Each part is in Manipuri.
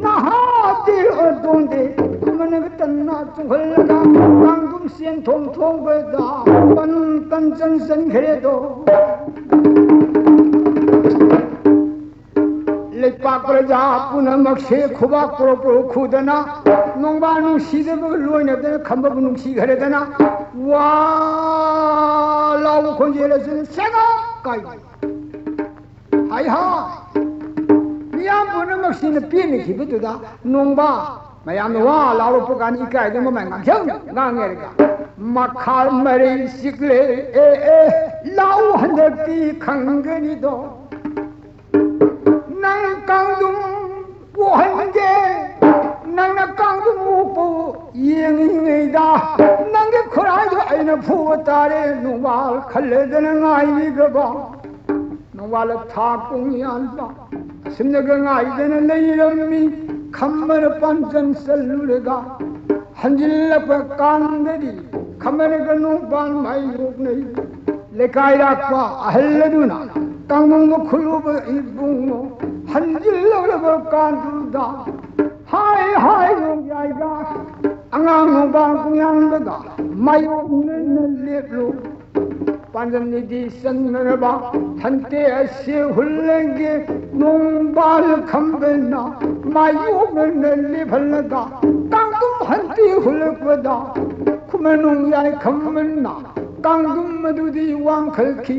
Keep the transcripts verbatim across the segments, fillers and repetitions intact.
ꯅꯍꯥꯗꯤ ꯑꯗꯣꯟꯗꯦ ꯈꯨꯃꯟꯒ ꯇꯟꯅ ꯆꯣꯡꯍꯜꯂꯒ ꯀꯥꯡꯗꯨꯝ ꯆꯦꯟ ꯊꯣꯡ ꯊꯣꯡꯕꯗ ꯄꯟ ꯄꯟ ꯆꯟ ꯆꯟꯈ꯭ꯔꯦꯗꯣ꯫ ꯂꯩꯄꯥꯛ ꯄ꯭ꯔꯖꯥ ꯄꯨꯝꯅꯃꯛꯁꯦ ꯈꯨꯕꯥꯛ ꯄ꯭ꯔꯣ ꯄ꯭ꯔꯣ ꯈꯨꯗꯅ, ꯅꯣꯡꯕꯥꯜ ꯅꯨꯡꯁꯤꯗꯕ ꯂꯣꯏꯅꯗꯅ ꯈꯝꯕꯕꯨ ꯅꯨꯡꯁꯤꯈ꯭ꯔꯦꯗꯅ, ꯋꯥ ꯂꯥꯎꯕ ꯈꯣꯟꯖꯦꯜ ꯑꯁꯤꯅ ꯁꯦꯒꯥ ꯀꯥꯏ꯫ ꯍꯥꯏ ꯍꯥꯏ! ꯃꯤꯌꯥꯝ ꯄꯨꯝꯅꯃꯛꯁꯤꯅ ꯄꯦꯟꯅꯈꯤꯕꯗꯨꯗ ꯅꯣꯡꯕꯥꯜ ꯃꯌꯥꯝꯅ ꯋꯥ ꯂꯥꯎꯔꯛꯄ ꯀꯥꯟꯗ ꯏꯀꯥꯏꯗꯨꯅ ꯃꯃꯥꯏ ꯉꯥꯡꯁꯪ ꯉꯥꯡꯉꯦꯔꯒ, "ꯃꯈꯥ ꯃꯔꯩ ꯆꯤꯛꯂꯦ, ꯑꯦ ꯑꯦ, ꯂꯥꯎ ꯍꯟꯗꯛꯇꯤ ꯈꯪꯒꯅꯤꯗꯣ꯫ ꯅꯪ ꯀꯥꯡꯗꯨꯝ ꯄꯣꯛꯍꯟꯒꯦ, ꯅꯪꯅ ꯀꯥꯡꯗꯨꯝ ꯑꯣꯛꯄ ꯌꯦꯡꯉꯤꯉꯩꯗ ꯅꯪꯒꯤ ꯈꯨꯔꯥꯏꯗꯣ ꯑꯩꯅ ꯐꯨꯕ ꯇꯥꯔꯦ ꯅꯣꯡꯕꯥꯜ ꯈꯜꯂꯗꯅ ꯉꯥꯏꯔꯤꯒꯕ ꯅꯣꯡꯕꯥꯜ ꯊꯥ ꯀꯣꯡ ꯌꯥꯟꯕ ꯑꯁꯨꯝꯅꯒ ꯉꯥꯏꯗꯅ ꯂꯩꯔꯝꯃꯤ꯫ ꯈꯝꯕꯅ ꯄꯥꯟꯖꯟ ꯆꯜꯂꯨꯔꯒ ꯍꯟꯖꯤꯜꯂꯛꯄ ꯀꯥꯟꯗꯗꯤ ꯈꯝꯕꯅꯒ ꯅꯣꯡꯕꯥꯜ ꯃꯥꯏꯌꯣꯛꯅꯩ꯫ ꯂꯩꯀꯥꯏ ꯂꯥꯛꯄ ꯑꯍꯜ ꯑꯗꯨꯅ ꯀꯥꯡꯗꯨꯝꯒ ꯈꯨꯜꯂꯨꯕ ꯏꯕꯨꯡꯉꯣ ꯍꯟꯖꯤꯜꯂꯛꯂꯕ ꯀꯥꯟꯗꯨꯗ ꯍꯥꯏ ꯍꯥꯏ ꯅꯣꯡꯌꯥꯏꯗ ꯑꯉꯥꯡ ꯅꯣꯡꯕꯥꯜ ꯀꯣꯡꯌꯥꯟꯕꯒ ꯃꯥꯏꯌꯣꯛꯅꯅ ꯂꯦꯞꯂꯨ꯫ ꯄꯥꯟꯖꯟꯅꯤꯗꯤ ꯆꯟꯅꯔꯕ ꯊꯟꯇꯦ ꯑꯁꯤ ꯍꯨꯜꯂꯒꯦ ꯅꯣꯡꯕꯥꯜ ꯈꯝꯕꯅ ꯃꯥꯏꯌꯣꯛꯅꯅ ꯂꯦꯞꯍꯜꯂꯒ ꯀꯥꯡꯗꯨꯝ ꯍꯟꯇꯤ ꯍꯨꯜꯂꯛꯄꯗ ꯈꯨꯃꯟ ꯅꯣꯡꯌꯥꯏ ꯈꯝꯕꯅ ꯀꯥꯡꯗꯨꯝ ꯑꯗꯨꯗꯤ ꯋꯥꯡꯈꯠꯈꯤ꯫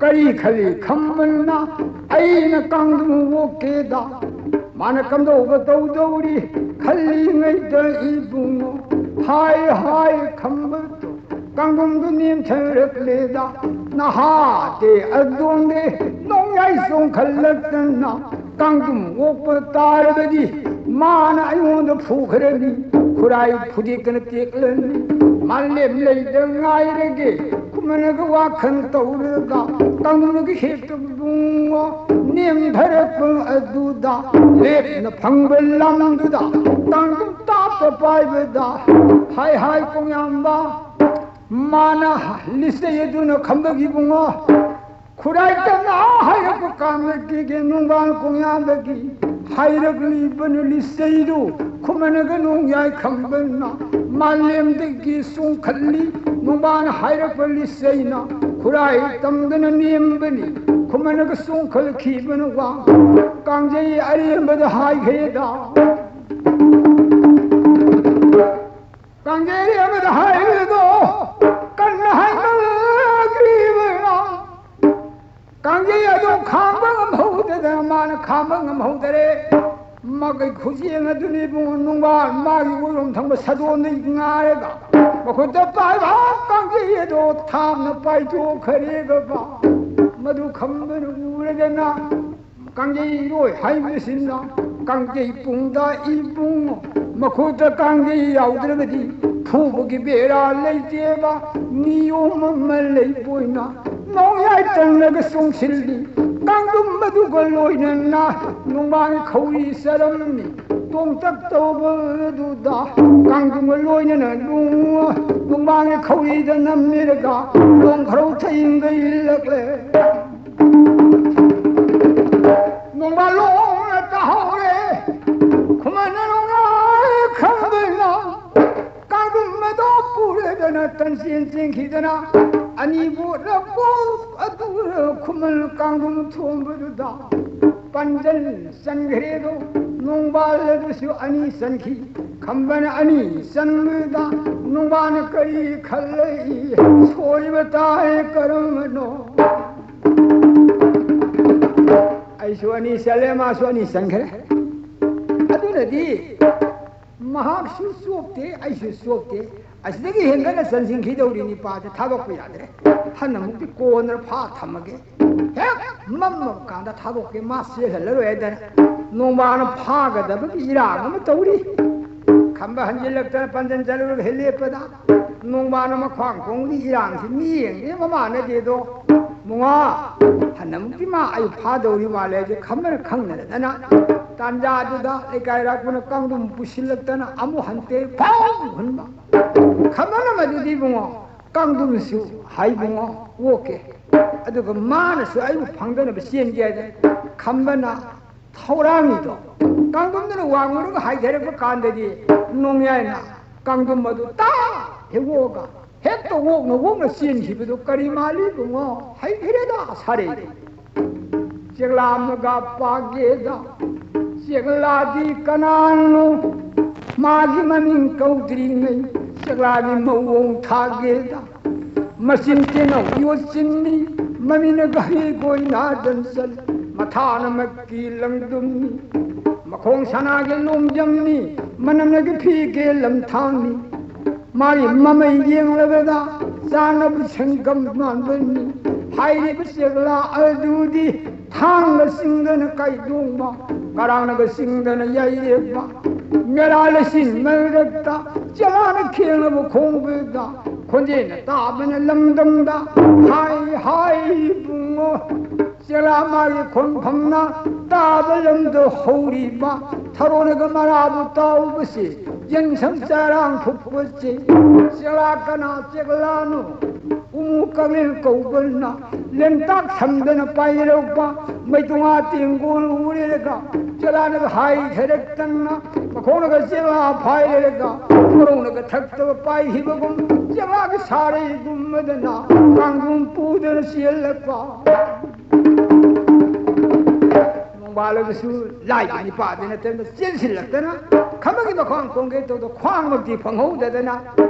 ꯀꯔꯤ ꯈꯜꯂꯤ ꯈꯝꯕꯅ ꯑꯩꯅ ꯀꯥꯡꯗꯨꯝ ꯑꯣꯛꯀꯦꯗ ꯃꯥꯅ ꯀꯝꯗꯧꯕ ꯇꯧꯗꯧꯔꯤ ꯈꯜꯂꯤꯉꯩꯗ ꯏꯕꯨꯡꯉꯣ ꯍꯥꯏ ꯍꯥꯏ ꯈꯝꯕꯗꯣ ꯀꯥꯡꯗꯨꯝꯗꯨ ꯅꯦꯝꯊꯔꯛꯂꯦꯗ ꯅꯍꯥꯗꯦ ꯑꯗꯣꯝꯗꯦ ꯅꯣꯡꯌꯥꯏ ꯆꯣꯡꯈꯠꯂꯛꯇꯅ ꯀꯥꯡꯗꯨꯝ ꯑꯣꯛꯄ ꯇꯥꯔꯕꯗꯤ ꯃꯥꯅ ꯑꯩꯉꯣꯟꯗ ꯐꯨꯈ꯭ꯔꯅꯤ꯫ ꯈꯨꯔꯥꯏ ꯐꯨꯗꯦꯛꯇꯅ ꯇꯦꯛꯂꯅꯤ꯫ ꯃꯥꯂꯦꯝ ꯂꯩꯗ ꯉꯥꯏꯔꯒꯦ ꯈꯨꯃꯟꯒ ꯋꯥꯈꯜ ꯇꯧꯔꯒ ꯀꯥꯡꯗꯨꯝꯒꯤ ꯍꯦꯛꯇ ꯕꯨꯡꯉꯣ ꯅꯦꯝꯊꯔꯛꯄ ꯑꯗꯨꯗ ꯂꯦꯞꯅ ꯐꯪꯕ ꯂꯝꯗꯨꯗ ꯀꯥꯡꯗꯨꯝ ꯇꯥꯞꯇ ꯄꯥꯏꯕꯗ ꯍꯥꯏ ꯍꯥꯏ ꯀꯣꯡꯌꯥꯝꯕ ꯃꯥꯅ ꯂꯤꯆꯩ ꯑꯗꯨꯅ ꯈꯝꯕꯒꯤ ꯕꯨꯡꯉꯣ ꯈꯨꯔꯥꯏ ꯇꯝꯅ ꯍꯥꯏꯔꯛꯄ ꯀꯥꯟꯗꯒꯤ ꯅꯣꯡꯕꯥꯜ ꯀꯣꯡꯌꯥꯝꯕꯒꯤ ꯍꯥꯏꯔꯛꯂꯤꯕꯅ ꯂꯤꯆꯩꯗꯨ ꯈꯨꯃꯟꯒ ꯅꯣꯡꯌꯥꯏ ꯈꯝꯕꯅ ꯃꯥꯂꯦꯝꯗꯒꯤ ꯆꯣꯡꯈꯠꯂꯤ꯫ ꯅꯣꯡꯕꯥꯅ ꯍꯥꯏꯔꯛꯄ ꯂꯤꯆꯩꯅ ꯈꯨꯔꯥꯏ ꯇꯝꯗꯅ ꯅꯦꯝꯕꯅꯤ꯫ ꯈꯨꯃꯟꯒ ꯆꯣꯡꯈꯠꯈꯤꯕꯅ ꯋꯥ ꯀꯥꯡꯖꯩ ꯑꯔꯦꯝꯕꯗ ꯍꯥꯏꯈ꯭ꯔꯦꯗ꯫ ꯀꯥꯡꯖꯩ ꯑꯔꯦꯝꯕꯗ ꯍꯥꯏꯕꯗꯣ ꯀꯟꯅ ꯍꯥꯏꯃꯟꯈ꯭ꯔꯤꯕꯅ ꯀꯥꯡꯖꯩ ꯑꯗꯨ ꯈꯥꯡꯕ ꯉꯝꯍꯧꯗꯗꯅ ꯃꯥꯅ ꯈꯥꯡꯕ ꯉꯝꯍꯧꯗꯔꯦ꯫ ꯃꯈꯣꯏ ꯈꯨꯖꯦꯡ ꯑꯗꯨꯅꯤ ꯏꯕꯨꯡꯉꯣ, ꯅꯨꯡꯕꯥ ꯃꯥꯒꯤ ꯑꯣꯏꯔꯣꯝ ꯊꯪꯕ ꯁꯥꯗꯣꯟꯗ ꯉꯥꯔꯒ ꯃꯈꯨꯠꯇ ꯄꯥꯏꯕ ꯀꯥꯡꯖꯩ ꯑꯗꯣ ꯊꯥꯡꯅ ꯄꯥꯏꯊꯣꯛꯈ꯭ꯔꯦꯒꯕ꯫ ꯃꯗꯨ ꯈꯝꯕꯅ ꯎꯔꯗꯅ ꯀꯥꯡꯖꯩ ꯏꯔꯣꯏ ꯍꯥꯏꯕꯁꯤꯅ ꯀꯥꯡꯖꯩ ꯄꯨꯡꯗ ꯏꯕꯨꯡꯉꯣ꯫ ꯃꯈꯨꯠꯇ ꯀꯥꯡꯖꯩ ꯌꯥꯎꯗ꯭ꯔꯕꯗꯤ ꯐꯨꯕꯒꯤ ꯕꯦꯔꯥ ꯂꯩꯇꯦꯕ꯫ ꯅꯤꯌꯣꯝ ꯑꯃ ꯂꯩꯕꯣꯏꯅ ꯅꯣꯡꯌꯥꯏ ꯇꯪꯂꯒ ꯆꯣꯡꯁꯤꯜꯂꯤ꯫ ꯀꯥꯡꯗꯨꯝ ꯑꯗꯨꯒ ꯂꯣꯏꯅꯅ ꯅꯣꯡꯕꯥꯟꯒꯤ ꯈꯧꯔꯤ ꯆꯔꯝꯃꯤ꯫ ꯇꯣꯡꯇꯛ ꯇꯧꯕꯗꯨꯗ ꯀꯥꯡꯗꯨꯝꯒ ꯂꯣꯏꯅꯅ ꯅꯣꯡ-, ꯅꯣꯡꯕꯥꯟꯒꯤ ꯈꯧꯔꯤꯗ ꯅꯝꯃꯤꯔꯒ ꯂꯣꯡ ꯈꯔꯧ ꯊꯌꯤꯡꯒ ꯏꯜꯂꯛꯂꯦ꯫ ꯅꯣꯡꯕꯥꯜ ꯂꯣꯡꯅ ꯇꯥꯍꯧꯔꯦ꯫ ꯈꯨꯃꯟ ꯅꯣꯡꯌꯥꯏ ꯈꯝꯕꯅ ꯀꯥꯡꯗꯨꯝ ꯑꯗꯣ ꯄꯨꯔꯗꯅ ꯇꯟꯆꯦꯟ ꯆꯦꯟꯈꯤꯗꯅ ꯑꯅꯤꯕꯨ ꯂꯧꯕꯨꯛ ꯑꯗꯨ ꯈꯨꯃꯟ ꯀꯥꯡꯗꯨꯝ ꯊꯣꯡꯕꯗꯨꯗ ꯄꯟꯖꯟ ꯆꯟꯈ꯭ꯔꯦꯗꯣ꯫ ꯅꯣꯡꯕꯥꯜ ꯑꯗꯨꯁꯨ ꯑꯅꯤ ꯆꯟꯈꯤ꯫ ꯈꯝꯕꯅ ꯑꯅꯤ ꯆꯟꯕꯗ ꯅꯣꯡꯕꯥꯜꯅ ꯀꯔꯤ ꯈꯜꯂꯛꯏ? ꯁꯣꯏꯕ ꯇꯥꯏ ꯀꯔꯝꯕꯅꯣ? ꯑꯩꯁꯨ ꯑꯅꯤ ꯆꯜꯂꯦ, ꯃꯥꯁꯨ ꯑꯅꯤ ꯆꯟꯈ꯭ꯔꯦ꯫ ꯑꯗꯨꯅꯗꯤ ꯃꯍꯥꯛꯁꯨ ꯆꯣꯞꯇꯦ, ꯑꯩꯁꯨ ꯆꯣꯞꯇꯦ꯫ ꯑꯁꯤꯗꯒꯤ ꯍꯦꯟꯒꯠꯅ ꯆꯟꯁꯤꯟꯈꯤꯗꯧꯔꯤ ꯅꯤꯄꯥꯁꯦ ꯊꯥꯗꯣꯛꯄ ꯌꯥꯗ꯭ꯔꯦ꯫ ꯍꯟꯅ ꯑꯃꯨꯛꯇꯤ ꯀꯣꯟꯅ ꯐꯥ ꯊꯝꯃꯒꯦ꯫ ꯍꯦꯛ ꯃꯝꯃꯕ ꯀꯥꯟꯗ ꯊꯥꯗꯣꯛꯀꯦ, ꯃꯥ ꯆꯦꯜꯍꯜꯂꯔꯣꯏ ꯍꯥꯏꯗꯅ ꯅꯣꯡꯕꯥꯅ ꯐꯥꯒꯗꯕꯒꯤ ꯏꯔꯥꯡ ꯑꯃ ꯇꯧꯔꯤ꯫ ꯈꯝꯕ ꯍꯟꯖꯤꯜꯂꯛꯇꯅ ꯄꯟꯖꯟ ꯆꯠꯂꯨꯔꯒ ꯍꯦꯛ ꯂꯦꯞꯄꯗ ꯅꯣꯡꯕꯥꯅ ꯃꯈ꯭ꯋꯥꯡ ꯈꯣꯡꯒꯤ ꯏꯔꯥꯡꯁꯤ ꯃꯤ ꯌꯦꯡꯗꯦ ꯃꯃꯥꯟꯅꯗꯦꯗꯣ꯫ ꯃꯉꯥ ꯍꯟꯅꯃꯨꯛꯇꯤ ꯃꯥ ꯑꯩ ꯐꯥꯗꯧꯔꯤ ꯃꯥꯜꯂꯦ ꯍꯥꯏꯁꯦ ꯈꯝꯕꯅ ꯈꯪꯅꯗꯅ ꯇꯥꯟꯖꯥꯗꯨꯗ ꯂꯩꯀꯥꯏ ꯔꯥꯛꯄꯅ ꯀꯥꯡꯗꯨꯝ ꯄꯨꯁꯤꯜꯂꯛꯇꯅ ꯑꯃꯨꯛ ꯍꯟꯇꯦ ꯐꯥꯎ ꯍꯨꯟꯕ꯫ ꯈꯝꯕꯅ ꯃꯗꯨꯗꯤ ꯏꯕꯨꯡꯉꯣ ꯀꯥꯡꯗꯨꯝꯁꯨ ꯍꯥꯏꯕꯨꯡꯉꯣ ꯑꯣꯛꯀꯦ꯫ ꯑꯗꯨꯒ ꯃꯥꯅꯁꯨ ꯑꯩꯕꯨ ꯐꯪꯗꯅꯕ ꯆꯦꯟꯒꯦ ꯍꯥꯏꯗꯅ ꯈꯝꯕꯅ ꯊꯧꯔꯥꯡꯒꯤꯗꯣ ꯀꯥꯡꯗꯨꯝꯗꯨꯅ ꯋꯥꯡꯉꯨꯔꯒ ꯍꯥꯏꯊꯔꯛꯄ ꯀꯥꯟꯗꯗꯤ ꯅꯣꯡꯌꯥꯏꯅ ꯀꯥꯡꯗꯨꯝ ꯑꯗꯨ ꯇꯥ ꯍꯦꯛ ꯑꯣꯛꯑꯒ ꯍꯦꯛꯇ ꯑꯣꯛꯅ ꯑꯣꯛꯅ ꯆꯦꯟꯈꯤꯕꯗꯨ ꯀꯔꯤ ꯃꯥꯜꯂꯤ ꯏꯕꯨꯡꯉꯣ? ꯍꯩꯈ꯭ꯔꯦꯗ ꯁꯥꯔꯩꯗꯤ꯫ ꯆꯦꯛꯂꯥ ꯑꯃꯒ ꯄꯥꯒꯦꯗ ꯆꯦꯛꯂꯥꯗꯤ ꯀꯅꯥꯅꯣ? ꯃꯥꯒꯤ ꯃꯃꯤꯡ ꯀꯧꯗ꯭ꯔꯤꯉꯩ ꯆꯦꯛꯂꯥꯒꯤ ꯃꯑꯣꯡ ꯊꯥꯒꯦꯗ꯫ ꯃꯆꯤꯟ ꯇꯦꯅꯧ ꯌꯣꯠꯆꯤꯟꯅꯤ, ꯃꯃꯤꯠꯅ ꯘꯔꯤ ꯒꯣꯏꯅ ꯗꯟꯁꯟ, ꯃꯊꯥꯅ ꯃꯛꯀꯤ ꯂꯪꯗꯨꯝꯅꯤ, ꯃꯈꯣꯡ ꯁꯅꯥꯒꯤ ꯂꯣꯡꯖꯝꯅꯤ, ꯃꯅꯝꯅꯒꯤ ꯐꯤꯒꯦ ꯂꯝꯊꯥꯡꯅꯤ꯫ ꯃꯥꯒꯤ ꯃꯃꯩ ꯌꯦꯡꯂꯕꯗ ꯆꯥꯅꯕ ꯁꯪꯒꯝ ꯃꯥꯟꯕꯅꯤ꯫ ꯍꯥꯏꯔꯤꯕ ꯆꯦꯛꯂꯥ ꯑꯗꯨꯗꯤ ꯊꯥꯡꯅ ꯆꯤꯡꯗꯅ ꯀꯩꯗꯣꯡꯕ, ꯀꯔꯥꯡꯅꯒ ꯆꯤꯡꯗꯅ ꯌꯩꯔꯦꯛꯄ, ꯃꯦꯔꯥ ꯂꯩꯆꯤꯟ ꯃꯔꯛꯇ ꯆꯦꯛꯂꯥꯅ ꯈꯦꯡꯅꯕ ꯈꯣꯡꯕꯗ ꯈꯣꯟꯖꯦꯜꯅ ꯇꯥꯕꯅ ꯂꯝꯗꯝꯗ ꯍꯥꯏ ꯍꯥꯏ ꯏꯕꯨꯡꯉꯣ꯫ ꯆꯦꯛꯂꯥ ꯃꯥꯒꯤ ꯈꯣꯟꯐꯝꯅ ꯇꯥꯕ ꯂꯝꯗ ꯍꯧꯔꯤꯕ ꯊꯔꯣꯅꯒ ꯃꯔꯥꯕꯨ ꯇꯥꯎꯕꯁꯤ, ꯌꯦꯟꯁꯪ ꯆꯔꯥꯡ ꯐꯨꯛꯄꯁꯤ꯫ ꯆꯦꯛꯂꯥ ꯀꯅꯥ ꯆꯦꯛꯂꯥꯅꯣ? ꯎꯃꯨ ꯀꯥꯡꯂꯦꯟ ꯀꯧꯕꯅ ꯂꯦꯟꯇꯥꯛ ꯁꯝꯗꯅ ꯄꯥꯏꯔꯛꯄ ꯃꯩꯇꯣꯉꯥ ꯇꯦꯡꯒꯣꯜ ꯎꯔꯦꯔꯒ ꯆꯦꯛꯂꯥꯅꯒ ꯍꯥꯏꯊꯔꯛꯇꯅ ꯃꯈꯣꯡꯅꯒ ꯆꯦꯛꯂꯥ ꯐꯥꯏꯔꯦꯔꯒ ꯃꯔꯧꯅꯒ ꯊꯛꯇꯕ ꯄꯥꯏꯈꯤꯕꯒꯨꯝ ꯆꯦꯛꯂꯥꯒꯤ ꯁꯥꯔꯩꯒꯨꯝꯕꯗꯅ ꯀꯥꯡꯗꯨꯝ ꯄꯨꯗꯅ ꯆꯦꯜꯂꯛꯄ꯫ ꯅꯣꯡꯕꯥꯜ ꯑꯗꯨꯁꯨ ꯂꯥꯏꯒꯤ ꯅꯤꯄꯥꯗꯤ ꯅꯠꯇꯅ ꯆꯦꯟꯁꯤꯜꯂꯛꯇꯅ ꯈꯝꯕꯒꯤ ꯃꯈ꯭ꯋꯥꯡ ꯀꯣꯡꯒꯦ ꯇꯧꯗ ꯈ꯭ꯋꯥꯡꯃꯛꯇꯤ ꯐꯪꯍꯧꯗꯗꯅ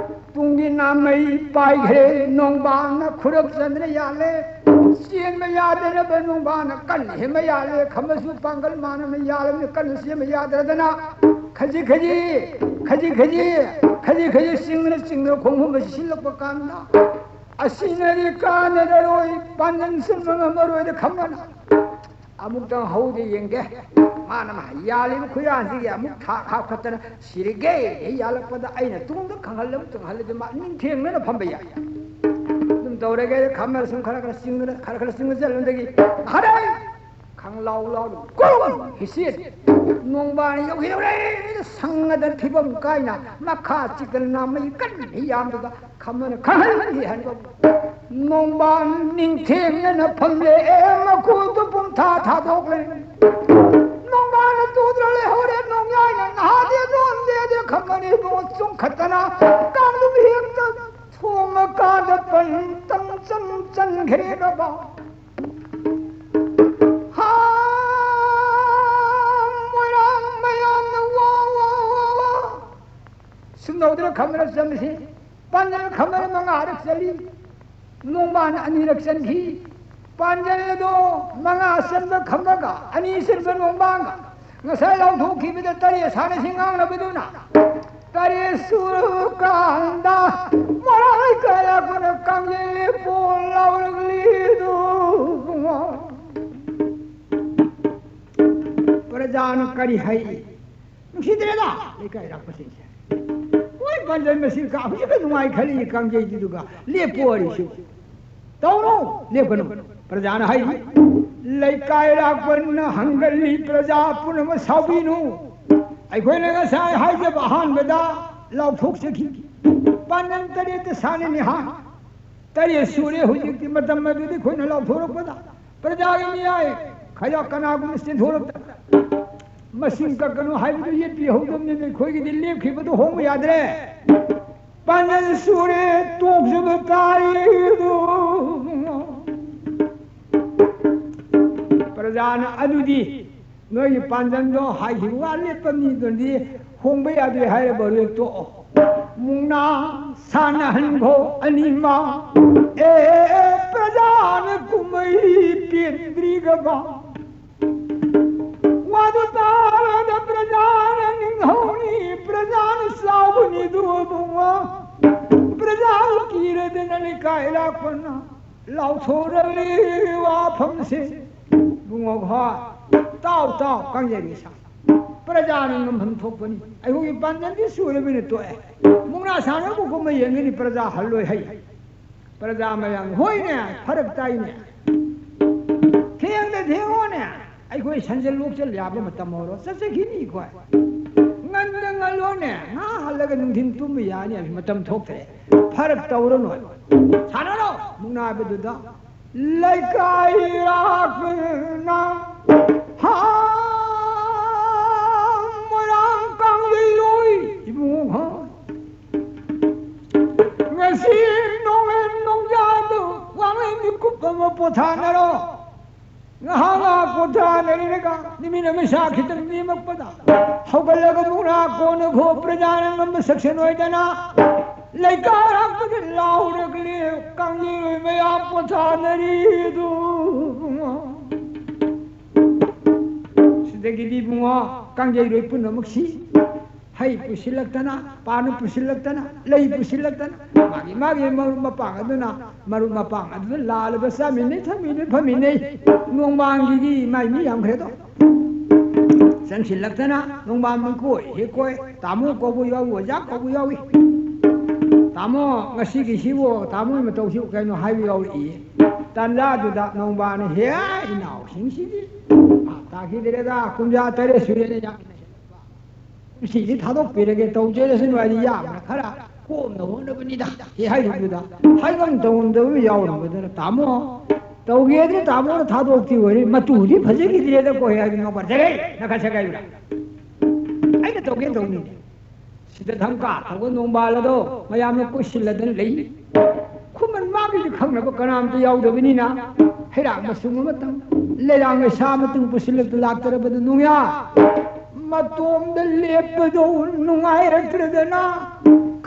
ꯇꯨꯡꯒꯤ ꯅꯥꯃꯩ ꯄꯥꯏꯈ꯭ꯔꯦ꯫ ꯅꯣꯡꯕꯥꯜꯅ ꯈꯨꯔꯞ ꯆꯟꯗ꯭ꯔ ꯌꯥꯜꯂꯦ꯫ ꯆꯦꯟꯕ ꯌꯥꯗꯅꯕ ꯅꯣꯡꯕꯥꯜꯅ ꯀꯟꯅ ꯍꯦꯟꯕ ꯌꯥꯜꯂꯦ꯫ ꯈꯝꯕꯁꯨ ꯄꯥꯡꯒꯜ ꯃꯥꯟꯅꯅ ꯌꯥꯜꯂꯕꯅꯤ ꯀꯟꯅ ꯆꯦꯟꯕ ꯌꯥꯗ꯭ꯔꯗꯅ ꯈꯖꯤꯛ ꯈꯖꯤꯛ ꯈꯖꯤꯛ ꯈꯖꯤꯛ ꯈꯖꯤꯛ ꯈꯖꯤꯛ ꯆꯤꯡꯗꯅ ꯆꯤꯡꯗꯅ ꯈꯣꯡꯐꯝꯕꯁꯤ ꯁꯤꯜꯂꯛꯄ ꯀꯥꯟꯗ ꯑꯁꯤꯅꯗꯤ ꯀꯥꯟꯅꯔꯔꯣꯏ, ꯄꯥꯟꯖꯟ ꯁꯤꯟꯕ ꯉꯝꯃꯔꯣꯏꯗ ꯈꯝꯕꯅ ꯑꯃꯨꯛꯇꯪ ꯍꯧꯗ ꯌꯦꯡꯒꯦ꯫ ꯃꯥꯅ ꯃꯥ ꯌꯥꯜꯂꯤꯕ ꯈꯨꯌꯥꯟꯁꯤꯒꯤ ꯑꯃꯨꯛ ꯊꯥꯛ ꯍꯥꯞꯈꯠꯇꯅ ꯁꯤꯔꯒꯦ ꯍꯦꯛ ꯌꯥꯜꯂꯛꯄꯗ ꯑꯩꯅ ꯇꯨꯡꯗ ꯈꯪꯍꯜꯂꯕ ꯇꯨꯡꯍꯜꯂꯗꯤ ꯃꯥ ꯅꯤꯡꯊꯦꯡꯅꯅ ꯐꯝꯕ ꯌꯥꯏ꯫ ꯑꯗꯨꯝ ꯇꯧꯔꯒꯦ꯫ ꯈꯝꯕꯅ ꯁꯨꯝ ꯈꯔ ꯈꯔ ꯆꯤꯡꯗꯅ ꯈꯔ ꯈꯔ ꯆꯤꯡꯅ ꯆꯠꯂꯝꯗꯒꯤ ꯍꯔꯦ! ꯈꯪꯂꯥꯎ ꯂꯥꯎꯅ ꯒꯨꯔꯨꯝ ꯍꯤꯁꯤꯠ ꯅꯣꯡꯕꯥꯟ ꯌꯧꯁꯤꯜꯂꯛꯂꯦ꯫ ꯁꯪꯉꯗ ꯐꯤꯕꯝ ꯀꯥꯏꯅ ꯃꯈꯥ ꯆꯤꯛꯇꯅ ꯅꯥꯃꯩ ꯀꯟꯅ ꯌꯥꯝꯗꯨꯗ ꯈꯝꯕꯅ ꯈꯪꯍꯟ ꯍꯟꯕ ꯅꯣꯡꯕꯥꯟ ꯅꯤꯡꯊꯦꯡꯅꯅ ꯐꯝꯂꯦ꯫ ꯃꯈꯨꯠꯇꯨ ꯄꯨꯡꯊꯥ ꯊꯥꯗꯣꯛꯂꯦ꯫ ꯈꯠꯇꯅ ꯀꯥꯡꯗꯨ ꯍꯦꯛꯇ ꯊꯣꯡ ꯃꯀꯥꯗ ꯄꯟ ꯇꯪ ꯆꯪ ꯆꯪꯈ꯭ꯔꯦꯗꯕ꯫ ꯍꯥ, ꯃꯣꯏꯔꯥꯡ ꯃꯌꯥꯝꯅ ꯋꯥ, ꯋꯥ, ꯋꯥ, ꯋꯥ꯫ ꯁꯨꯝ ꯇꯧꯗꯅ ꯈꯝꯕꯅ ꯆꯪꯁꯤ꯫ ꯄꯥꯟꯖꯜ ꯈꯝꯕꯅ ꯃꯉꯥꯔꯛ ꯆꯠꯂꯤ꯫ ꯅꯣꯡꯕꯥꯟ ꯑꯅꯤꯔꯛ ꯆꯟꯈꯤ꯫ ꯄꯥꯟꯖꯜ ꯑꯗꯣ ꯃꯉꯥ ꯆꯟꯕ ꯈꯝꯕꯒ ꯑꯅꯤ ꯆꯟꯕ ꯅꯣꯡꯕꯥꯟꯒ ꯉꯁꯥꯏ ꯂꯥꯎꯊꯣꯛꯈꯤꯕꯗ ꯇꯔꯦꯠ ꯁꯥꯟꯅꯁꯤ ꯉꯥꯡꯅꯕꯗꯨꯅ ꯇꯔꯦꯠ ꯁꯨꯔꯀꯥꯟꯗ ꯃꯔꯥꯏ ꯀꯥꯏꯔꯛꯄꯅ ꯀꯥꯡꯖꯩ ꯂꯦꯞꯄꯣ ꯂꯥꯎꯔꯛꯂꯤꯗꯨ꯫ ꯄ꯭ꯔꯖꯥꯅ ꯀꯔꯤ ꯍꯥꯏ? ꯅꯨꯡꯁꯤꯗ꯭ꯔꯦꯗ ꯂꯩꯀꯥꯏ ꯂꯥꯛꯄꯁꯤꯡꯁꯦ꯫ ꯃꯣꯏ ꯄꯥꯟꯖꯟ ꯃꯁꯤꯡ ꯀꯥ ꯍꯧꯖꯤꯛꯀ ꯅꯨꯡꯉꯥꯏ ꯈꯜꯂꯤ ꯀꯥꯡꯖꯩꯗꯨꯗꯨꯒ ꯂꯦꯞꯄꯣ ꯍꯥꯏꯔꯤꯁꯨ꯫ ꯇꯧꯅꯨ, ꯂꯦꯞꯀꯅꯨ꯫ ꯄ꯭ꯔꯖꯥꯅ ꯍꯥꯏꯔꯤ, ꯂꯩꯀꯥꯏ ꯂꯥꯛꯄꯅ ꯍꯪꯒꯜꯂꯤ, ꯄ꯭ꯔꯖꯥ ꯄꯨꯝꯅꯃꯛ ꯁꯥꯎꯕꯤꯅꯨ꯫ ꯑꯩꯈꯣꯏꯅ ꯉꯁꯥꯏ ꯍꯥꯏꯖꯕ ꯑꯍꯥꯟꯕꯗ ꯂꯥꯎꯊꯣꯛꯆꯈꯤ꯫ ꯄꯥꯟꯖꯟ ꯇꯔꯦꯠꯇ ꯁꯥꯟꯅꯅꯤ ꯍꯥꯏ꯫ ꯇꯔꯦꯠ ꯁꯨꯔꯦ ꯍꯧꯖꯤꯛꯇꯤ, ꯃꯇꯝ ꯑꯗꯨꯗꯤ ꯑꯩꯈꯣꯏꯅ ꯂꯥꯎꯊꯣꯔꯛꯄꯗ ꯄ꯭ꯔꯖꯥꯒꯤ ꯃꯤꯌꯥꯏ ꯈꯔ ꯀꯅꯥꯒꯨꯝꯕ ꯆꯦꯟꯊꯣꯔꯛꯇꯅ ꯃꯁꯤꯡ ꯀꯛꯀꯅꯨ ꯍꯥꯏꯕꯗꯨ ꯌꯦꯠꯄꯤꯍꯧꯗꯕꯅꯤꯅ ꯑꯩꯈꯣꯏꯒꯤꯗꯤ ꯂꯦꯞꯈꯤꯕꯗꯨ ꯍꯣꯡꯕ ꯌꯥꯗ꯭ꯔꯦ꯫ ꯄꯥꯡꯒꯜ ꯁꯨꯔꯦ, ꯇꯣꯛꯆꯕ ꯇꯥꯔꯦ ꯑꯗꯨ꯫ ꯄ꯭ꯔꯖꯥꯅ ꯑꯗꯨꯗꯤ ꯅꯣꯏꯒꯤ ꯄꯥꯟꯖꯟꯗꯣ ꯍꯥꯏꯈꯤꯕ ꯋꯥ ꯂꯦꯞꯄ ꯃꯤꯗꯨꯅꯗꯤ ꯍꯣꯡꯕ ꯌꯥꯗꯦ ꯍꯥꯏꯔꯕ ꯍꯣꯔꯦꯟ ꯇꯣꯛꯑꯣ꯫ ꯃꯨꯛꯅꯥ ꯁꯥꯟꯅꯍꯟꯈꯣ ꯑꯅꯤꯃꯛ꯫ ꯑꯦ, ꯄ꯭ꯔꯖꯥꯅ ꯀꯨꯝꯍꯩ ꯄꯦꯟꯗ꯭ꯔꯤꯒꯕ꯫ ꯋꯥꯗꯨ ꯇꯥꯔꯗ ꯄ꯭ꯔꯖꯥꯅ ꯅꯤꯡꯍꯧꯅꯤ, ꯄ꯭ꯔꯖꯥꯅ ꯁꯥꯎꯒꯅꯤꯗꯨ ꯏꯕꯨꯡꯉꯣ꯫ ꯄ꯭ꯔꯖꯥꯕꯨ ꯀꯤꯔꯗꯅ ꯂꯩꯀꯥꯏ ꯂꯥꯛꯄꯅ ꯂꯥꯎꯊꯣꯔꯛꯂꯤ ꯋꯥꯐꯝꯁꯦ꯫ ꯏꯕꯨꯡꯉꯣ ꯍꯣꯏ, ꯇꯥꯎ, ꯇꯥꯎ, ꯀꯥꯡꯖꯩ ꯃꯤꯁꯛ꯫ ꯄ꯭ꯔꯖꯥꯅ ꯉꯝꯐꯝ ꯊꯣꯛꯄꯅꯤ꯫ ꯑꯩꯈꯣꯏꯒꯤ ꯄꯥꯟꯖꯟꯗꯤ ꯁꯨꯔꯕꯅꯤꯅ ꯇꯣꯛꯑꯦ꯫ ꯃꯨꯛꯅꯥ ꯁꯥꯟꯅꯕ ꯀꯨꯝꯕ ꯌꯦꯡꯒꯅꯤ, ꯄ꯭ꯔꯖꯥ ꯍꯜꯂꯣꯏ ꯍꯩ꯫ ꯄ꯭ꯔꯖꯥ ꯃꯌꯥꯝ, ꯍꯣꯏꯅꯦ, ꯐꯔꯛ ꯇꯥꯏꯅꯦ꯫ ꯊꯦꯡꯗ ꯊꯦꯡꯉꯣꯅꯦ꯫ ꯑꯩꯈꯣꯏ ꯁꯟꯖꯦꯜ ꯂꯣꯛꯆ ꯌꯥꯕ ꯃꯇꯝ ꯑꯣꯏꯔꯣ, ꯆꯠꯆꯈꯤꯅꯤ ꯑꯩꯈꯣꯏ꯫ ꯉꯟꯗ ꯉꯜꯂꯣꯅꯦ, ꯉꯥ ꯍꯜꯂꯒ ꯅꯨꯡꯊꯤꯟ ꯇꯨꯝꯕ ꯌꯥꯅꯤ, ꯃꯇꯝ ꯊꯣꯛꯇ꯭ꯔꯦ꯫ ꯐꯔꯛ ꯇꯧꯔꯅꯨ꯫ ꯁꯥꯟꯅꯔꯣ, ꯃꯨꯛꯅꯥꯕꯗꯨꯗ꯫ ꯂꯩꯀꯥꯏ ꯂꯥꯛꯄꯅ ꯍꯥ, ꯃꯣꯏꯔꯥꯡ ꯀꯥꯡꯖꯩꯔꯣꯏ ꯏꯕꯨꯡꯉꯣ꯫ ꯄꯣꯊꯥꯅꯔꯣ꯫ ꯉꯥꯏꯍꯥꯛ ꯉꯥꯏꯍꯥꯛ ꯄꯣꯊꯥꯅꯔꯤꯔꯒ ꯅꯨꯃꯤꯠ ꯑꯃ ꯁꯥ ꯈꯤꯇꯪ ꯅꯦꯝꯃꯛꯄꯗ ꯍꯧꯒꯠꯂꯒ ꯃꯨꯛꯅꯥ ꯀꯣꯟꯅ ꯈꯣ ꯄ꯭ꯔꯖꯥꯅ ꯉꯝꯕ ꯁꯛꯁꯟ ꯑꯣꯏꯗꯅ ꯂꯩꯀꯥꯏ ꯍꯥꯞꯄꯗ ꯂꯥꯎꯔꯒ ꯀꯥꯡꯂꯦꯟ ꯃꯌꯥꯝ ꯄꯣꯊꯥꯅꯔꯤꯗꯨ꯫ ꯁꯤꯗꯒꯤꯗꯤ ꯏꯕꯨꯡꯉꯣ, ꯀꯥꯡꯖꯩꯔꯣꯏ ꯄꯨꯝꯅꯃꯛꯁꯤ ꯍꯩ ꯄꯨꯁꯤꯜꯂꯛꯇꯅ, ꯄꯥꯟ ꯄꯨꯁꯤꯜꯂꯛꯇꯅ, ꯂꯩ ꯄꯨꯁꯤꯜꯂꯛꯇꯅ, ꯃꯥꯒꯤ ꯃꯥꯒꯤ ꯃꯔꯨꯞ ꯃꯄꯥꯡ ꯑꯗꯨꯅ, ꯃꯔꯨꯞ ꯃꯄꯥꯡ ꯑꯗꯨꯅ ꯂꯥꯜꯂꯒ ꯆꯥꯃꯤꯟꯅꯩ, ꯊꯛꯃꯤꯟꯅꯩ, ꯐꯝꯃꯤꯟꯅꯩ꯫ ꯅꯣꯡꯃꯥꯡꯒꯤꯗꯤ ꯃꯥꯏ ꯃꯤ ꯌꯥꯝꯈ꯭ꯔꯦꯗꯣ꯫ ꯆꯪꯁꯤꯜꯂꯛꯇꯅ ꯅꯣꯡꯃꯥꯡ ꯀꯣꯏ ꯍꯦꯛ ꯀꯣꯏ, ꯇꯥꯃꯣ ꯀꯧꯕ ꯌꯥꯎꯏ, ꯑꯣꯖꯥ ꯀꯧꯕ ꯌꯥꯎꯏ꯫ "ꯇꯥꯃꯣ, ꯉꯁꯤꯒꯤꯁꯤꯕꯨ, ꯇꯥꯃꯣꯒꯤ ꯃꯇꯧꯁꯤꯕꯨ ꯀꯩꯅꯣ?" ꯍꯥꯏꯕ ꯌꯥꯎꯔꯛꯏ꯫ ꯇꯥꯟꯖꯥꯗꯨꯗ ꯅꯣꯡꯕꯥꯅ, "ꯍꯦ, ꯏꯅꯥꯎꯁꯤꯡꯁꯤꯗꯤ ꯇꯥꯈꯤꯗ꯭ꯔꯦꯗ, ꯀꯨꯝꯖꯥ ꯇꯔꯦꯠ ꯁꯨꯔꯦꯅꯦ ꯌꯥꯝ ꯀꯨꯝꯁꯤꯗꯤ ꯊꯥꯗꯣꯛꯄꯤꯔꯒꯦ, ꯇꯧꯖꯔꯁꯅꯨ, ꯑꯩꯗꯤ ꯌꯥꯝꯅ ꯈꯔ ꯀꯣꯝꯅ ꯍꯣꯠꯅꯕꯅꯤꯗ" ꯍꯦꯛ ꯍꯥꯏꯔꯨꯕꯗꯨꯗ ꯍꯥꯏꯐꯝ ꯇꯧꯐꯝꯗꯕ ꯌꯥꯎꯔꯝꯕꯗꯨꯅ, "ꯇꯥꯃꯣ, ꯇꯧꯒꯦꯗꯤ ꯇꯥꯃꯣꯅ ꯊꯥꯗꯣꯛꯇꯤ ꯑꯣꯏꯔꯦ, ꯃꯇꯨꯗꯤ ꯐꯖꯈꯤꯗ꯭ꯔꯦꯗꯀꯣ" ꯍꯦꯛ ꯍꯥꯏꯕ ꯅꯣꯡꯕꯥꯟ, "ꯖꯒꯩ ꯅꯈꯥ ꯁꯦꯒꯥꯏꯕ꯭ꯔꯥ? ꯑꯩꯅ ꯇꯧꯒꯦ ꯇꯧꯅꯤꯅꯦ꯫ ꯁꯤꯗ ꯙꯝꯀꯥ ꯇꯧꯕ ꯅꯣꯡꯕꯥꯜ ꯑꯗꯣ ꯃꯌꯥꯝꯅ ꯀꯣꯏꯁꯤꯜꯂꯗꯅ ꯂꯩ꯫ ꯈꯨꯃꯟ ꯃꯥꯒꯤꯗꯤ ꯈꯪꯅꯕ ꯀꯅꯥꯝꯇ ꯌꯥꯎꯗꯕꯅꯤꯅ ꯍꯩꯔꯥꯡ ꯃꯁꯨꯡ ꯑꯃꯇꯪ, ꯂꯩꯔꯥꯡ ꯃꯩꯁꯥ ꯑꯃꯇꯪ ꯄꯨꯁꯤꯜꯂꯛꯇ ꯂꯥꯛꯇ꯭ꯔꯕꯗ ꯅꯣꯡꯌꯥ ꯃꯇꯣꯝꯗ ꯂꯦꯞꯄꯗꯣ ꯅꯨꯡꯉꯥꯏꯔꯛꯇ꯭ꯔꯗꯅ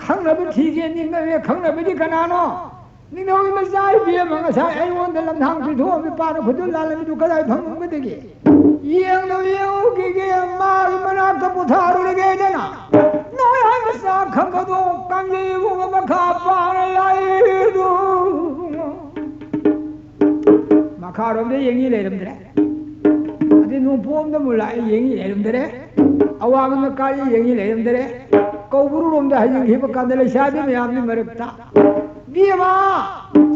ꯈꯪꯅꯕ ꯊꯤꯒꯦ ꯅꯤꯡꯉꯝꯃꯦ꯫ ꯈꯪꯅꯕꯗꯤ ꯀꯅꯥꯅꯣ? ꯅꯤꯡꯊꯧꯒꯤ ꯃꯆꯥ ꯏꯕꯦꯝꯃ ꯉꯁꯥꯏ ꯑꯩꯉꯣꯟꯗ ꯂꯝꯊꯥꯡ ꯄꯤꯊꯣꯛꯑꯝꯃꯤ, ꯄꯥꯅ ꯈꯨꯗꯣꯜ ꯂꯥꯜꯂꯝꯃꯤꯗꯨ ꯀꯗꯥꯏ ꯐꯪꯉꯝꯒꯗꯒꯦ? ꯌꯦꯡꯗ ꯌꯦꯡꯉꯨꯈꯤꯒꯦ, ꯃꯥꯒꯤ ꯃꯅꯥꯛꯇ ꯄꯣꯊꯥꯔꯨꯔꯒꯦꯗꯅ ꯅꯣꯡꯌꯥ ꯃꯆꯥ ꯈꯪꯕꯗꯣ ꯀꯥꯡꯖꯩꯕꯨꯡ ꯃꯈꯥ ꯄꯥꯡꯅ ꯂꯥꯛꯏꯗꯨ꯫ ꯃꯈꯥꯔꯣꯝꯗ ꯌꯦꯡꯉꯤ ꯂꯩꯔꯝꯗ꯭ꯔꯦ꯫ ꯑꯗꯩ ꯅꯣꯡꯄꯣꯛꯂꯣꯝꯗ ꯑꯃꯨꯛ ꯂꯥꯛꯑꯦ, ꯌꯦꯡꯉꯤ ꯂꯩꯔꯝꯗ꯭ꯔꯦ꯫ ꯑꯋꯥꯡꯂꯣꯝꯗ ꯀꯥꯔꯤ, ꯌꯦꯡꯉꯤ ꯂꯩꯔꯝꯗ꯭ꯔꯦ꯫ ꯀꯧꯕ꯭ꯔꯨꯔꯣꯝꯗ ꯍꯥꯏꯖꯤꯟꯈꯤꯕ ꯀꯥꯟꯗ ꯂꯩꯁꯥꯕꯤ ꯃꯌꯥꯝꯒꯤ ꯃꯔꯛꯇ, "ꯏꯕꯦꯝꯃ,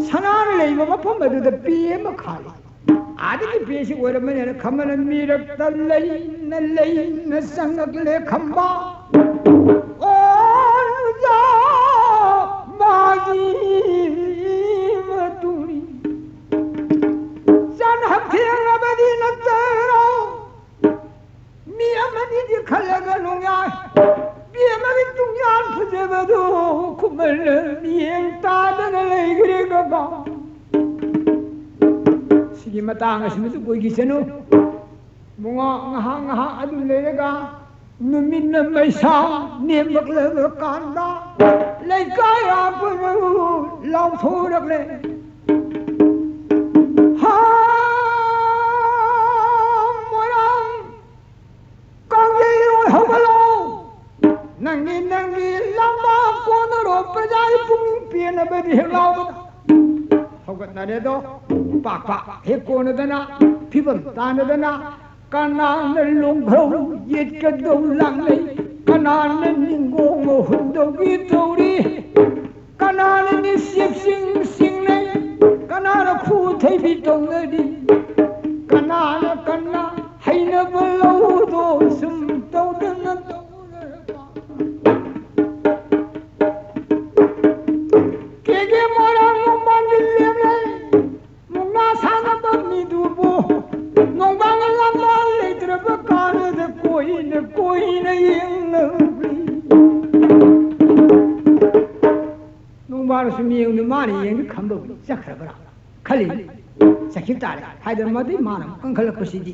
ꯁꯅꯥꯅ ꯂꯩꯕ ꯃꯐꯝ ꯑꯗꯨꯗ ꯄꯦ ꯑꯃ ꯈꯥꯜꯂꯤ꯫ ꯑꯥꯗꯒꯤ ꯄꯦꯁꯤ ꯑꯣꯏꯔꯝꯃꯅꯤꯅ ꯈꯝꯕꯅ ꯃꯤꯔꯛꯇ ꯂꯩꯅ ꯂꯩꯅ ꯆꯪꯉꯛꯂꯦ ꯈꯝꯕ꯫ ꯑꯣ ꯅꯨꯖꯥ ꯃꯥꯒꯤ ꯃꯇꯨꯅꯤ꯫ ꯆꯟ ꯍꯛꯊꯦꯡꯅꯕꯗꯤ ꯅꯠꯇꯔꯣ? ꯃꯤ ꯑꯃꯅꯤꯗꯤ ꯈꯜꯂꯒ ꯅꯨꯡꯌꯥꯏ꯫ ꯃꯤ ꯑꯃꯒꯤ ꯇꯨꯡꯌꯥꯟ ꯐꯖꯕꯗꯨ ꯈꯨꯃꯟꯅ ꯃꯤꯠꯌꯦꯡ ꯇꯥꯗꯅ ꯂꯩꯈ꯭ꯔꯦ ꯒꯒꯥ꯫ ꯒꯤ ꯃꯇꯥꯡ ꯑꯁꯤꯃꯁꯨ ꯀꯨꯏꯈꯤꯁꯅꯨ꯫ ꯏꯕꯨꯡꯉꯣ, ꯉꯥꯏꯍꯥꯛ ꯉꯥꯏꯍꯥꯛ ꯑꯗꯨꯝ ꯂꯩꯔꯒ ꯅꯨꯃꯤꯠꯅ ꯃꯩꯁꯥ ꯅꯦꯝꯂꯛꯂꯕ ꯀꯥꯟꯗ ꯂꯩꯀꯥꯏ ꯑꯄꯨꯟꯕꯕꯨ ꯂꯥꯎꯊꯣꯔꯛꯂꯦ꯫ ꯍꯥ, ꯃꯣꯏꯔꯥꯡ ꯀꯥꯡꯖꯩꯔꯣꯏ ꯍꯧꯒꯠꯂꯣ! ꯅꯪꯒꯤ, ꯅꯪꯒꯤ ꯂꯝꯕꯥ ꯀꯣꯟꯅꯔꯣ, ꯄ꯭ꯔꯖꯥꯒꯤ ꯄꯨꯛꯅꯤꯡ ꯄꯦꯟꯅꯕꯗꯤ ꯍꯦꯛ ꯂꯥꯎꯕꯗ꯫ ꯍꯧꯒꯠꯅꯔꯦꯗꯣ, ꯄꯥꯛ ꯄꯥꯛ ꯍꯦꯛ ꯀꯣꯟꯅꯗꯅ, ꯐꯤꯕꯝ ꯇꯥꯅꯗꯅ, ꯀꯅꯥꯅ ꯂꯣꯡꯈ꯭ꯔꯧ ꯌꯦꯠꯀꯗꯧ ꯂꯥꯡꯅꯩ, ꯀꯅꯥꯅ ꯅꯤꯡꯒꯣꯡ ꯃꯍꯨꯠꯇꯧꯒꯤ ꯇꯧꯔꯤ, ꯀꯅꯥꯅ ꯅꯤꯁꯤꯞꯁꯤꯡ ꯁꯤꯡꯅꯩ, ꯀꯅꯥꯅ ꯈꯨꯊꯩꯕꯤ ꯇꯧꯅꯔꯤ, ꯀꯅꯥꯅ ꯀꯅꯥ ꯍꯩꯅꯕ ꯂꯧꯗꯣ ꯁꯨꯝ ꯇꯧꯗꯅ ꯇꯧꯔꯒ꯫ ꯀꯦꯒꯦ ꯃꯣꯏꯔꯥꯡ ꯅꯣꯡꯕꯥꯟꯗꯤ ꯂꯦꯝꯂꯦ꯫ ꯃꯨꯛꯅꯥ ꯁꯥꯟꯅꯕ ꯃꯤꯗꯨꯕꯨ ꯅꯣꯡꯕꯥꯟ ꯂꯝꯕꯥ ꯂꯩꯇ꯭ꯔꯕ ꯀꯥꯟꯗ ꯀꯣꯏꯅ ꯀꯣꯏꯅ ꯌꯦꯡꯅꯕꯤ꯫ ꯅꯣꯡꯕꯥꯟꯁꯨ ꯃꯤꯡꯗꯨ ꯃꯥꯅ ꯌꯦꯡꯗ ꯈꯝꯕꯕꯨ ꯆꯠꯈ꯭ꯔꯕ꯭ꯔꯥ ꯈꯜꯂꯤ꯫ ꯆꯠꯈꯤꯕ ꯇꯥꯔꯦ ꯍꯥꯏꯗꯅ ꯃꯗꯨꯏ ꯃꯥꯅ ꯑꯃꯨꯛ ꯀꯟꯈꯠꯂꯛꯄꯁꯤꯗꯤ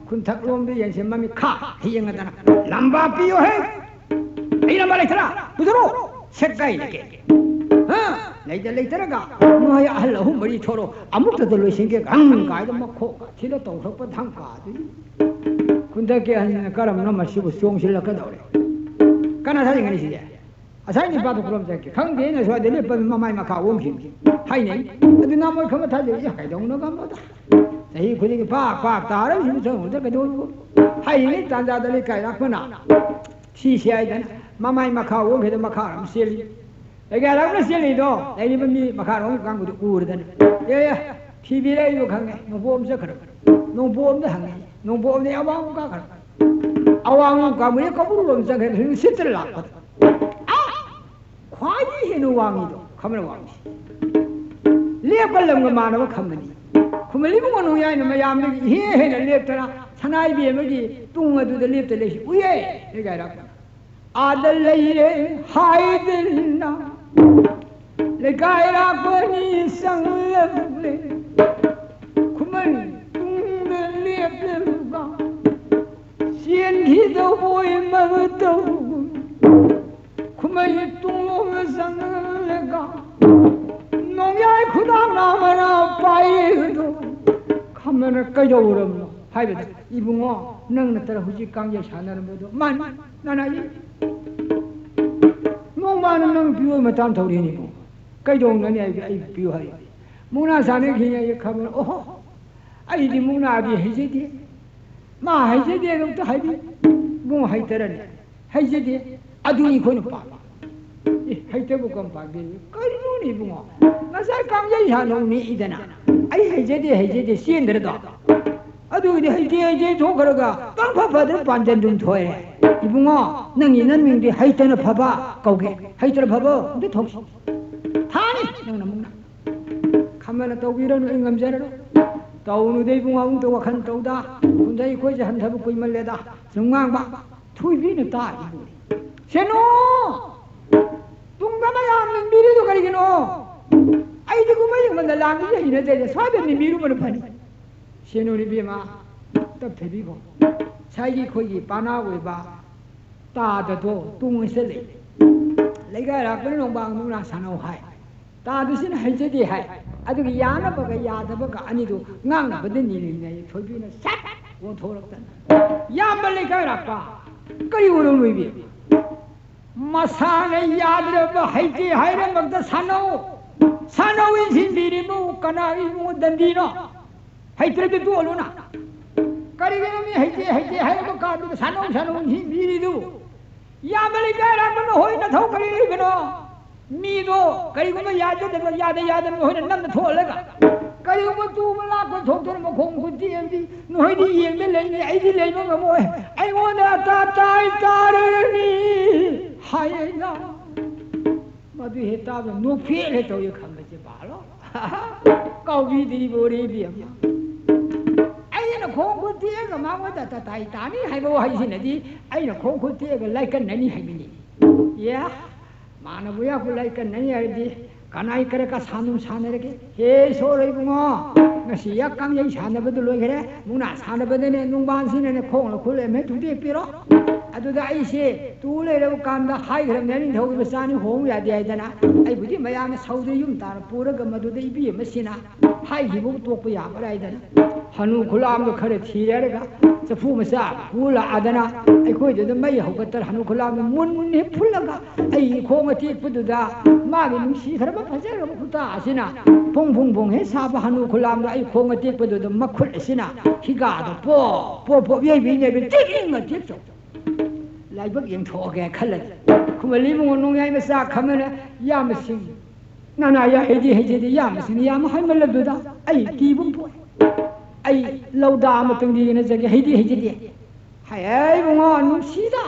ꯈꯨꯟꯊꯛꯂꯣꯝꯗ ꯌꯦꯡꯁꯦ ꯃꯃꯤꯠ ꯈꯥ ꯌꯦꯡꯉꯗꯅ, "ꯂꯝꯕꯥ ꯄꯤꯌꯣ ꯍꯦ! ꯑꯩ ꯂꯝꯕꯥ ꯂꯩꯇ꯭ꯔꯥ? ꯄꯨꯊꯣꯔꯛꯑꯣ! ꯁꯦꯠ ꯀꯥꯏ ꯂꯩꯒꯦ? ꯍꯥ? ꯂꯩꯇ ꯂꯩꯇ꯭ꯔꯒ ꯅꯣꯏ ꯑꯍꯜ ꯑꯍꯨꯝ ꯃꯔꯤ ꯊꯣꯔꯛꯑꯣ, ꯑꯃꯨꯛꯇꯗ ꯂꯣꯏꯁꯤꯟꯒꯦ, ꯒꯪ ꯀꯥꯏꯗ ꯃꯈꯣꯛ ꯊꯤꯜꯂ ꯇꯧꯊꯣꯛꯄ ꯙꯝꯀꯥꯗꯨꯗꯤ꯫ ꯈꯨꯟꯊꯛꯀꯤ ꯑꯍꯟꯁꯤꯅ ꯀꯔꯝꯅ ꯃꯁꯤꯕꯨ ꯆꯣꯡꯁꯤꯜꯂꯛꯀꯗꯧꯔꯦ? ꯀꯅꯥ ꯊꯥꯖꯤꯟꯒꯅꯤ ꯁꯤꯗꯤ? ꯉꯁꯥꯏ ꯅꯤꯄꯥꯗꯣ ꯈꯨꯔꯨꯝ ꯆꯠꯈꯤ꯫ ꯈꯪꯗꯦ, ꯑꯩꯅ ꯁ꯭ꯋꯥꯏꯗ ꯂꯦꯞꯄ ꯃꯃꯥꯏ ꯃꯈꯥ ꯑꯣꯟꯈꯤꯕꯅꯤ ꯍꯥꯏꯅꯩ꯫ ꯑꯗꯨ ꯅꯃꯣꯏ ꯈꯪꯕ ꯊꯥꯖꯩ꯫ ꯏꯌꯥ, ꯀꯩꯗꯧꯅꯣ ꯈꯪꯕꯗ? ꯆꯍꯤ ꯈꯨꯗꯤꯡꯒꯤ ꯄꯥꯛ ꯄꯥꯛ ꯇꯥꯔ ꯁꯤꯕꯨ ꯆꯪꯉꯨꯗ ꯀꯩꯗꯧꯅꯣ? ꯍꯥꯏꯔꯤꯉꯩ ꯇꯥꯟꯖꯥꯗ ꯂꯩꯀꯥꯏ ꯂꯥꯛꯄꯅ ꯁꯤꯁꯤ ꯍꯥꯏꯗꯅ ꯃꯃꯥꯏ ꯃꯈꯥ ꯑꯣꯟꯈꯤꯗ ꯃꯈꯥ ꯑꯃ ꯆꯦꯜꯂꯤ꯫ ꯂꯩꯀꯥꯏ ꯂꯥꯛꯄꯅ ꯆꯦꯜꯂꯤꯗꯣ ꯂꯩꯔꯤꯕ ꯃꯤ ꯃꯈꯥꯔꯣꯝꯒꯤ ꯀꯥꯡꯕꯨꯗꯨ ꯎꯔꯗꯅ, "ꯑꯦ, ꯑꯦ, ꯊꯤꯕꯤꯔꯛꯏꯕ ꯈꯪꯉꯦ, ꯅꯣꯡꯄꯣꯛ ꯑꯃ ꯆꯠꯈ꯭ꯔꯕ꯫ ꯅꯣꯡꯄꯣꯛ ꯑꯃꯗ ꯍꯪꯉꯤ, ꯅꯣꯡꯄꯣꯛ ꯑꯃꯗ ꯑꯋꯥꯡ ꯑꯃ ꯀꯥꯈ꯭ꯔꯕ꯫ ꯑꯋꯥꯡ ꯑꯃ ꯀꯥꯡꯕꯨꯗꯤ ꯀꯧꯕ꯭ꯔꯨ ꯂꯣꯝ ꯆꯠꯈ꯭ꯔꯦ, ꯍꯧꯖꯤꯛ ꯁꯤꯠꯇ ꯂꯥꯛꯄꯗ꯫ ꯑꯥ! ꯈ꯭ꯋꯥꯏꯗꯒꯤ ꯍꯦꯟꯅ ꯋꯥꯡꯉꯤꯗꯣ ꯈꯝꯕꯅ ꯋꯥꯡꯉꯤ꯫ ꯂꯦꯞꯄ ꯂꯝꯒ ꯃꯥꯟꯅꯕ ꯈꯝꯕꯅꯤ꯫ ꯈꯨꯃꯟ ꯏꯕꯨꯡꯉꯣ ꯅꯣꯡꯌꯥꯏꯅ ꯃꯌꯥꯝꯗꯒꯤ ꯏꯍꯦ ꯍꯦꯟꯅ ꯂꯦꯞꯇꯅ ꯁꯅꯥ ꯏꯕꯦꯝꯃꯒꯤ ꯇꯨꯡ ꯑꯗꯨꯗ ꯂꯦꯞꯇ ꯂꯩꯁꯤ ꯎꯏꯌꯦ꯫ ꯂꯩꯀꯥꯏ ꯂꯥꯛꯄ꯫ ꯑꯥꯗ ꯂꯩꯔꯦ ꯍꯥꯏꯗꯅ ꯂꯩꯀꯥꯏ ꯂꯥꯛꯄꯅꯤ ꯆꯪꯂꯛꯂꯦ꯫ ꯇꯨꯡꯗ ꯂꯦꯞꯂꯒ ꯆꯦꯟꯈꯤꯗꯧꯕꯣꯏ ꯃꯇꯧ ꯈꯨꯃꯩ ꯇꯨꯡꯂꯣꯝꯗ ꯆꯪꯂꯒ ꯅꯣꯡꯌꯥꯏ ꯈꯨꯗꯥꯡ ꯅꯥꯝꯃꯅ ꯄꯥꯏꯔꯤꯗꯣ ꯈꯝꯕꯅ ꯀꯩꯗꯧꯔꯕꯅꯣ ꯍꯥꯏꯕꯗ, "ꯏꯕꯨꯡꯉꯣ, ꯅꯪ ꯅꯠꯇ꯭ꯔ ꯍꯧꯖꯤꯛ ꯀꯥꯡꯖꯩ ꯁꯥꯟꯅꯔꯝꯕꯗꯣ ꯃꯥꯅꯤ, ꯅꯅꯥꯏ ꯅꯣꯡꯃꯅ ꯅꯪ ꯄꯤꯌꯣ ꯃꯇꯥꯡ ꯊꯧꯔꯤꯅꯤꯀꯣ꯫ ꯀꯩꯗꯧꯅꯅꯤ ꯑꯩ, ꯑꯩ ꯄꯤꯌꯨ ꯍꯥꯏ꯫ ꯃꯨꯛꯅꯥ ꯁꯥꯟꯅꯈꯤꯅꯤ ꯑꯩ ꯈꯝꯕꯅ, ꯑꯣꯍꯣ, ꯑꯩꯗꯤ ꯃꯨꯛꯅꯥꯗꯤ ꯍꯩꯖꯗꯦ꯫ ꯃꯥ ꯍꯩꯖꯗꯦ ꯑꯗꯨꯝꯇ ꯍꯥꯏꯕꯤ꯫ ꯏꯕꯨꯡꯉꯣ ꯍꯩꯇꯔꯅꯤ꯫ ꯍꯩꯖꯗꯦ꯫ ꯑꯗꯨꯅꯤ ꯑꯩꯈꯣꯏꯅ ꯄꯥꯝꯃꯤ꯫ ꯑꯦ, ꯍꯩꯇꯕꯨ ꯀꯔꯝ ꯄꯥꯝꯒꯦ? ꯀꯔꯤꯅꯣꯅꯦ ꯏꯕꯨꯡꯉꯣ? ꯉꯁꯥꯏ ꯀꯥꯡꯖꯩ ꯁꯥꯟꯅꯧ ꯅꯤꯛꯏꯗꯅ꯫ ꯑꯩ ꯍꯩꯖꯗꯦ, ꯍꯩꯖꯗꯦ, ꯆꯦꯟꯗ꯭ꯔꯗꯣ꯫ ꯑꯗꯨꯒꯤꯗꯤ ꯍꯩꯇꯦ, ꯍꯩꯇꯦ ꯊꯣꯛꯈ꯭ꯔꯒ ꯄꯪꯐ ꯐꯗꯅ ꯄꯥꯟꯖꯟꯗꯨꯝ ꯊꯣꯛꯑꯦ꯫ ꯏꯕꯨꯡꯉꯣ, ꯅꯪꯒꯤ ꯅꯃꯤꯡꯗꯤ ꯍꯩꯇꯅ ꯐꯕ ꯀꯧꯒꯦ꯫ ꯍꯩꯇꯅ ꯐꯕ ꯑꯝꯇ ꯊꯣꯛꯁꯤ꯫ ꯊꯥꯅꯤ ꯅꯪꯅ ꯃꯨꯛꯅꯥ꯫ ꯈꯝꯕꯅ ꯇꯧꯕꯤꯔꯅꯨ, ꯑꯩ ꯉꯝꯖꯔꯔꯣꯏ꯫ ꯇꯧꯅꯨꯗ ꯏꯕꯨꯡꯉꯣ, ꯑꯃꯨꯛꯇ ꯋꯥꯈꯜ ꯇꯧꯗ꯫ ꯈꯨꯟꯗꯩ ꯑꯩꯈꯣꯏꯁꯦ ꯍꯟꯊꯕ ꯀꯨꯏꯃꯜꯂꯦꯗ꯫ ꯁꯨꯝ ꯉꯥꯡꯕ꯫ ꯊꯣꯏꯕꯤꯅ ꯇꯥꯔꯤꯕꯅꯤ꯫ "ꯁꯦꯅꯣ! ꯇꯨꯡꯗ ꯃꯌꯥꯝ ꯅꯤꯡꯕꯤꯔꯤꯗꯨ ꯀꯔꯤꯒꯤꯅꯣ? ꯑꯩꯗꯤ ꯀꯨꯝꯍꯩ ꯑꯃꯗ ꯂꯥꯡꯕꯁꯦ ꯍꯩꯅꯗꯦ, ꯁ꯭ꯋꯥꯏꯗ ꯅꯤꯡꯕꯤꯔꯨꯕꯅ ꯐꯅꯤ꯫" "ꯁꯦꯅꯣ ꯏꯕꯦꯝꯃ, ꯇꯞ ꯊꯣꯏꯕꯤꯈꯣ꯫ ꯉꯁꯥꯏꯒꯤ ꯑꯩꯈꯣꯏꯒꯤ ꯄꯥꯅꯥ ꯑꯣꯏꯕ ꯇꯥꯗꯗꯣ ꯇꯣꯡꯉ ꯆꯠꯂꯦ꯫ ꯂꯩꯀꯥꯏ ꯂꯥꯛꯄꯅ ꯅꯣꯡꯕꯥꯡ ꯃꯨꯛꯅꯥ ꯁꯥꯟꯅꯧ ꯍꯥꯏ꯫ ꯇꯥꯗꯨꯁꯤꯅ ꯍꯩꯖꯗꯦ ꯍꯥꯏ꯫ ꯑꯗꯨꯒ ꯌꯥꯅꯕꯒ ꯌꯥꯗꯕꯒ ꯑꯅꯤꯗꯨ ꯉꯥꯡꯅꯕꯗ ꯅꯤꯔꯤꯉꯩ ꯊꯣꯏꯕꯤꯅ ꯁꯠ ꯑꯣꯟꯊꯣꯔꯛꯇꯅ, "ꯏꯌꯥꯝꯕ ꯂꯩꯀꯥꯏ ꯂꯥꯛꯄ, ꯀꯔꯤ ꯑꯣꯏꯔꯝꯂꯣꯏꯕꯤ? ꯃꯁꯥꯅ ꯌꯥꯗ꯭ꯔꯕ ꯍꯩꯇꯦ ꯍꯥꯏꯔꯃꯛꯇ ꯁꯥꯟꯅꯧ, ꯁꯥꯟꯅꯧ ꯏꯟꯁꯤꯟꯕꯤꯔꯤꯕꯨ ꯀꯅꯥ ꯏꯕꯨꯡꯉꯣ ꯗꯟꯗꯤꯅꯣ? ꯍꯩꯇ꯭ꯔꯗꯤ ꯇꯣꯛꯍꯜꯂꯨꯅ꯫ ꯀꯔꯤꯒꯤꯅꯣ ꯃꯤ ꯍꯩꯇꯦ, ꯍꯩꯇꯦ ꯍꯥꯏꯔꯕ ꯀꯥꯟꯗꯨꯗ ꯁꯥꯟꯅꯧ, ꯁꯥꯟꯅꯧ ꯏꯟꯁꯤꯟꯕꯤꯔꯤꯗꯨ? ꯏꯌꯥꯝꯕ ꯂꯩꯀꯥꯏ ꯂꯥꯛꯄ ꯅꯈꯣꯏ ꯅꯊꯧ ꯀꯔꯤ ꯂꯩꯕꯅꯣ? ꯃꯤꯗꯣ ꯀꯔꯤꯒꯨꯝꯕ ꯌꯥꯖꯗꯕ, ꯌꯥꯗ ꯌꯥꯗꯅ ꯅꯈꯣꯏꯅ ꯅꯝꯅ ꯊꯣꯛꯍꯜꯂꯒ, ꯀꯔꯤꯒꯨꯝꯕ ꯇꯨꯕ ꯂꯥꯛꯄ ꯊꯣꯛꯇꯅ ꯃꯈꯣꯡ ꯈꯨꯠ ꯇꯦꯛꯑꯕꯗꯤ ꯅꯈꯣꯏꯗꯤ ꯌꯦꯡꯗ ꯂꯩꯅꯤ, ꯑꯩꯗꯤ ꯂꯩꯕ ꯉꯝꯃꯣꯏ, ꯑꯩꯉꯣꯟꯗ ꯑꯇꯥ ꯇꯥꯏ ꯇꯥꯔꯅꯤ" ꯍꯥꯏ ꯑꯩꯅ꯫ ꯃꯗꯨ ꯍꯦꯛ ꯇꯥꯕꯗ ꯅꯣꯛꯐꯦꯠ ꯍꯦꯛ ꯇꯧꯏ ꯈꯝꯕꯁꯦ ꯕꯥꯂꯣ꯫ ꯀꯥꯎꯕꯤꯗ꯭ꯔꯤꯕꯣꯔꯦ ꯏꯕꯦꯝꯃ꯫ ꯑꯩꯅ ꯈꯣꯡ ꯈꯨꯠ ꯇꯦꯛꯑꯒ ꯃꯉꯣꯟꯗ ꯇꯇꯥꯏ ꯇꯥꯅꯤ ꯍꯥꯏꯕ ꯋꯥꯍꯩꯁꯤꯅꯗꯤ ꯑꯩꯅ ꯈꯣꯡ ꯈꯨꯠ ꯇꯦꯛꯑꯒ ꯂꯥꯏꯀꯠꯅꯅꯤ ꯍꯥꯏꯕꯅꯤ꯫ ꯑꯦ, ꯃꯥꯅꯕꯨ ꯌꯥꯄꯨ ꯂꯥꯏꯀꯠꯅꯅꯤ ꯍꯥꯏꯔꯗꯤ ꯀꯅꯥꯏ ꯀꯔꯦ ꯀ ꯁꯥꯟꯅꯨ ꯁꯥꯟꯅꯔꯒꯦ? ꯍꯦ ꯏꯁꯣꯔ ꯏꯕꯨꯡꯉꯣ, ꯉꯁꯤ ꯌꯥ ꯀꯥꯡꯖꯩ ꯁꯥꯟꯅꯕꯗꯨ ꯂꯣꯏꯈ꯭ꯔꯦ꯫ ꯃꯨꯛꯅꯥ ꯁꯥꯟꯅꯕꯗꯅꯦ ꯅꯨꯡꯕꯥꯟꯁꯤꯅꯅꯦ ꯈꯣꯡꯅ ꯈꯨꯠꯂꯦꯝꯃꯦ ꯊꯨꯗꯦꯛꯄꯤꯔꯣ꯫ ꯑꯗꯨꯗ ꯑꯩꯁꯦ ꯇꯨ ꯂꯩꯔꯕ ꯀꯥꯟꯗ ꯍꯥꯏꯈ꯭ꯔꯕꯅꯦ, ꯅꯤꯡꯊꯧꯒꯤ ꯃꯆꯥꯅꯤ ꯍꯣꯡꯕ ꯌꯥꯗꯦ ꯍꯥꯏꯗꯅ꯫ ꯑꯩꯕꯨꯗꯤ ꯃꯌꯥꯝꯅ ꯁꯧꯗ ꯌꯨꯝ ꯇꯥꯅ ꯄꯨꯔꯒ ꯃꯗꯨꯗ ꯏꯕꯤ ꯑꯃꯁꯤꯅ ꯍꯥꯏꯈꯤꯕꯕꯨ ꯇꯣꯛꯄ ꯌꯥꯕ꯭ꯔꯥ ꯍꯥꯏꯗꯅ꯫ ꯍꯅꯨ ꯈꯨꯂꯥꯝꯗꯣ ꯈꯔ ꯊꯤꯔꯦꯔꯒ ꯆꯐꯨ ꯃꯆꯥ ꯄꯨ ꯂꯥꯛꯑꯗꯅ ꯑꯩꯈꯣꯏꯗꯨꯗ ꯃꯩ ꯍꯧꯒꯠꯇꯅ ꯍꯅꯨ ꯈꯨꯂꯥꯝꯗꯣ ꯃꯨꯟ ꯃꯨꯟ ꯍꯦꯛ ꯐꯨꯜꯂꯒ ꯑꯩꯒꯤ ꯈꯣꯡ ꯑꯇꯦꯛꯄꯗꯨꯗ ꯃꯥꯒꯤ ꯅꯨꯡꯁꯤꯈ꯭ꯔꯕ ꯐꯖꯈ꯭ꯔꯕ ꯈꯨꯠꯇ ꯑꯁꯤꯅ ꯐꯣꯡ ꯐꯣꯡ ꯐꯣꯡ ꯍꯦꯛ ꯁꯥꯕ ꯍꯅꯨ ꯈꯨꯂꯥꯝꯗꯣ ꯑꯩ ꯈꯣꯡ ꯑꯇꯦꯛꯄꯗꯨꯗ ꯃꯈꯨꯠ ꯑꯁꯤꯅ ꯍꯤꯒꯥꯗꯣ ꯄꯣꯞ ꯄꯣꯞ ꯄꯣꯞ ꯌꯩꯕꯤ ꯌꯩꯕꯤ ꯇꯤꯡ ꯑꯇꯦꯛꯆꯧ꯫ ꯂꯥꯏꯕꯛ ꯌꯦꯡꯊꯣꯛꯑꯒꯦ ꯈꯜꯂꯗꯤ ꯈꯨꯃꯟ ꯏꯕꯨꯡꯉꯣ ꯅꯣꯡꯌꯥꯏ ꯃꯆꯥ ꯈꯝꯃꯅ ꯌꯥꯝꯕꯁꯤꯡ ꯅꯅꯥ ꯌꯥ ꯍꯩꯗꯤ ꯍꯩꯖꯗꯤ ꯌꯥꯝꯕꯁꯤꯡ ꯌꯥꯝ ꯍꯥꯏꯃꯜꯂꯗꯨꯗ ꯑꯩ ꯀꯤꯕ ꯄꯣꯛꯑꯦ꯫ ꯑꯩ ꯂꯧꯗꯥ ꯑꯃꯇꯪꯗꯤ ꯌꯦꯡꯅꯖꯒꯦ, ꯍꯩꯗꯤ ꯍꯩꯖꯗꯦ꯫ ꯍꯥꯏ ꯏꯕꯨꯡꯉꯣ ꯅꯨꯡꯁꯤꯗ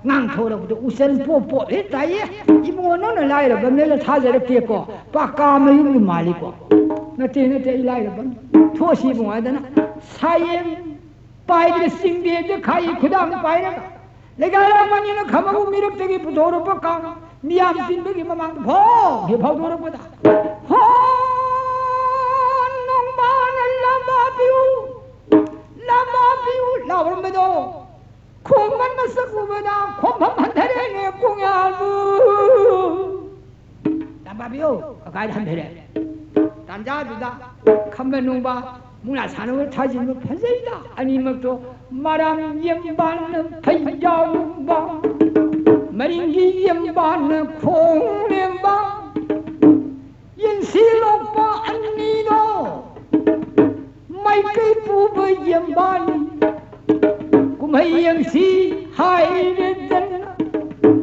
ꯉꯥꯡꯊꯣꯔꯛꯄꯗ ꯎꯆꯟ ꯄꯣꯞ ꯄꯣꯞ ꯍꯦꯛ ꯇꯥꯏꯌꯦ꯫ ꯏꯕꯨꯡꯉꯣ ꯅꯪꯅ ꯂꯥꯏꯔꯕꯅꯦꯅ ꯊꯥꯖꯔꯛꯇꯦꯀꯣ꯫ ꯄꯥꯀꯥ ꯃꯌꯨꯝꯒꯤ ꯃꯥꯜꯂꯤꯀꯣ꯫ ꯅꯠꯇꯦ ꯅꯠꯇꯦ ꯑꯩ ꯂꯥꯏꯔꯕꯅꯤ꯫ ꯊꯣꯛꯑꯁꯤ ꯏꯕꯨꯡꯉꯣ ꯍꯥꯏꯗꯅ ꯁꯥꯌꯦꯝ ꯄꯥꯏꯗꯅ ꯆꯤꯡꯗꯦꯗ ꯈꯥꯏ ꯈꯨꯗꯥꯡ ꯄꯥꯏꯔꯒ ꯂꯩꯒꯥꯏꯔꯥ ꯃꯅꯤꯅ ꯈꯝꯃꯕꯨ ꯃꯤꯔꯛꯇꯒꯤ ꯄꯨꯊꯣꯔꯛꯄ ꯀꯥꯡ ꯃꯤꯌꯥꯝ ꯇꯤꯟꯕꯒꯤ ꯃꯃꯥꯡꯗ ꯐꯣꯡ ꯍꯦꯛ ꯐꯥꯎꯗꯣꯔꯛꯄꯗ ꯍꯣ ꯅꯣꯡꯕꯥꯅ ꯂꯝꯕꯥ ꯄꯤꯌꯨ ꯂꯝꯕꯥ ꯄꯤꯌꯨ ꯂꯥꯎꯔꯝꯕꯗꯣ ꯈꯣꯡꯃꯟ ꯃꯁꯛ ꯎꯕꯗ ꯈꯣꯡꯐꯝ ꯍꯟꯊꯔꯦꯅꯦ ꯄꯨꯡꯌꯥꯜꯕꯨ꯫ ꯂꯝꯕꯥꯕꯤꯌꯣ ꯀꯀꯥꯏꯗ ꯍꯟꯊꯔꯦ꯫ ꯇꯥꯟꯖꯥꯗꯨꯗ ꯈꯝꯕ ꯅꯣꯡꯕ ꯃꯨꯛꯅꯥ ꯁꯥꯟꯅꯕ ꯊꯥꯖꯤꯟꯕ ꯐꯖꯩꯗ ꯑꯅꯤꯃꯛꯇꯣ꯫ ꯃꯔꯥꯝ ꯌꯦꯝꯕꯥꯟꯅ ꯐꯩꯖꯥꯎꯕ ꯃꯔꯤꯡꯒꯤ ꯌꯦꯝꯕꯥꯟꯅ ꯈꯣꯡ ꯂꯦꯝꯕ ꯌꯦꯟꯁꯤ ꯂꯣꯛꯄ ꯑꯅꯤꯗꯣ ꯃꯥꯏꯀꯩ ꯄꯨꯕ ꯌꯦꯝꯕꯥꯟ ꯀꯨꯝꯍꯩ ꯌꯦꯡꯁꯤ ꯍꯥꯏꯔꯗꯅ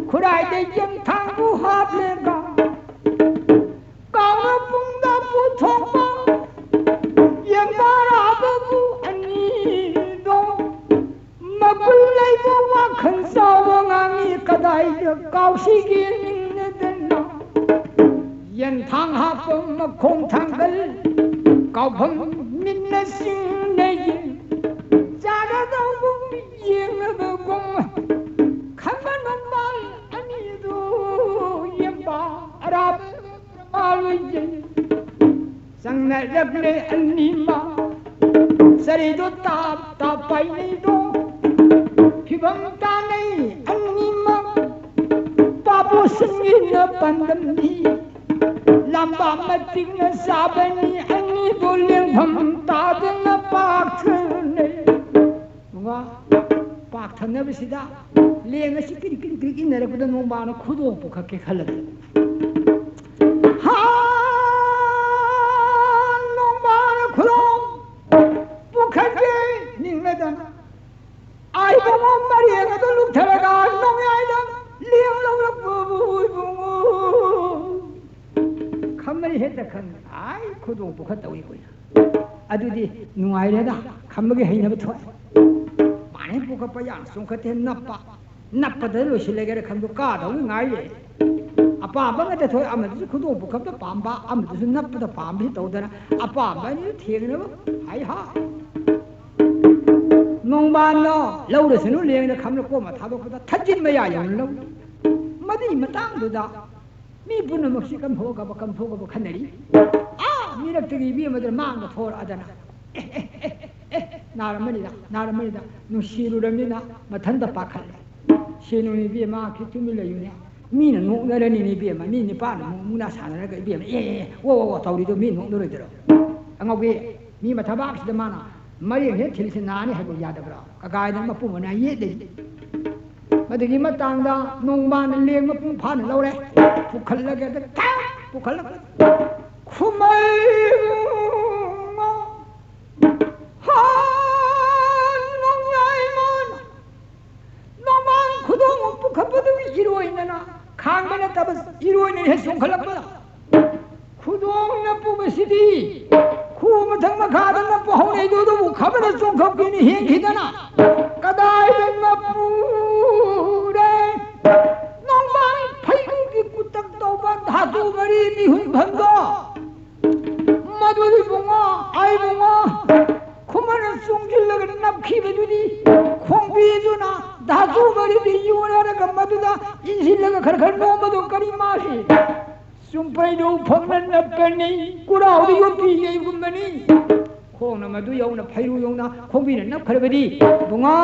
ꯈꯨꯔꯥꯏꯗ ꯌꯦꯡꯊꯥꯡꯕꯨ ꯍꯥꯞꯂꯦꯒ ꯀꯥꯎꯅ ꯄꯨꯡꯗ ꯄꯨꯊꯣꯛꯄ ꯌꯦꯡꯕꯥꯔꯥꯕꯕꯨ ꯑꯅꯤꯗꯣ ꯃꯒꯨꯟ ꯂꯩꯕ ꯋꯥꯈꯜ ꯆꯥꯎꯕ ꯉꯥꯡꯉꯤ ꯀꯗꯥꯏꯗ ꯀꯥꯎꯁꯤꯒꯦ ꯅꯤꯡꯅꯗꯅ ꯌꯦꯟꯊꯥꯡ ꯍꯥꯞꯄ ꯃꯈꯣꯡ ꯊꯥꯡꯒꯜ ꯀꯥꯎꯐꯝ ꯃꯤꯠꯅ ꯆꯤꯡꯅꯩ ꯆꯥꯒꯗꯧꯕ ꯌꯦꯡꯂꯕꯒꯨꯝ ꯈꯟꯕ ꯅꯨꯡꯕꯥꯜ ꯑꯅꯤꯗꯨ ꯌꯦꯡꯕ ꯑꯔꯥꯞ ꯂꯛꯂꯦ ꯑꯅꯤꯃꯛ꯫ ꯆꯔꯤꯗꯣ ꯇꯥꯞ ꯇꯥꯞ ꯄꯥꯏꯅꯩꯗꯣ꯫ ꯐꯤꯕꯝ ꯇꯥꯅꯩ ꯑꯅꯤꯃꯛ꯫ ꯄꯥꯕꯨꯁꯤꯡꯒꯤꯅ ꯄꯥꯟꯗꯝꯅꯤ꯫ ꯂꯝꯕꯥ ꯃꯇꯤꯛꯅ ꯆꯥꯕꯅꯤ꯫ ꯑꯅꯤꯗꯣ ꯂꯦꯡꯐꯝ ꯇꯥꯗꯅ ꯄꯥꯛꯊꯅꯩ꯫ ꯅꯣꯡꯕꯥ ꯄꯥꯛꯊꯅꯕꯁꯤꯗ ꯂꯦꯡ ꯑꯁꯤ ꯀ꯭ꯔꯤꯛ ꯀ꯭ꯔꯤꯛ ꯀ꯭ꯔꯤꯛ ꯏꯟꯅꯔꯛꯄꯗ ꯅꯣꯡꯕꯥꯅ ꯈꯨꯗꯣꯡ ꯄꯨꯈꯠꯀꯦ ꯈꯜꯂꯗꯤ꯫ ꯍꯥ! ꯅꯣꯡꯕꯥꯅ ꯈꯨꯗꯣꯡ ꯄꯨꯈꯠꯀꯦ ꯅꯤꯡꯂꯗꯅ ꯑꯥꯏꯕꯣꯡꯉꯣ ꯃꯔꯦꯡ ꯑꯗꯨ ꯂꯨꯞꯊꯔꯒ ꯅꯣꯡꯌꯥꯏꯗ ꯂꯦꯡ ꯂꯧꯔꯛꯄꯕꯨ ꯏꯕꯨꯡꯉꯣ꯫ ꯈꯝꯃꯔꯤ ꯍꯦꯛꯇ ꯈꯪꯉꯤ꯫ ꯑꯥꯏ ꯈꯨꯗꯣꯡ ꯄꯨꯈꯠꯇꯧꯏ ꯑꯩꯈꯣꯏꯅ꯫ ꯑꯗꯨꯗꯤ ꯅꯨꯡꯉꯥꯏꯔꯦꯗ, ꯈꯝꯕꯒꯤ ꯍꯩꯅꯕ ꯊꯣꯛꯑꯦ꯫ ꯃꯥꯅ ꯍꯦꯛ ꯄꯨꯈꯠꯄ ꯌꯥꯝ ꯆꯣꯡꯈꯠꯇꯦ, ꯅꯞꯄ꯫ ꯅꯞꯄꯗ ꯂꯣꯏꯁꯤꯜꯂꯒꯦꯅ ꯈꯟꯕ ꯀꯥꯗꯧꯒꯤ ꯉꯥꯏꯔꯦ꯫ ꯑꯄꯥꯝꯕ ꯉꯥꯛꯇ ꯊꯣꯛꯑꯦ, ꯑꯃꯗꯨꯁꯨ ꯈꯨꯗꯣꯡ ꯄꯨꯈꯠꯄ ꯄꯥꯝꯕ, ꯑꯃꯗꯨꯁꯨ ꯅꯞꯄꯗ ꯄꯥꯝꯕꯁꯤ ꯇꯧꯗꯅ ꯑꯄꯥꯝꯕ ꯑꯅꯤꯗꯨ ꯊꯦꯡꯅꯕ ꯍꯥꯏ ꯍꯥꯏ꯫ ꯅꯣꯡꯕꯥꯟꯅ ꯂꯧꯔꯁꯅꯨ ꯂꯦꯡꯅ ꯈꯝꯅ ꯀꯣꯝꯃ ꯊꯥꯗꯣꯛꯄꯗ ꯊꯠꯖꯤꯟ ꯃꯌꯥ ꯌꯧꯅ ꯂꯧꯏ꯫ ꯃꯗꯨꯒꯤ ꯃꯇꯥꯡꯗꯨꯗ ꯃꯤ ꯄꯨꯝꯅꯃꯛꯁꯤ ꯀꯝꯐꯧꯒꯕ ꯀꯝꯐꯧꯒꯕ ꯈꯟꯅꯔꯤ꯫ ꯑꯥ ꯃꯤꯔꯛꯇꯒꯤ ꯏꯕꯦꯝꯃꯗꯨꯅ ꯃꯥꯡꯗ ꯊꯣꯔꯛꯑꯗꯅ, "ꯑꯦ, ꯑꯦ, ꯑꯦ, ꯑꯦ, ꯑꯦ, ꯅꯥꯔꯝꯃꯅꯤꯗ, ꯅꯥꯔꯝꯃꯅꯤꯗ, ꯅꯨꯡꯁꯤꯔꯨꯔꯕꯅꯤꯅ ꯃꯊꯟꯇ ꯄꯥꯈꯠꯂꯦ꯫ ꯁꯦ ꯅꯣꯏ ꯏꯕꯦꯝꯃ ꯈꯤꯇ ꯇꯨꯃꯤꯟ ꯂꯩꯌꯨꯅꯦ꯫ ꯃꯤꯅ ꯅꯣꯛꯅꯔꯅꯤꯅꯦ ꯏꯕꯦꯝꯃ, ꯃꯤ ꯅꯤꯄꯥꯅ ꯑꯃꯨꯛ ꯃꯨꯛꯅꯥ ꯁꯥꯟꯅꯔꯒ ꯏꯕꯦꯝꯃ, ꯑꯦ, ꯑꯦ, ꯑꯦ, ꯑꯣ, ꯑꯣ, ꯑꯣ ꯇꯧꯔꯤꯗꯣ ꯃꯤ ꯅꯣꯛꯅꯔꯣꯏꯗꯔꯣ? ꯑꯉꯥꯎꯕꯤ, ꯃꯤ ꯃꯊꯕꯥꯛꯁꯤꯗ ꯃꯥꯅ ꯃꯔꯦꯡ ꯍꯦꯛ ꯊꯤꯜꯂꯤꯁꯤ ꯅꯥꯅꯤ ꯍꯥꯏꯕ ꯌꯥꯗꯕ꯭ꯔꯣ? ꯀꯀꯥꯏꯗꯅ ꯃꯄꯨ ꯃꯅꯥ ꯌꯦꯠ ꯂꯩ꯫ ꯃꯗꯨꯒꯤ ꯃꯇꯥꯡꯗ ꯅꯣꯡꯕꯥꯟꯅ ꯂꯦꯡ ꯃꯄꯨꯡ ꯐꯥꯅ ꯂꯧꯔꯦ꯫ ꯄꯨꯈꯠꯂꯒꯦ ꯑꯗ ꯊꯛ ꯄꯨꯈꯠꯂꯒ ꯈꯨꯃꯩ ꯏꯕꯨꯡꯉꯣ, ꯍꯥ, ꯅꯣꯡꯌꯥꯏꯃ ꯅꯣꯡꯕꯥꯟ ꯈꯨꯗꯣꯡ ꯄꯨꯈꯠꯄꯗꯨꯒꯤ ꯏꯔꯣꯏꯅꯅ ꯈꯥꯡꯕ ꯅꯠꯇꯕ ꯏꯔꯣꯏꯅ ꯍꯦꯛ ꯆꯣꯡꯈꯠꯂꯛꯄꯗ ꯈꯨꯗꯣꯡꯅ ꯄꯨꯕꯁꯤꯗꯤ ꯈꯨ ꯃꯊꯛ ꯃꯈꯥꯗ ꯅꯞꯄ ꯍꯧꯅꯩꯗꯨ ꯑꯗꯨꯕꯨ ꯈꯕꯔ ꯆꯣꯡꯈꯠꯀꯦꯅ ꯍꯦꯟꯈꯤꯗꯅ ꯀꯗꯥꯏꯗ ꯅꯞꯄꯨꯔꯦ? ꯅꯣꯡꯕꯥꯟ ꯐꯩꯔꯨꯒꯤ ꯀꯨꯇꯛ ꯇꯧꯕ ꯙꯥꯇꯨ ꯃꯔꯤ ꯃꯤꯍꯨꯟ ꯐꯝꯗꯣ ꯃꯗꯨꯗꯤ ꯏꯕꯨꯡꯉꯣ, ꯑꯩ ꯏꯕꯨꯡꯉꯣ, ꯈꯨꯃꯟꯅ ꯆꯣꯡꯁꯤꯜꯂꯒ ꯅꯞꯈꯤꯕꯗꯨꯗꯤ ꯈꯣꯡꯕꯤꯗꯨꯅ ꯙꯥꯇꯨ ꯃꯔꯤꯗꯤ ꯌꯣꯟꯅꯔꯒ ꯃꯗꯨꯗ ꯏꯟꯁꯤꯜꯂꯒ ꯈꯔ ꯈꯔ ꯅꯣꯝꯕꯗꯣ ꯀꯔꯤ ꯃꯥꯜꯂꯤ? ꯆꯨꯝꯄ꯭ꯔꯩꯗꯨ ꯐꯛꯅ ꯅꯞꯀꯅꯤ, ꯀꯨꯔꯥꯎꯗ ꯌꯣꯠꯄꯤ ꯌꯩꯒꯨꯝꯕꯅꯤ꯫ ꯈꯣꯡꯅ ꯃꯗꯨ ꯌꯧꯅ ꯐꯩꯔꯨ ꯌꯧꯅ ꯈꯣꯡꯕꯤꯅ ꯅꯞꯈ꯭ꯔꯕꯗꯤ, ꯕꯨꯡꯉꯥ,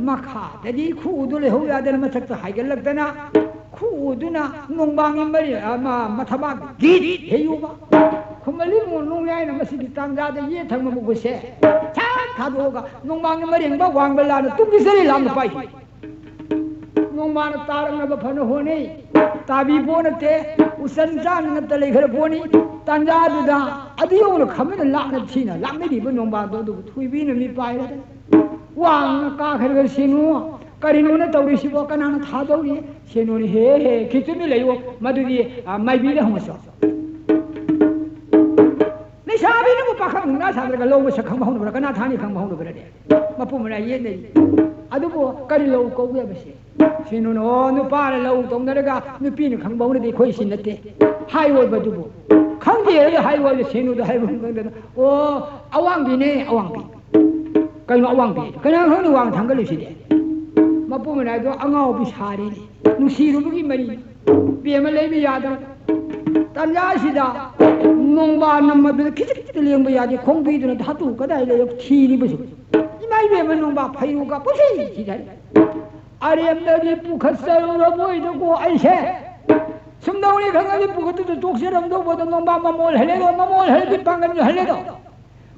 ꯃꯈꯥꯗꯗꯤ ꯈꯨꯎꯗꯨ ꯂꯩꯍꯧ ꯌꯥꯗꯅ ꯃꯊꯛꯇ ꯍꯥꯏꯒꯠꯂꯛꯇꯅ, ꯈꯨꯎꯗꯨꯅ ꯅꯣꯡꯕꯥꯡꯒꯤ ꯃꯔꯤ, ꯑꯃ, ꯃꯊꯕꯥꯛ ꯒꯤꯠ ꯍꯦꯛ ꯌꯨꯕ꯫ ꯈꯨꯃꯟ ꯂꯤꯃꯣꯟ ꯅꯣꯡꯌꯥꯏꯅ ꯃꯁꯤꯒꯤ ꯇꯥꯟꯖꯥꯗ ꯌꯦꯠ ꯊꯪꯕ ꯃꯈꯨꯠꯁꯦ ꯁꯠ ꯊꯥꯗꯣꯛꯑꯒ ꯅꯣꯡꯕꯥꯡꯒꯤ ꯃꯔꯦꯡꯕ ꯋꯥꯡꯕ ꯂꯥꯟꯅ ꯇꯨꯡꯒꯤ ꯆꯔꯤ ꯂꯥꯝꯅ ꯄꯥꯏꯈꯤ꯫ ꯅꯣꯡꯃꯥꯅ ꯇꯥꯔꯛꯅꯕ ꯐꯅ ꯍꯣꯠꯅꯩ, ꯇꯥꯕꯤꯕꯣ ꯅꯠꯇꯦ꯫ ꯎꯆꯟ ꯆꯥꯅ ꯅꯠꯇ ꯂꯩꯈ꯭ꯔ ꯄꯣꯠꯅꯤ꯫ ꯇꯥꯟꯖꯥꯗꯨꯗ ꯑꯗꯨ ꯌꯧꯅ ꯈꯝꯕꯅ ꯂꯥꯛꯅ ꯊꯤꯅ ꯂꯥꯛꯅꯔꯤꯕ ꯅꯣꯡꯕꯥꯟꯗꯣ ꯑꯗꯨꯕꯨ ꯊꯣꯏꯕꯤꯅ ꯃꯤ ꯄꯥꯏꯔꯦ꯫ ꯋꯥꯡꯅ ꯀꯥꯈ꯭ꯔꯒ ꯁꯤꯅꯨ, ꯀꯔꯤꯅꯣꯅ ꯇꯧꯔꯤꯁꯤꯕꯣ? ꯀꯅꯥꯅ ꯊꯥꯗꯧꯔꯤ? ꯁꯤꯅꯨꯅ ꯍꯦ ꯍꯦ ꯈꯤꯇꯨꯃꯤ ꯂꯩꯌꯣ, ꯃꯗꯨꯗꯤ, ꯑ, ꯃꯥꯏꯕꯤꯗ ꯍꯪꯉꯁꯨ꯫ ꯂꯩꯁꯥꯕꯤꯅꯕꯨ ꯄꯥꯈꯪ ꯃꯨꯛꯅꯥ ꯁꯥꯗ꯭ꯔꯒ ꯂꯧ ꯃꯁꯛ ꯈꯪꯕ ꯍꯧꯅꯕ꯭ꯔꯥ? ꯀꯅꯥ ꯊꯥꯅꯤ ꯈꯪꯕ ꯍꯧꯅꯕ꯭ꯔꯅꯦ? ꯃꯄꯨ ꯃꯅꯥ ꯌꯦꯠꯅꯩ꯫ ꯑꯗꯨꯕꯨ ꯀꯔꯤ ꯂꯧ ꯀꯧꯒꯦ ꯍꯥꯏꯕꯁꯦ? ꯁꯤꯅꯨꯅ, ꯑꯣ, ꯅꯨꯄꯥꯅ ꯂꯧ ꯇꯧꯅꯔꯒ ꯅꯨꯄꯤꯅ ꯈꯪꯕ ꯍꯧꯅꯗꯤ ꯑꯩꯈꯣꯏ ꯁꯤ ꯅꯠꯇꯦ꯫ ꯍꯥꯏ ꯑꯣꯏꯕꯗꯨꯕꯨ ꯈꯪꯗꯦ ꯍꯥꯏꯔꯒ ꯍꯥꯏ ꯑꯣꯏꯕ ꯁꯤꯅꯨꯗ ꯍꯥꯏꯕ ꯈꯪꯗꯅ, ꯑꯣ, ꯑꯋꯥꯡꯕꯤꯅꯦ, ꯑꯋꯥꯡꯕꯤ꯫ ꯀꯩꯅꯣ ꯑꯋꯥꯡꯕꯤ? ꯀꯅꯥ ꯈꯪꯅꯤ ꯋꯥꯡ ꯊꯥꯡꯒꯠꯂꯤꯁꯤꯗꯤ? ꯃꯄꯨ ꯃꯅꯥꯏꯗꯣ ꯑꯉꯥꯎꯕꯤ ꯁꯥꯔꯤꯅꯤ꯫ ꯅꯨꯡꯁꯤꯔꯨꯕꯒꯤ ꯃꯔꯤ꯫ ꯄꯦꯝꯃ ꯂꯩꯕ ꯌꯥꯗ꯭ꯔꯦ꯫ ꯇꯥꯟꯖꯥꯁꯤꯗ ꯅꯣꯡꯕꯥꯟ ꯅꯝꯃꯗꯨꯅ ꯈꯤꯖꯤꯛ ꯈꯤꯖꯤꯛ ꯂꯦꯡꯕ ꯌꯥꯗꯦ꯫ ꯈꯣꯡꯕꯤꯗꯨꯅ ꯙꯥꯇꯨ ꯀꯗꯥꯏ ꯂꯩꯔ ꯊꯤꯔꯤꯕꯁꯨ꯫ ꯏꯃꯥ ꯏꯕꯦꯝꯃ ꯅꯣꯡꯕꯥꯟ ꯐꯩꯔꯨꯒ ꯄꯨꯟꯁꯤ ꯁꯤꯗ꯫ ꯑꯔꯦꯝꯕꯗꯤ ꯄꯨꯈꯠꯆꯔꯨꯔꯕꯣꯏꯗꯀꯣ ꯑꯩꯁꯦ꯫ ꯁꯨꯝꯗꯧꯅꯤ ꯈꯪꯉꯗꯤ ꯄꯨꯈꯠꯇꯨꯗ ꯇꯣꯛꯆꯔꯝꯗꯧꯕꯗ ꯅꯣꯡꯕꯥꯟ ꯃꯃꯣꯜ ꯍꯜꯂꯦꯗꯣ, ꯃꯃꯣꯜ ꯍꯜꯂꯗꯤ ꯄꯥꯡꯒꯜꯁꯨ ꯍꯜꯂꯦꯗꯣ꯫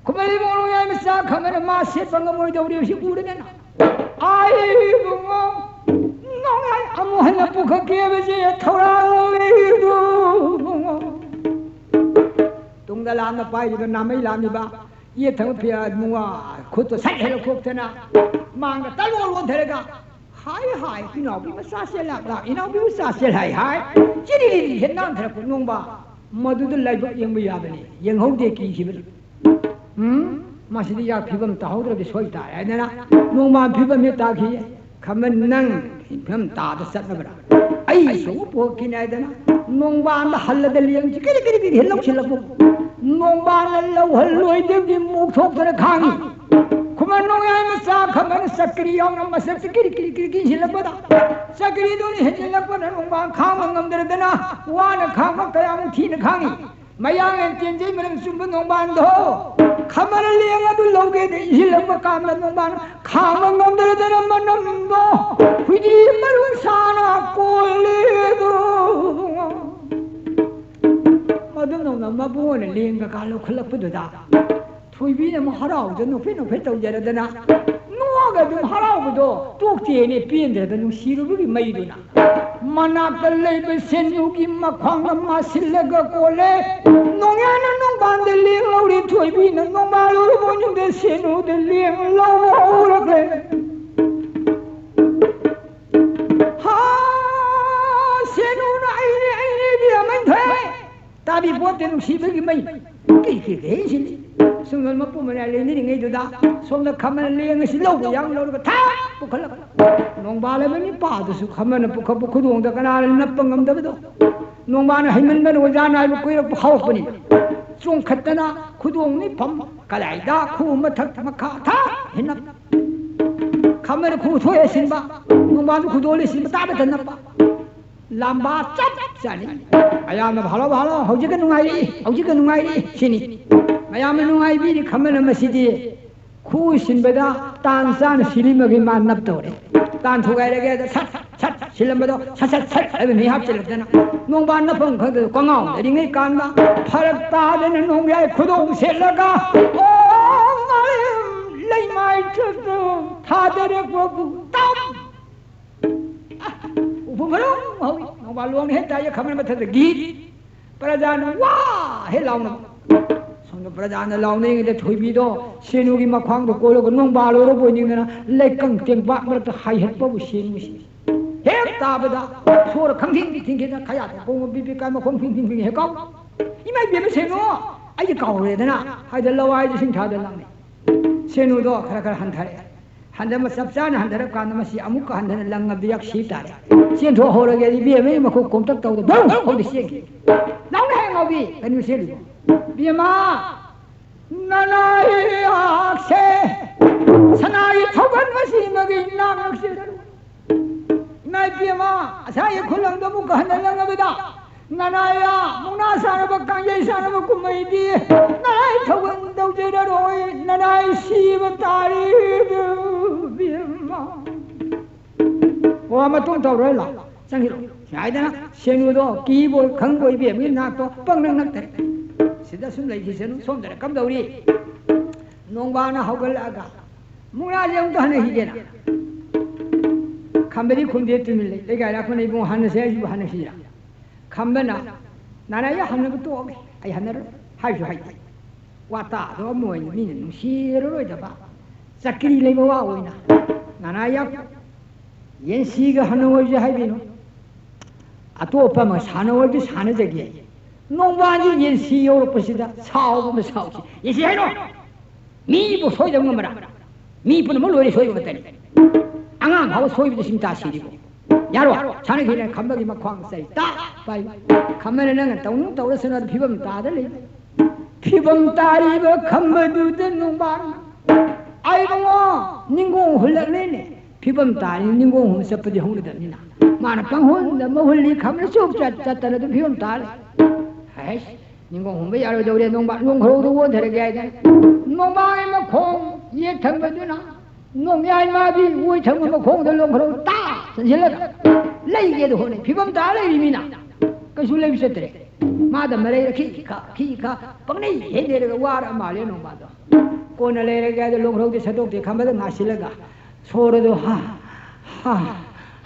ꯈꯨꯃꯟ ꯏꯕꯨꯡꯉꯣ ꯌꯥꯏ ꯃꯆꯥ ꯈꯪꯉꯅ ꯃꯥ ꯁꯦꯠꯄ ꯉꯝꯃꯣꯏꯗꯧꯔꯤ ꯍꯧꯖꯤꯛ ꯎꯔꯗꯅ꯫ ꯑꯥꯏ ꯏꯕꯨꯡꯉꯣ, ꯅꯣꯡꯉꯥꯏ ꯑꯃꯨꯛ ꯍꯟꯅ ꯄꯨꯈꯠꯀꯦꯕꯁꯦ ꯊꯧꯔꯥꯡ ꯂꯩꯗꯨ ꯏꯕꯨꯡꯉꯣ꯫ ꯇꯨꯡꯗ ꯂꯥꯝꯅ ꯄꯥꯏꯔꯤꯕ ꯅꯥꯃꯩ ꯂꯥꯝꯂꯤꯕ ꯌꯦꯠ ꯊꯪꯕ ꯐꯤ-, ꯃꯨꯉꯥ ꯈꯨꯠꯇꯣ ꯁꯠ ꯍꯦꯛ ꯂꯧꯊꯣꯛꯇꯅ ꯃꯥꯡꯗ ꯇꯂꯣꯟ ꯑꯣꯟꯊꯔꯒ ꯍꯥꯏ ꯍꯥꯏ, ꯏꯅꯥꯎꯄꯤ ꯃꯆꯥꯁꯦ ꯂꯥꯛ ꯂꯥꯛ, ꯏꯅꯥꯎꯄꯤ ꯃꯆꯥꯁꯦ ꯍꯥꯏ ꯍꯥꯏ, ꯆꯤꯔꯤ ꯔꯤꯔꯤ ꯍꯦꯛ ꯅꯥꯟꯊꯔꯛꯄ ꯅꯣꯡꯕꯥꯟ ꯃꯗꯨꯗ ꯂꯥꯏꯕꯛ ꯌꯦꯡꯕ ꯌꯥꯕꯅꯤ, ꯌꯦꯡꯍꯧꯗꯦ ꯀꯤꯈꯤꯕꯅꯤ꯫ ꯎꯝ? ꯃꯁꯤꯗꯤ ꯌꯥ ꯐꯤꯕꯝ ꯇꯥꯍꯧꯗ꯭ꯔꯗꯤ ꯁꯣꯏ ꯇꯥꯔꯦ ꯍꯥꯏꯗꯅ ꯅꯣꯡꯕꯥꯟ ꯐꯤꯕꯝ ꯍꯦꯛ ꯇꯥꯈꯤ꯫ ꯈꯃꯟ ꯅꯪ ꯐꯤꯕꯝ ꯇꯥꯗ ꯆꯠꯂꯕ꯭ꯔꯥ? ꯑꯩ ꯁꯣꯡ ꯄꯣꯛꯈꯤꯅꯤ ꯍꯥꯏꯗꯅ ꯅꯣꯡꯕꯥꯟꯗ ꯍꯜꯂꯗ ꯂꯦꯡꯁꯤ ꯀꯔꯤ ꯀꯔꯤ ꯀꯔꯤ ꯍꯦꯛ ꯂꯧꯁꯤꯜꯂꯛꯄ꯫ ꯅꯣꯡꯕꯥꯟꯅ ꯂꯧꯍꯜꯂꯣꯏꯗꯕꯒꯤ ꯃꯣꯛ ꯊꯣꯛꯇꯅ ꯈꯥꯡꯉꯤ꯫ ꯈꯨꯃꯟ ꯅꯣꯡꯌꯥꯏ ꯃꯆꯥ ꯈꯃꯟ ꯆꯀ꯭ꯔꯤ ꯌꯥꯎꯅ ꯃꯁꯛ ꯀꯤꯔꯤ ꯀꯤꯔꯤ ꯀꯤꯔꯤ ꯀꯤꯔꯤ ꯁꯤꯜꯂꯛꯄꯗ ꯆꯀ꯭ꯔꯤꯗꯨꯅ ꯍꯦꯟꯖꯤꯜꯂꯛꯄꯅ ꯅꯣꯡꯕꯥꯟ ꯈꯥꯡꯕ ꯉꯝꯗ꯭ꯔꯗꯅ ꯋꯥꯅ ꯈꯥꯡꯕ ꯀꯌꯥꯃꯨꯛ ꯊꯤꯅ ꯈꯥꯡꯉꯤ꯫ ꯃꯌꯥꯡꯂꯦꯟ ꯇꯦꯟꯖꯩ ꯃꯔꯝ ꯆꯨꯝꯕ ꯅꯣꯡꯕꯥꯟꯗꯣ ꯈꯃꯔ ꯂꯦꯡ ꯑꯗꯨ ꯂꯧꯒꯦꯗ ꯏꯁꯤꯜꯂꯛꯄ ꯀꯥꯟꯗ ꯅꯣꯡꯕꯥꯟ ꯈꯥꯡꯕ ꯉꯝꯗ꯭ꯔꯗꯅ ꯃꯅꯝꯗꯣ ꯍꯨꯏꯗꯤ ꯃꯔꯨ ꯁꯥꯅ ꯀꯣꯜꯂꯦꯗꯣ꯫ ꯃꯗꯨ ꯅꯣꯡꯃ ꯃꯕꯨꯡꯅ ꯂꯦꯡꯒ ꯀꯥ ꯂꯧꯈꯠꯂꯛꯄꯗꯨꯗ ꯊꯣꯏꯕꯤꯅ ꯑꯃꯨꯛ ꯍꯔꯥꯎꯕꯗ ꯅꯣꯛꯐꯦꯠ ꯅꯣꯛꯐꯦꯠ ꯇꯧꯖꯔꯗꯅ ꯅꯣꯛꯑꯒ ꯑꯗꯨꯝ ꯍꯔꯥꯎꯕꯗꯣ ꯇꯣꯛꯇꯦꯅꯦ꯫ ꯄꯦꯟꯗ꯭ꯔꯗ ꯅꯨꯡꯁꯤꯔꯨꯕꯒꯤ ꯃꯩꯗꯨꯅ ꯃꯅꯥꯛꯇ ꯂꯩꯕ ꯁꯦꯟꯖꯨꯒꯤ ꯃꯈ꯭ꯋꯥꯡꯗ ꯃꯥꯁꯤꯜꯂꯒ ꯀꯣꯜꯂꯦ꯫ ꯅꯣꯡꯌꯥꯅ ꯅꯣꯡꯕꯥꯟꯗ ꯂꯦꯡꯂꯧꯔꯦ꯫ ꯊꯣꯏꯕꯤꯅ ꯅꯣꯡꯕꯥꯜ ꯎꯔꯨꯕ ꯃꯅꯨꯡꯗ ꯁꯦꯟꯖꯨꯗ ꯂꯦꯡꯂꯧꯕ ꯍꯧꯔꯛꯂꯦ꯫ ꯍꯥ, ꯁꯦꯟꯖꯨꯅ ꯑꯩꯅꯦ, ꯑꯩꯅꯦ, ꯏꯕꯦꯝꯃ ꯊꯣꯏ꯫ ꯇꯥꯕꯤ ꯄꯣꯠꯇꯦ ꯅꯨꯡꯁꯤꯕꯒꯤ ꯃꯩ꯫ ꯀꯤ ꯀꯤ ꯀꯤ ꯁꯤꯅꯤ꯫ ꯁꯨꯝꯕ ꯃꯄꯨ ꯃꯔꯥꯏ ꯂꯩꯅꯔꯤꯉꯩꯗꯨꯗ ꯁꯣꯝꯗ ꯈꯃꯔ ꯂꯦꯡ ꯑꯁꯤ ꯂꯧꯕ ꯌꯥꯝ ꯂꯧꯔꯒ ꯊꯥ ꯄꯨꯈꯠꯂꯒ ꯅꯣꯡꯕꯥꯜ ꯍꯥꯏꯕ ꯅꯤꯄꯥꯗꯨꯁꯨ ꯈꯃꯔꯅ ꯄꯨꯈꯠꯄ ꯈꯨꯗꯣꯡꯗ ꯀꯅꯥꯅ ꯅꯞꯄ ꯉꯝꯗꯕꯗꯣ꯫ ꯅꯣꯡꯕꯥꯜꯅ ꯍꯩꯃꯟꯕꯅ ꯑꯣꯖꯥ ꯅꯥꯏꯕ ꯀꯨꯏꯔꯛꯄ ꯍꯧꯔꯛꯄꯅꯤ꯫ ꯆꯣꯡꯈꯠꯇꯅ ꯈꯨꯗꯣꯡ ꯅꯤꯐꯝ ꯀꯗꯥꯏꯗ ꯈꯨ ꯃꯊꯛ ꯃꯈꯥ ꯊꯥ ꯍꯦꯟꯅ ꯈꯃꯔ ꯈꯨ ꯊꯣꯛꯑꯦ ꯁꯤꯟꯕ, ꯅꯣꯡꯕꯥꯜꯁꯨ ꯈꯨꯗꯣꯜꯂꯦ ꯁꯤꯟꯕ ꯇꯥꯕꯇ ꯅꯞꯄ꯫ ꯂꯥꯝꯕꯥ ꯆꯞ ꯆꯥꯅꯤ꯫ ꯃꯌꯥꯝꯅ ꯍꯜꯂꯣ ꯍꯜꯂꯣ ꯍꯧꯖꯤꯛꯀ ꯅꯨꯡꯉꯥꯏꯔꯤ, ꯍꯧꯖꯤꯛꯀ ꯅꯨꯡꯉꯥꯏꯔꯤ ꯁꯤꯅꯤ꯫ ꯃꯌꯥꯝꯅ ꯅꯨꯡꯉꯥꯏꯕꯤꯔꯤ ꯈꯃꯔꯅ ꯃꯁꯤꯗꯤ ꯈꯨ ꯁꯤꯟꯕꯗ ꯇꯥꯟ ꯆꯥꯅ ꯁꯤꯔꯤꯃꯒꯤ ꯃꯥ ꯅꯞꯇꯧꯔꯦ꯫ ꯇꯥꯟ ꯊꯨꯒꯥꯏꯔꯒꯦ ꯑꯗ ꯁꯠ ꯁꯠ ꯁꯤꯜꯂꯝꯕꯗꯣ ꯁꯠ ꯁꯠ ꯁꯠ ꯍꯥꯏꯕ ꯃꯤ ꯍꯥꯞꯆꯤꯜꯂꯛꯇꯅ ꯅꯣꯡꯕꯥꯜ ꯅꯐꯝ ꯈꯪꯗ ꯀꯉꯥꯎꯅꯔꯤꯉꯩ ꯀꯥꯟꯗ ꯐꯔꯛ ꯇꯥꯗꯅ ꯅꯣꯡꯌꯥꯏ ꯈꯨꯗꯣꯡ ꯁꯦꯠꯂꯒ ꯑꯣ ꯃꯥꯂꯦꯝ ꯂꯩꯃꯥꯏ ꯆꯠꯇ ꯊꯥꯗꯔꯛꯄꯕꯨ ꯇꯝ ꯎꯐꯨꯟ ꯃꯔꯨꯝ ꯍꯧꯏ꯫ ꯅꯣꯡꯕꯥꯜ ꯂꯣꯡꯅ ꯍꯦꯛ ꯇꯥꯏꯌꯦ ꯈꯃꯔ ꯃꯊꯛꯇꯒꯤ ꯄ꯭ꯔꯖꯥꯅ ꯋꯥ ꯍꯦꯛ ꯂꯥꯎꯅꯕ꯫ ꯁꯣꯝꯗ ꯄ꯭ꯔꯖꯥꯅ ꯂꯥꯎꯅꯔꯤꯉꯩꯗ ꯊꯣꯏꯕꯤꯗꯣ ꯁꯦꯅꯨꯒꯤ ꯃꯈ꯭ꯋꯥꯡꯗ ꯀꯣꯜꯂꯒ ꯅꯣꯡꯕꯥꯜ ꯑꯣꯏꯔꯕꯣꯏ ꯅꯤꯡꯗꯅ ꯂꯩꯀꯪ ꯇꯦꯡꯄꯥꯛ ꯃꯔꯛꯇ ꯍꯥꯏꯍꯠꯄꯕꯨ ꯁꯦꯅꯨꯁꯤ ꯍꯦꯛ ꯇꯥꯕꯗ ꯁꯣꯔ ꯈꯪꯊꯤꯡ ꯊꯤꯡꯈꯤꯗꯅ ꯈꯌꯥ ꯊꯣꯛꯄ ꯕꯤꯕꯤ ꯀꯥꯏ ꯃꯈꯣꯡ ꯐꯤꯡ ꯐꯤꯡ ꯐꯤꯡ ꯍꯦꯛ ꯀꯥꯎ꯫ "ꯏꯃꯥ ꯏꯕꯦꯝꯃ ꯁꯦꯅꯨ, ꯑꯩꯗꯤ ꯀꯥꯎꯔꯦꯗꯅ" ꯍꯥꯏꯗ ꯂꯋꯥꯏꯗ ꯏꯁꯤꯡ ꯊꯥꯗ ꯂꯪꯅꯩ꯫ ꯁꯦꯅꯨꯗꯣ ꯈꯔ ꯈꯔ ꯍꯟꯊꯔꯛꯑꯦ꯫ ꯍꯟꯊꯕ ꯆꯞ ꯆꯥꯅ ꯍꯟꯊꯔꯛ ꯀꯥꯟꯗ ꯃꯁꯤ ꯑꯃꯨꯛꯀ ꯍꯟꯊꯅ ꯂꯪꯉꯕꯗꯤ ꯌꯥꯛ ꯁꯤ ꯇꯥꯔꯦ꯫ ꯆꯦꯟꯊꯣꯛ ꯍꯧꯔꯒꯦ ꯏꯕꯦꯝꯃꯒꯤ ꯃꯈꯨꯠ ꯀꯣꯝꯇꯛ ꯇꯧꯗ ꯕ꯭ꯔꯧ ꯍꯧꯗ ꯆꯦꯟꯈꯤ꯫ "ꯂꯥꯎꯅ ꯍꯦꯛ ꯉꯥꯎꯕꯤ, ꯀꯩꯅꯣ ꯆꯦꯜꯂꯤꯕꯣ?" "ꯏꯕꯦꯝꯃ, ꯅꯅꯥꯏ ꯌꯥꯛꯁꯦ ꯁꯅꯥꯒꯤ ꯊꯧꯒꯟ ꯃꯁꯤ ꯃꯒꯤ ꯅꯥꯛ ꯅꯛꯁꯤꯗ ꯏꯃꯥ ꯉꯁꯥꯏꯒꯤ ꯈꯨꯂꯪꯗꯣ ꯑꯃꯨꯛꯀ ꯍꯟꯅ ꯂꯪꯉꯕꯗ, ꯅꯅꯥꯏ ꯃꯨꯛꯅꯥ ꯁꯥꯟꯅꯕ, ꯀꯥꯡꯖꯩ ꯁꯥꯟꯅꯕ ꯀꯨꯝꯍꯩꯗꯤ ꯅꯅꯥꯏ ꯊꯧꯒꯜ ꯇꯧꯖꯔꯔꯣꯏ, ꯅꯅꯥꯏ ꯁꯤꯕ ꯇꯥꯔꯦ꯫ ꯏꯕꯦꯝꯃ꯫ ꯑꯣ, ꯃꯇꯨꯡ ꯇꯧꯔꯣꯏ, ꯂꯥꯎ꯫ ꯆꯪꯁꯤꯜꯂꯣ꯫ ꯁꯤ ꯍꯥꯏꯗꯅ ꯁꯦꯡꯅꯨꯗꯣ ꯀꯤꯕꯣꯏ ꯈꯪꯕꯣꯏ ꯏꯕꯦꯝꯒꯤ ꯅꯥꯛꯇꯣ ꯄꯪꯅꯛ ꯅꯛꯇꯔꯦ꯫ ꯁꯤꯗ ꯁꯨꯝ ꯂꯩꯈꯤꯁꯅꯨ, ꯁꯣꯝꯗꯅ ꯀꯝꯗꯧꯔꯤ? ꯅꯣꯡꯕꯥꯅ ꯍꯧꯒꯠꯂꯛꯑꯒ, "ꯃꯨꯛꯅꯥꯁꯦ ꯑꯃꯨꯛꯇ ꯍꯟꯅꯈꯤꯒꯦꯅ"꯫ ꯈꯝꯕꯗꯤ ꯈꯨꯝꯗꯦ, ꯇꯨꯃꯤꯟ ꯂꯩ꯫ ꯂꯩꯀꯥꯏ ꯂꯥꯛꯄꯅ, "ꯏꯕꯨꯡ, ꯍꯟꯅꯁꯦ, ꯑꯩꯁꯤꯕꯨ ꯍꯟꯅꯁꯤꯔ?" ꯈꯝꯕꯅ, "ꯅꯅꯥꯏ, ꯑꯩ ꯍꯟꯅꯕ ꯇꯣꯛꯑꯒꯦ, ꯑꯩ ꯍꯟꯅꯔꯣꯏ", ꯍꯥꯏꯁꯨ ꯍꯥꯏꯗꯦ꯫ ꯋꯥꯇꯥꯗꯣ ꯑꯃ ꯑꯣꯏꯅ ꯃꯤꯅ ꯅꯨꯡꯁꯤꯔꯔꯣꯏꯗꯕ, ꯆꯀ꯭ꯔꯤ ꯂꯩꯕ ꯋꯥ ꯑꯣꯏꯅ, "ꯅꯅꯥꯏ, ꯌꯦꯟꯁꯤꯒ ꯍꯟꯅ ꯑꯣꯏꯁꯦ ꯍꯥꯏꯕꯤꯅꯨ, ꯑꯇꯣꯞꯄ ꯑꯃ ꯁꯥꯟꯅ ꯑꯣꯏꯔꯗꯤ ꯁꯥꯟꯅꯖꯒꯦ꯫ ꯅꯣꯡꯕꯥꯟꯁꯤ ꯌꯦꯟꯁꯤ ꯌꯧꯔꯛꯄꯁꯤꯗ ꯁꯥꯎꯕ ꯑꯃ ꯁꯥꯎꯁꯤ꯫ ꯌꯦꯟꯁꯤ ꯍꯥꯏꯅꯣ? ꯃꯤꯕꯨ ꯁꯣꯏꯗꯕ ꯉꯝꯕ꯭ꯔꯥ? ꯃꯤ ꯄꯨꯝꯅꯃꯛ ꯂꯣꯏꯔꯦ ꯁꯣꯏꯕ ꯉꯥꯛꯇꯅꯤ꯫ ꯑꯉꯥꯡ ꯐꯥꯎꯕ ꯁꯣꯏꯕꯗ ꯁꯤꯡꯇꯥ ꯁꯤꯔꯤꯕꯣ? ꯌꯥꯔꯣ? ꯁꯥꯟꯅꯈꯤꯅ ꯈꯝꯕꯒꯤ ꯃꯈ꯭ꯋꯥꯡ ꯆꯩ ꯇꯥ ꯄꯥꯏ꯫ ꯈꯝꯕꯅ ꯅꯪꯅ ꯇꯧꯅꯨ ꯇꯧꯔꯁꯅꯨ, ꯑꯗꯨ ꯐꯤꯕꯝ ꯇꯥꯗ ꯂꯩ꯫ ꯐꯤꯕꯝ ꯇꯥꯔꯤꯕ ꯈꯝꯕꯗꯨꯗ ꯅꯣꯡꯕꯥꯟ, "ꯑꯩ ꯏꯕꯨꯡꯉꯣ, ꯅꯤꯡꯒꯣꯡ ꯍꯨꯜꯂꯛꯂꯦꯅꯦ"꯫ ꯐꯤꯕꯝ ꯇꯥꯔꯤ, ꯅꯤꯡꯒꯣꯡ ꯍꯨꯝ ꯆꯠꯄꯗꯤ ꯍꯧꯅꯗꯕꯅꯤꯅ꯫ ꯃꯥꯅ ꯄꯪꯍꯨꯟꯗ ꯃꯍꯨꯜꯂꯤ, ꯈꯝꯕꯅ ꯆꯨꯞ ꯆꯠ ꯆꯠꯇꯅ ꯑꯗꯨꯝ ꯐꯤꯕꯝ ꯇꯥꯔꯦ꯫ ꯍꯩꯁ, ꯅꯤꯡꯒꯣꯡ ꯍꯨꯝꯕ ꯌꯥꯔꯣꯏꯗꯧꯔꯦ, ꯅꯣꯡꯕꯥ ꯂꯣꯡꯈ꯭ꯔꯧꯗ ꯑꯣꯟꯊꯔꯒꯦ ꯍꯥꯏꯗꯅ꯫ ꯅꯣꯡꯕꯥꯒꯤ ꯃꯈꯣꯡ ꯌꯦꯠ ꯊꯪꯕꯗꯨꯅ ꯅꯣꯡꯌꯥꯏ ꯃꯥꯕꯤ ꯑꯣꯏ ꯊꯪꯕ ꯃꯈꯣꯡꯗ ꯂꯣꯡꯈ꯭ꯔꯧ ꯇꯥ ꯆꯪꯁꯤꯜꯂꯒ ꯂꯩꯒꯦꯗ ꯍꯣꯠꯅꯩ꯫ ꯐꯤꯕꯝ ꯇꯥ ꯂꯩꯔꯤ ꯃꯤꯅ꯫ ꯀꯩꯁꯨ ꯂꯩꯕ ꯆꯠꯇ꯭ꯔꯦ꯫ ꯃꯥꯗ ꯃꯔꯩꯔ ꯈꯤ ꯈꯥ, ꯈꯤ ꯈꯥ, ꯄꯪꯅꯩ ꯍꯦꯟꯅꯔꯒ ꯋꯥꯔ ꯃꯥꯜꯂꯦ ꯅꯣꯡꯕꯥꯗꯣ꯫ ꯀꯣꯟꯅ ꯂꯩꯔꯒꯦ ꯍꯥꯏꯗ ꯂꯣꯡꯈ꯭ꯔꯧꯗꯤ ꯁꯠꯇꯣꯛꯇꯦ, ꯈꯝꯕꯗ ꯉꯥꯁꯤꯜꯂꯒ ꯁꯣꯔꯗꯣ ꯍꯥ, ꯍꯥ,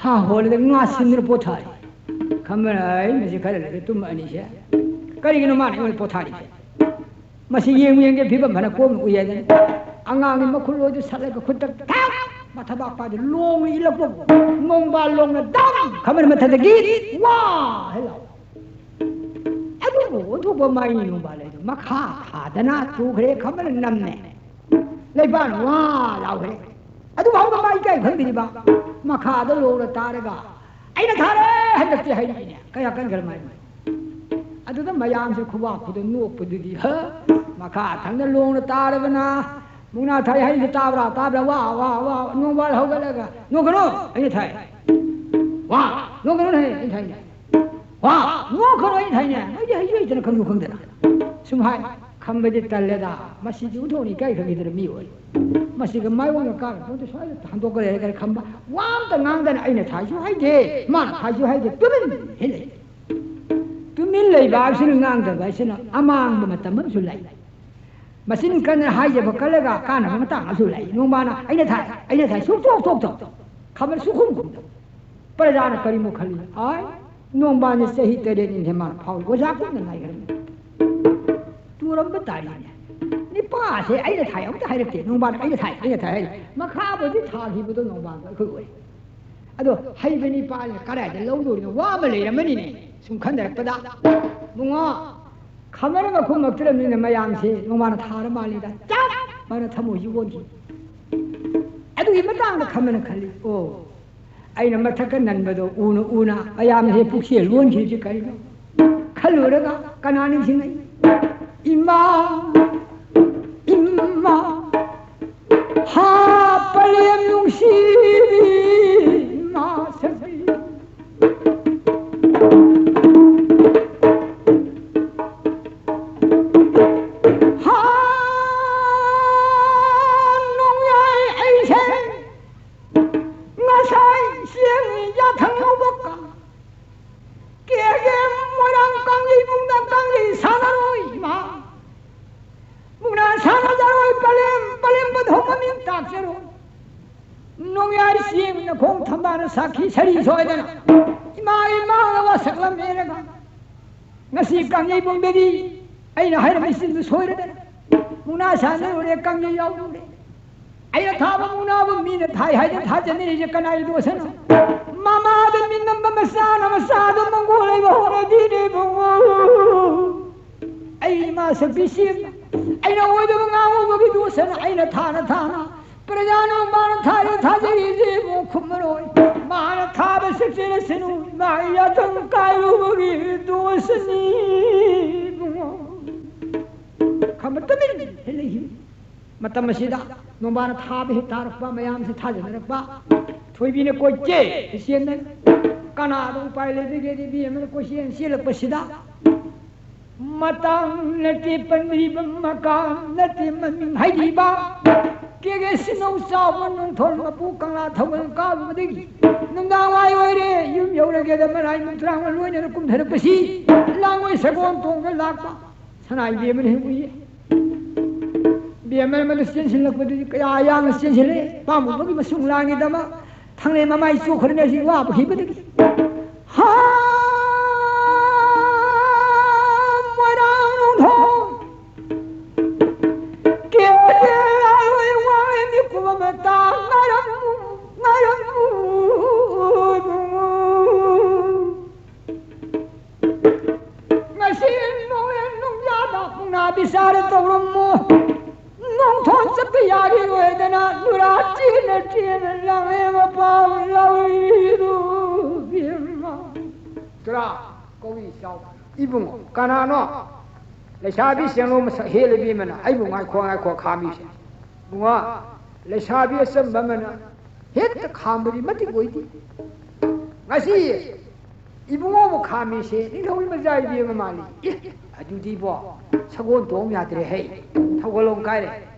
ꯍꯥ ꯍꯣꯜꯂꯒ ꯉꯥꯁꯤꯟꯗꯅ ꯄꯣꯊꯥꯔꯤ꯫ ꯈꯝꯕꯅ, "ꯑꯩ ꯃꯁꯤ ꯈꯔ ꯂꯩꯔꯦ ꯇꯨꯝꯃ ꯑꯅꯤꯁꯦ꯫ ꯀꯔꯤꯒꯤꯅꯣ ꯃꯥꯅ ꯑꯩꯉꯣꯟꯗ ꯄꯣꯊꯥꯔꯤꯁꯦ? ꯃꯁꯤ ꯌꯦꯡꯉꯨ ꯌꯦꯡꯒꯦ, ꯐꯤꯕꯝ ꯐꯅ ꯀꯣꯝꯅ ꯎꯏ" ꯍꯥꯏꯗꯅ ꯑꯉꯥꯡꯒꯤ ꯃꯈꯨꯠ ꯂꯣꯏꯗꯨ ꯁꯠꯂꯒ ꯈꯨꯠꯇ ꯊꯥꯛ ꯃꯊꯕꯥꯛ ꯄꯥꯏꯗꯨ ꯂꯣꯡꯅ ꯏꯜꯂꯛꯄꯕꯨ ꯅꯣꯡꯕꯥꯜ ꯂꯣꯡꯅ ꯗꯥꯝ ꯈꯝꯕꯅ ꯃꯊꯛꯇꯒꯤ ꯋꯥ ꯍꯥꯏ ꯂꯥꯎ꯫ ꯑꯗꯨꯕꯨ ꯑꯣꯟꯊꯣꯛꯄ ꯃꯥꯏ ꯅꯣꯡꯕꯥꯜ ꯂꯩꯗꯨ ꯃꯈꯥ ꯊꯥꯗꯅ ꯇꯨꯈ꯭ꯔꯦ, ꯈꯝꯕꯅ ꯅꯝꯃꯦ꯫ ꯂꯩꯕꯥꯛꯅ ꯋꯥ ꯂꯥꯎꯈ꯭ꯔꯦ꯫ ꯑꯗꯨ ꯐꯥꯎꯕ ꯃꯥ ꯏꯀꯥꯏ ꯈꯪꯗ꯭ꯔꯤꯕ꯫ ꯃꯈꯥꯗ ꯂꯣꯡꯅ ꯇꯥꯔꯒ, "ꯑꯩꯅ ꯊꯥꯔꯦ ꯍꯟꯗꯛꯇꯤ" ꯍꯥꯏꯔꯛꯏꯅꯦ꯫ ꯀꯌꯥ ꯀꯟꯈ꯭ꯔ ꯃꯥꯏ꯫ ꯑꯗꯨꯗ ꯃꯌꯥꯝꯁꯦ ꯈꯨꯕꯥꯛ ꯈꯨꯗ ꯅꯣꯛꯄꯗꯨꯗꯤ, ꯍ! ꯃꯈꯥ ꯊꯪꯅ ꯂꯣꯡꯅ ꯇꯥꯔꯕꯅ, ꯃꯨꯛꯅꯥ ꯊꯥꯏ ꯍꯥꯏꯔꯤꯁꯦ ꯇꯥꯕ꯭ꯔꯥ? ꯇꯥꯕ꯭ꯔꯥ? ꯋꯥ, ꯋꯥ, ꯋꯥ! ꯅꯣꯡꯕꯥꯜ ꯍꯧꯒꯠꯂꯒ, "ꯅꯣꯛꯀꯅꯨ! ꯑꯩꯅ ꯊꯥꯏ"꯫ ꯋꯥ ꯅꯣꯛꯀꯅꯨꯅꯦ, ꯑꯩ ꯊꯥꯏꯅꯦ꯫ ꯋꯥ ꯅꯣꯛꯀꯅꯨ, ꯑꯩ ꯊꯥꯏꯅꯦ꯫ ꯑꯩꯗꯤ ꯍꯩꯁꯨ ꯍꯩꯇꯅ ꯈꯪꯁꯨ ꯈꯪꯗꯅ꯫ ꯁꯨꯝ ꯍꯥꯏ꯫ ꯈꯝꯕꯗꯤ ꯇꯜꯂꯦꯗ꯫ ꯃꯁꯤꯗꯤ ꯎꯊꯣꯛꯅ ꯏꯀꯥꯏ ꯈꯪꯈꯤꯗꯅ ꯃꯤ ꯑꯣꯏ꯫ ꯃꯁꯤꯒ ꯃꯥꯏ ꯑꯣꯏꯅ ꯀꯥꯔ ꯄꯣꯠꯇ ꯁ꯭ꯋꯥꯏꯗ ꯍꯟꯗꯣꯛꯀ ꯂꯩꯔꯒ ꯈꯝꯕ꯫ ꯋꯥ ꯑꯝꯇ ꯉꯥꯡꯗꯅ ꯑꯩꯅ ꯊꯥꯏꯁꯨ ꯍꯥꯏꯗꯦ, ꯃꯥꯅ ꯊꯥꯏꯁꯨ ꯍꯥꯏꯗꯦ꯫ ꯇꯨꯃꯤꯟ ꯍꯦꯛ ꯂꯩ꯫ ꯇꯨꯃꯤꯟ ꯂꯩꯕ ꯍꯥꯏꯕꯁꯤꯅ ꯉꯥꯡꯗꯕ ꯍꯥꯏꯁꯤꯅ ꯑꯃꯥꯡꯕ ꯃꯇꯝ ꯑꯃꯁꯨ ꯂꯩ꯫ ꯃꯆꯤꯟ ꯀꯟꯅ ꯍꯥꯏꯖꯕ ꯀꯜꯂꯒ ꯀꯥꯟꯅꯕ ꯃꯇꯥꯡ ꯑꯃꯁꯨ ꯂꯩ꯫ ꯅꯣꯡꯃꯅ "ꯑꯩꯅ ꯊꯥꯏ, ꯑꯩꯅ ꯊꯥꯏ", ꯁꯨꯛꯊꯣꯛ ꯊꯣꯛꯇꯕ꯫ ꯈꯝꯕꯅ ꯁꯨꯛꯈꯨꯝ ꯈꯨꯝꯗꯕ꯫ ꯄ꯭ꯔꯖꯥꯅ ꯀꯔꯤꯅꯣ ꯈꯜꯂꯤ? ꯑꯥꯏ, ꯅꯣꯡꯕꯥꯟꯁꯦ ꯆꯍꯤ ꯇꯔꯦꯠꯅꯤꯅꯦ ꯃꯥꯅ ꯐꯥꯎꯔꯤ꯫ ꯑꯣꯖꯥ ꯀꯨꯞꯅ ꯉꯥꯏꯈ꯭ꯔꯕꯅꯤ꯫ ꯇꯨꯔꯝꯕ ꯇꯥꯔꯤꯅꯦ꯫ ꯅꯤꯄꯥꯁꯦ ꯑꯩꯅ ꯊꯥꯏ ꯑꯃꯨꯛꯇ ꯍꯥꯏꯔꯛꯇꯦ꯫ ꯅꯣꯡꯕꯥꯟ "ꯑꯩꯅ ꯊꯥꯏ, ꯑꯩꯅ ꯊꯥꯏ" ꯍꯥꯏꯔꯤ꯫ ꯃꯈꯥꯕꯨꯗꯤ ꯊꯥꯈꯤꯕꯗꯣ ꯅꯣꯡꯕꯥꯟꯗꯣ ꯑꯩꯈꯣꯏ ꯑꯣꯏ꯫ ꯑꯗꯣ ꯍꯩꯕ ꯅꯤꯄꯥꯅ ꯀꯗꯥꯏꯗ ꯂꯧꯗꯣꯔꯤꯅꯣ? ꯋꯥ ꯑꯃ ꯂꯩꯔꯝꯃꯅꯤꯅꯦ꯫ ꯁꯨꯝ ꯈꯟꯊꯔꯛꯄꯗ, ꯏꯕꯨꯡꯉꯣ, ꯈꯝꯕꯅ ꯈꯨꯝꯃꯛꯇ꯭ꯔꯕꯅꯤꯅ ꯃꯌꯥꯝꯁꯦ ꯅꯣꯡꯃꯅ ꯊꯥꯔ ꯃꯥꯜꯂꯤꯗ꯫ ꯆꯞ ꯃꯥꯅ ꯊꯃꯣꯏꯁꯤ ꯑꯣꯟꯈꯤ꯫ ꯑꯗꯨꯒꯤ ꯃꯇꯥꯡꯗ ꯈꯝꯕꯅ ꯈꯜꯂꯤ, "ꯑꯣ, ꯑꯩꯅ ꯃꯊꯛꯇ ꯅꯟꯕꯗꯣ ꯎꯅ ꯎꯅ ꯃꯌꯥꯝꯁꯦ ꯄꯨꯛꯆꯦꯜ ꯑꯣꯟꯈꯤꯕꯁꯤ ꯀꯔꯤꯅꯣ?" ꯈꯜꯂꯨꯔꯒ ꯀꯅꯥ ꯅꯤꯡꯁꯤꯡꯉꯛꯏ? ꯏꯃꯥ, ꯏꯃꯥ, ꯍꯥ, ꯄꯂꯦꯝ ꯅꯨꯡꯁꯤꯕꯤ ꯏꯃꯥ ꯁꯛꯄꯤ꯫ ꯍꯥ, ꯅꯣꯡꯌꯥꯏ ꯑꯩꯁꯦ ꯉꯁꯥꯏ ꯆꯦꯡ ꯌꯥꯊꯪ ꯂꯧꯕ ꯀꯦꯒꯦ ꯃꯣꯏꯔꯥꯡ ꯀꯥꯡꯖꯩꯕꯨꯡꯗ ꯀꯥꯡꯖꯩ ꯁꯥꯟꯅꯔꯣꯏ ꯏꯃꯥ꯫ ꯃꯨꯛꯅꯥ ꯁꯥꯟꯅꯖꯔꯣꯏ ꯄꯂꯦꯝ, ꯄꯂꯦꯝ ꯄꯟꯊꯧ ꯃꯃꯤꯡ ꯇꯥꯛꯆꯔꯣꯏ꯫ ꯅꯣꯡꯌꯥꯏ ꯆꯦꯡ ꯅꯈꯣꯡ ꯊꯝꯕꯥꯜꯅ ꯁꯥꯈꯤ ꯁꯔꯤ ꯁꯣꯏꯗꯅ ꯏꯃꯥ ꯏꯃꯥꯅ ꯋꯥꯁꯛꯂꯝꯃꯦꯔꯒ ꯉꯁꯤ ꯀꯥꯡꯖꯩꯕꯨꯡꯗꯗꯤ ꯑꯩꯅ ꯍꯥꯏꯔꯝꯃꯤꯁꯤꯡꯗꯨ ꯁꯣꯏꯔꯗꯅ ꯃꯨꯛꯅꯥ ꯁꯥꯟꯅꯔꯨꯔꯦ, ꯀꯥꯡꯖꯩ ꯌꯥꯎꯔꯨꯔꯦ꯫ ꯑꯩꯅ ꯊꯥꯕ ꯃꯨꯛꯅꯥꯕꯨ ꯃꯤꯅ ꯊꯥꯏ ꯍꯥꯏꯗꯅ ꯊꯥꯖꯅꯔꯤꯁꯦ ꯀꯅꯥꯒꯤ ꯗꯣꯁꯅꯣ? ꯃꯃꯥꯗ ꯃꯤꯠ ꯅꯝꯕ ꯃꯆꯥꯅ ꯃꯆꯥꯗ ꯃꯪꯒꯣꯜ ꯂꯩꯕ ꯍꯧꯔꯗꯤꯅꯦ ꯏꯕꯨꯡꯉꯣ꯫ ꯑꯩ ꯏꯃꯥ ꯁꯛꯄꯤꯁꯤ ꯑꯩꯅ ꯑꯣꯏꯗꯕ ꯉꯥꯡꯕꯒꯤ ꯗꯣꯁꯅ ꯑꯩꯅ ꯊꯥꯅ ꯊꯥꯅ ꯄ꯭ꯔꯖꯥꯅ ꯃꯥꯅ ꯊꯥꯔꯤ ꯊꯥꯖꯔꯤꯁꯦ ꯏꯕꯨꯡꯉꯣ ꯈꯨꯝꯃꯔꯣꯏ꯫ ꯃꯥꯅ ꯊꯥꯕ ꯁꯛꯆꯔꯁꯅꯨ, ꯃꯥꯒꯤ ꯌꯥꯊꯪ ꯀꯥꯏꯔꯨꯕꯒꯤ ꯗꯣꯁꯅꯤ ꯏꯕꯨꯡꯉꯣ꯫ ꯈꯝꯕ ꯇꯨꯃꯤꯟ ꯂꯩꯈꯤ꯫ ꯃꯇꯝ ꯑꯁꯤꯗ ꯅꯣꯡꯕꯥꯅ ꯊꯥꯕ ꯍꯦꯛ ꯊꯥꯔꯛꯄ, ꯃꯌꯥꯝꯁꯦ ꯊꯥꯖꯅꯔꯛꯄ꯫ ꯊꯣꯏꯕꯤꯅ ꯀꯣꯏꯆꯦꯟ ꯆꯦꯟꯗꯅ, ꯀꯅꯥꯗ ꯎꯄꯥꯏ ꯂꯩꯕꯒꯦꯗꯤ ꯏꯕꯦꯝꯃꯅ ꯀꯣꯏꯆꯦꯟ ꯆꯦꯜꯂꯛꯄꯁꯤꯗ, ꯃꯇꯥꯡ ꯅꯠꯇꯦ ꯄꯟꯗ꯭ꯔꯤꯕ, ꯃꯀꯥꯡ ꯅꯠꯇꯦ ꯃꯃꯤꯡ ꯍꯥꯏꯗ꯭ꯔꯤꯕ, ꯀꯦꯒꯦ ꯁꯤꯅꯧ ꯆꯥꯎꯕ ꯅꯣꯡꯊꯣꯟ ꯃꯄꯨ ꯀꯪꯂꯥ ꯊꯧꯒꯜ ꯀꯥꯔꯨꯕꯗꯒꯤ ꯅꯨꯡꯗꯥꯡ ꯋꯥꯏ ꯑꯣꯏꯔꯦ, ꯌꯨꯝ ꯌꯧꯔꯒꯦꯗ ꯃꯔꯥꯏ ꯃꯨꯛꯇ꯭ꯔꯥꯡꯅ ꯂꯣꯏꯅꯅ ꯀꯨꯝꯊꯔꯛꯄꯁꯤ ꯂꯥꯡꯉꯣꯏ ꯁꯒꯣꯜ ꯇꯣꯡꯗ ꯂꯥꯛꯄ ꯁꯅꯥ ꯏꯕꯦꯝꯃꯅ ꯍꯦꯛ ꯎꯏꯌꯦ꯫ ꯏꯕꯦꯝꯃ ꯑꯃꯗ ꯆꯦꯟꯁꯤꯜꯂꯛꯄꯗꯨꯗꯤ ꯀꯌꯥ ꯌꯥꯡꯅ ꯆꯦꯟꯁꯤꯜꯂꯛꯑꯦ꯫ ꯄꯥꯝꯃꯨꯕꯒꯤ ꯃꯁꯨꯡ ꯂꯥꯡꯉꯤꯗꯃꯛ ꯊꯥꯡꯂꯦꯟ ꯃꯃꯥꯏ ꯆꯣꯛꯈ꯭ꯔꯅꯤ ꯑꯁꯤ ꯋꯥꯕ ꯈꯤꯕꯗꯒꯤ꯫ ꯍꯥ! ꯃꯣꯏꯔꯥꯡ ꯅꯣꯡꯊꯣꯡ ꯀꯦ ꯀꯦ ꯂꯥꯎꯔꯣꯏ ꯋꯥꯔꯣꯏ ꯃꯤꯀꯨꯞ ꯑꯃ ꯇꯥ ꯉꯥꯏꯔꯝꯃꯨ, ꯉꯥꯏꯔꯝꯃꯨ ꯏꯕꯨꯡꯉꯣ꯫ ꯉꯁꯤ ꯅꯣꯡꯂꯦꯟ ꯅꯨꯡꯖꯥꯗ ꯄꯨꯡꯅꯥ ꯕꯤꯆꯥꯔ ꯇꯧꯔꯝꯃꯨ꯫ ꯅꯣꯡꯊꯣꯟ ꯆꯠꯄ ꯌꯥꯔꯤꯔꯣꯏꯗꯅ ꯅꯨꯔꯥ ꯆꯦꯟꯅ ꯆꯦꯟꯅ ꯂꯥꯡꯂꯦꯟ ꯃꯄꯥꯟ ꯂꯧꯏꯔꯨ ꯏꯕꯦꯝꯃ꯫ ꯇꯨꯔꯥ ꯀꯧꯏ ꯆꯥꯎ꯫ ꯏꯕꯨꯡꯉꯣ, ꯀꯅꯥꯅꯣ? ꯂꯩꯁꯥꯕꯤ ꯆꯦꯡꯂꯣꯡ ꯃꯁꯛ ꯍꯦꯜꯂꯕꯤ ꯑꯃꯅ ꯑꯩꯕꯨ ꯉꯥꯏꯈꯣ ꯉꯥꯏꯈꯣ ꯈꯥꯝꯃꯤꯁꯦ꯫ ꯏꯕꯨꯡꯉꯣ, ꯂꯩꯁꯥꯕꯤ ꯑꯆꯝꯕ ꯑꯃꯅ ꯍꯦꯛꯇ ꯈꯥꯝꯕꯗꯤ ꯃꯇꯤꯛ ꯑꯣꯏꯗꯦ꯫ ꯉꯁꯤ ꯏꯕꯨꯡꯉꯣꯕꯨ ꯈꯥꯝꯃꯤꯁꯦ ꯅꯤꯡꯊꯧ ꯃꯆꯥ ꯏꯕꯦꯝꯃ ꯃꯥꯜꯂꯤ꯫ ꯑꯦ, ꯑꯗꯨꯗꯤꯕꯣ, ꯁꯒꯣꯜ ꯇꯣꯡ ꯌꯥꯗ꯭ꯔꯦ ꯍꯩ꯫ ꯊꯧꯒꯜꯂꯣꯡ ꯀꯥꯏꯔꯦ꯫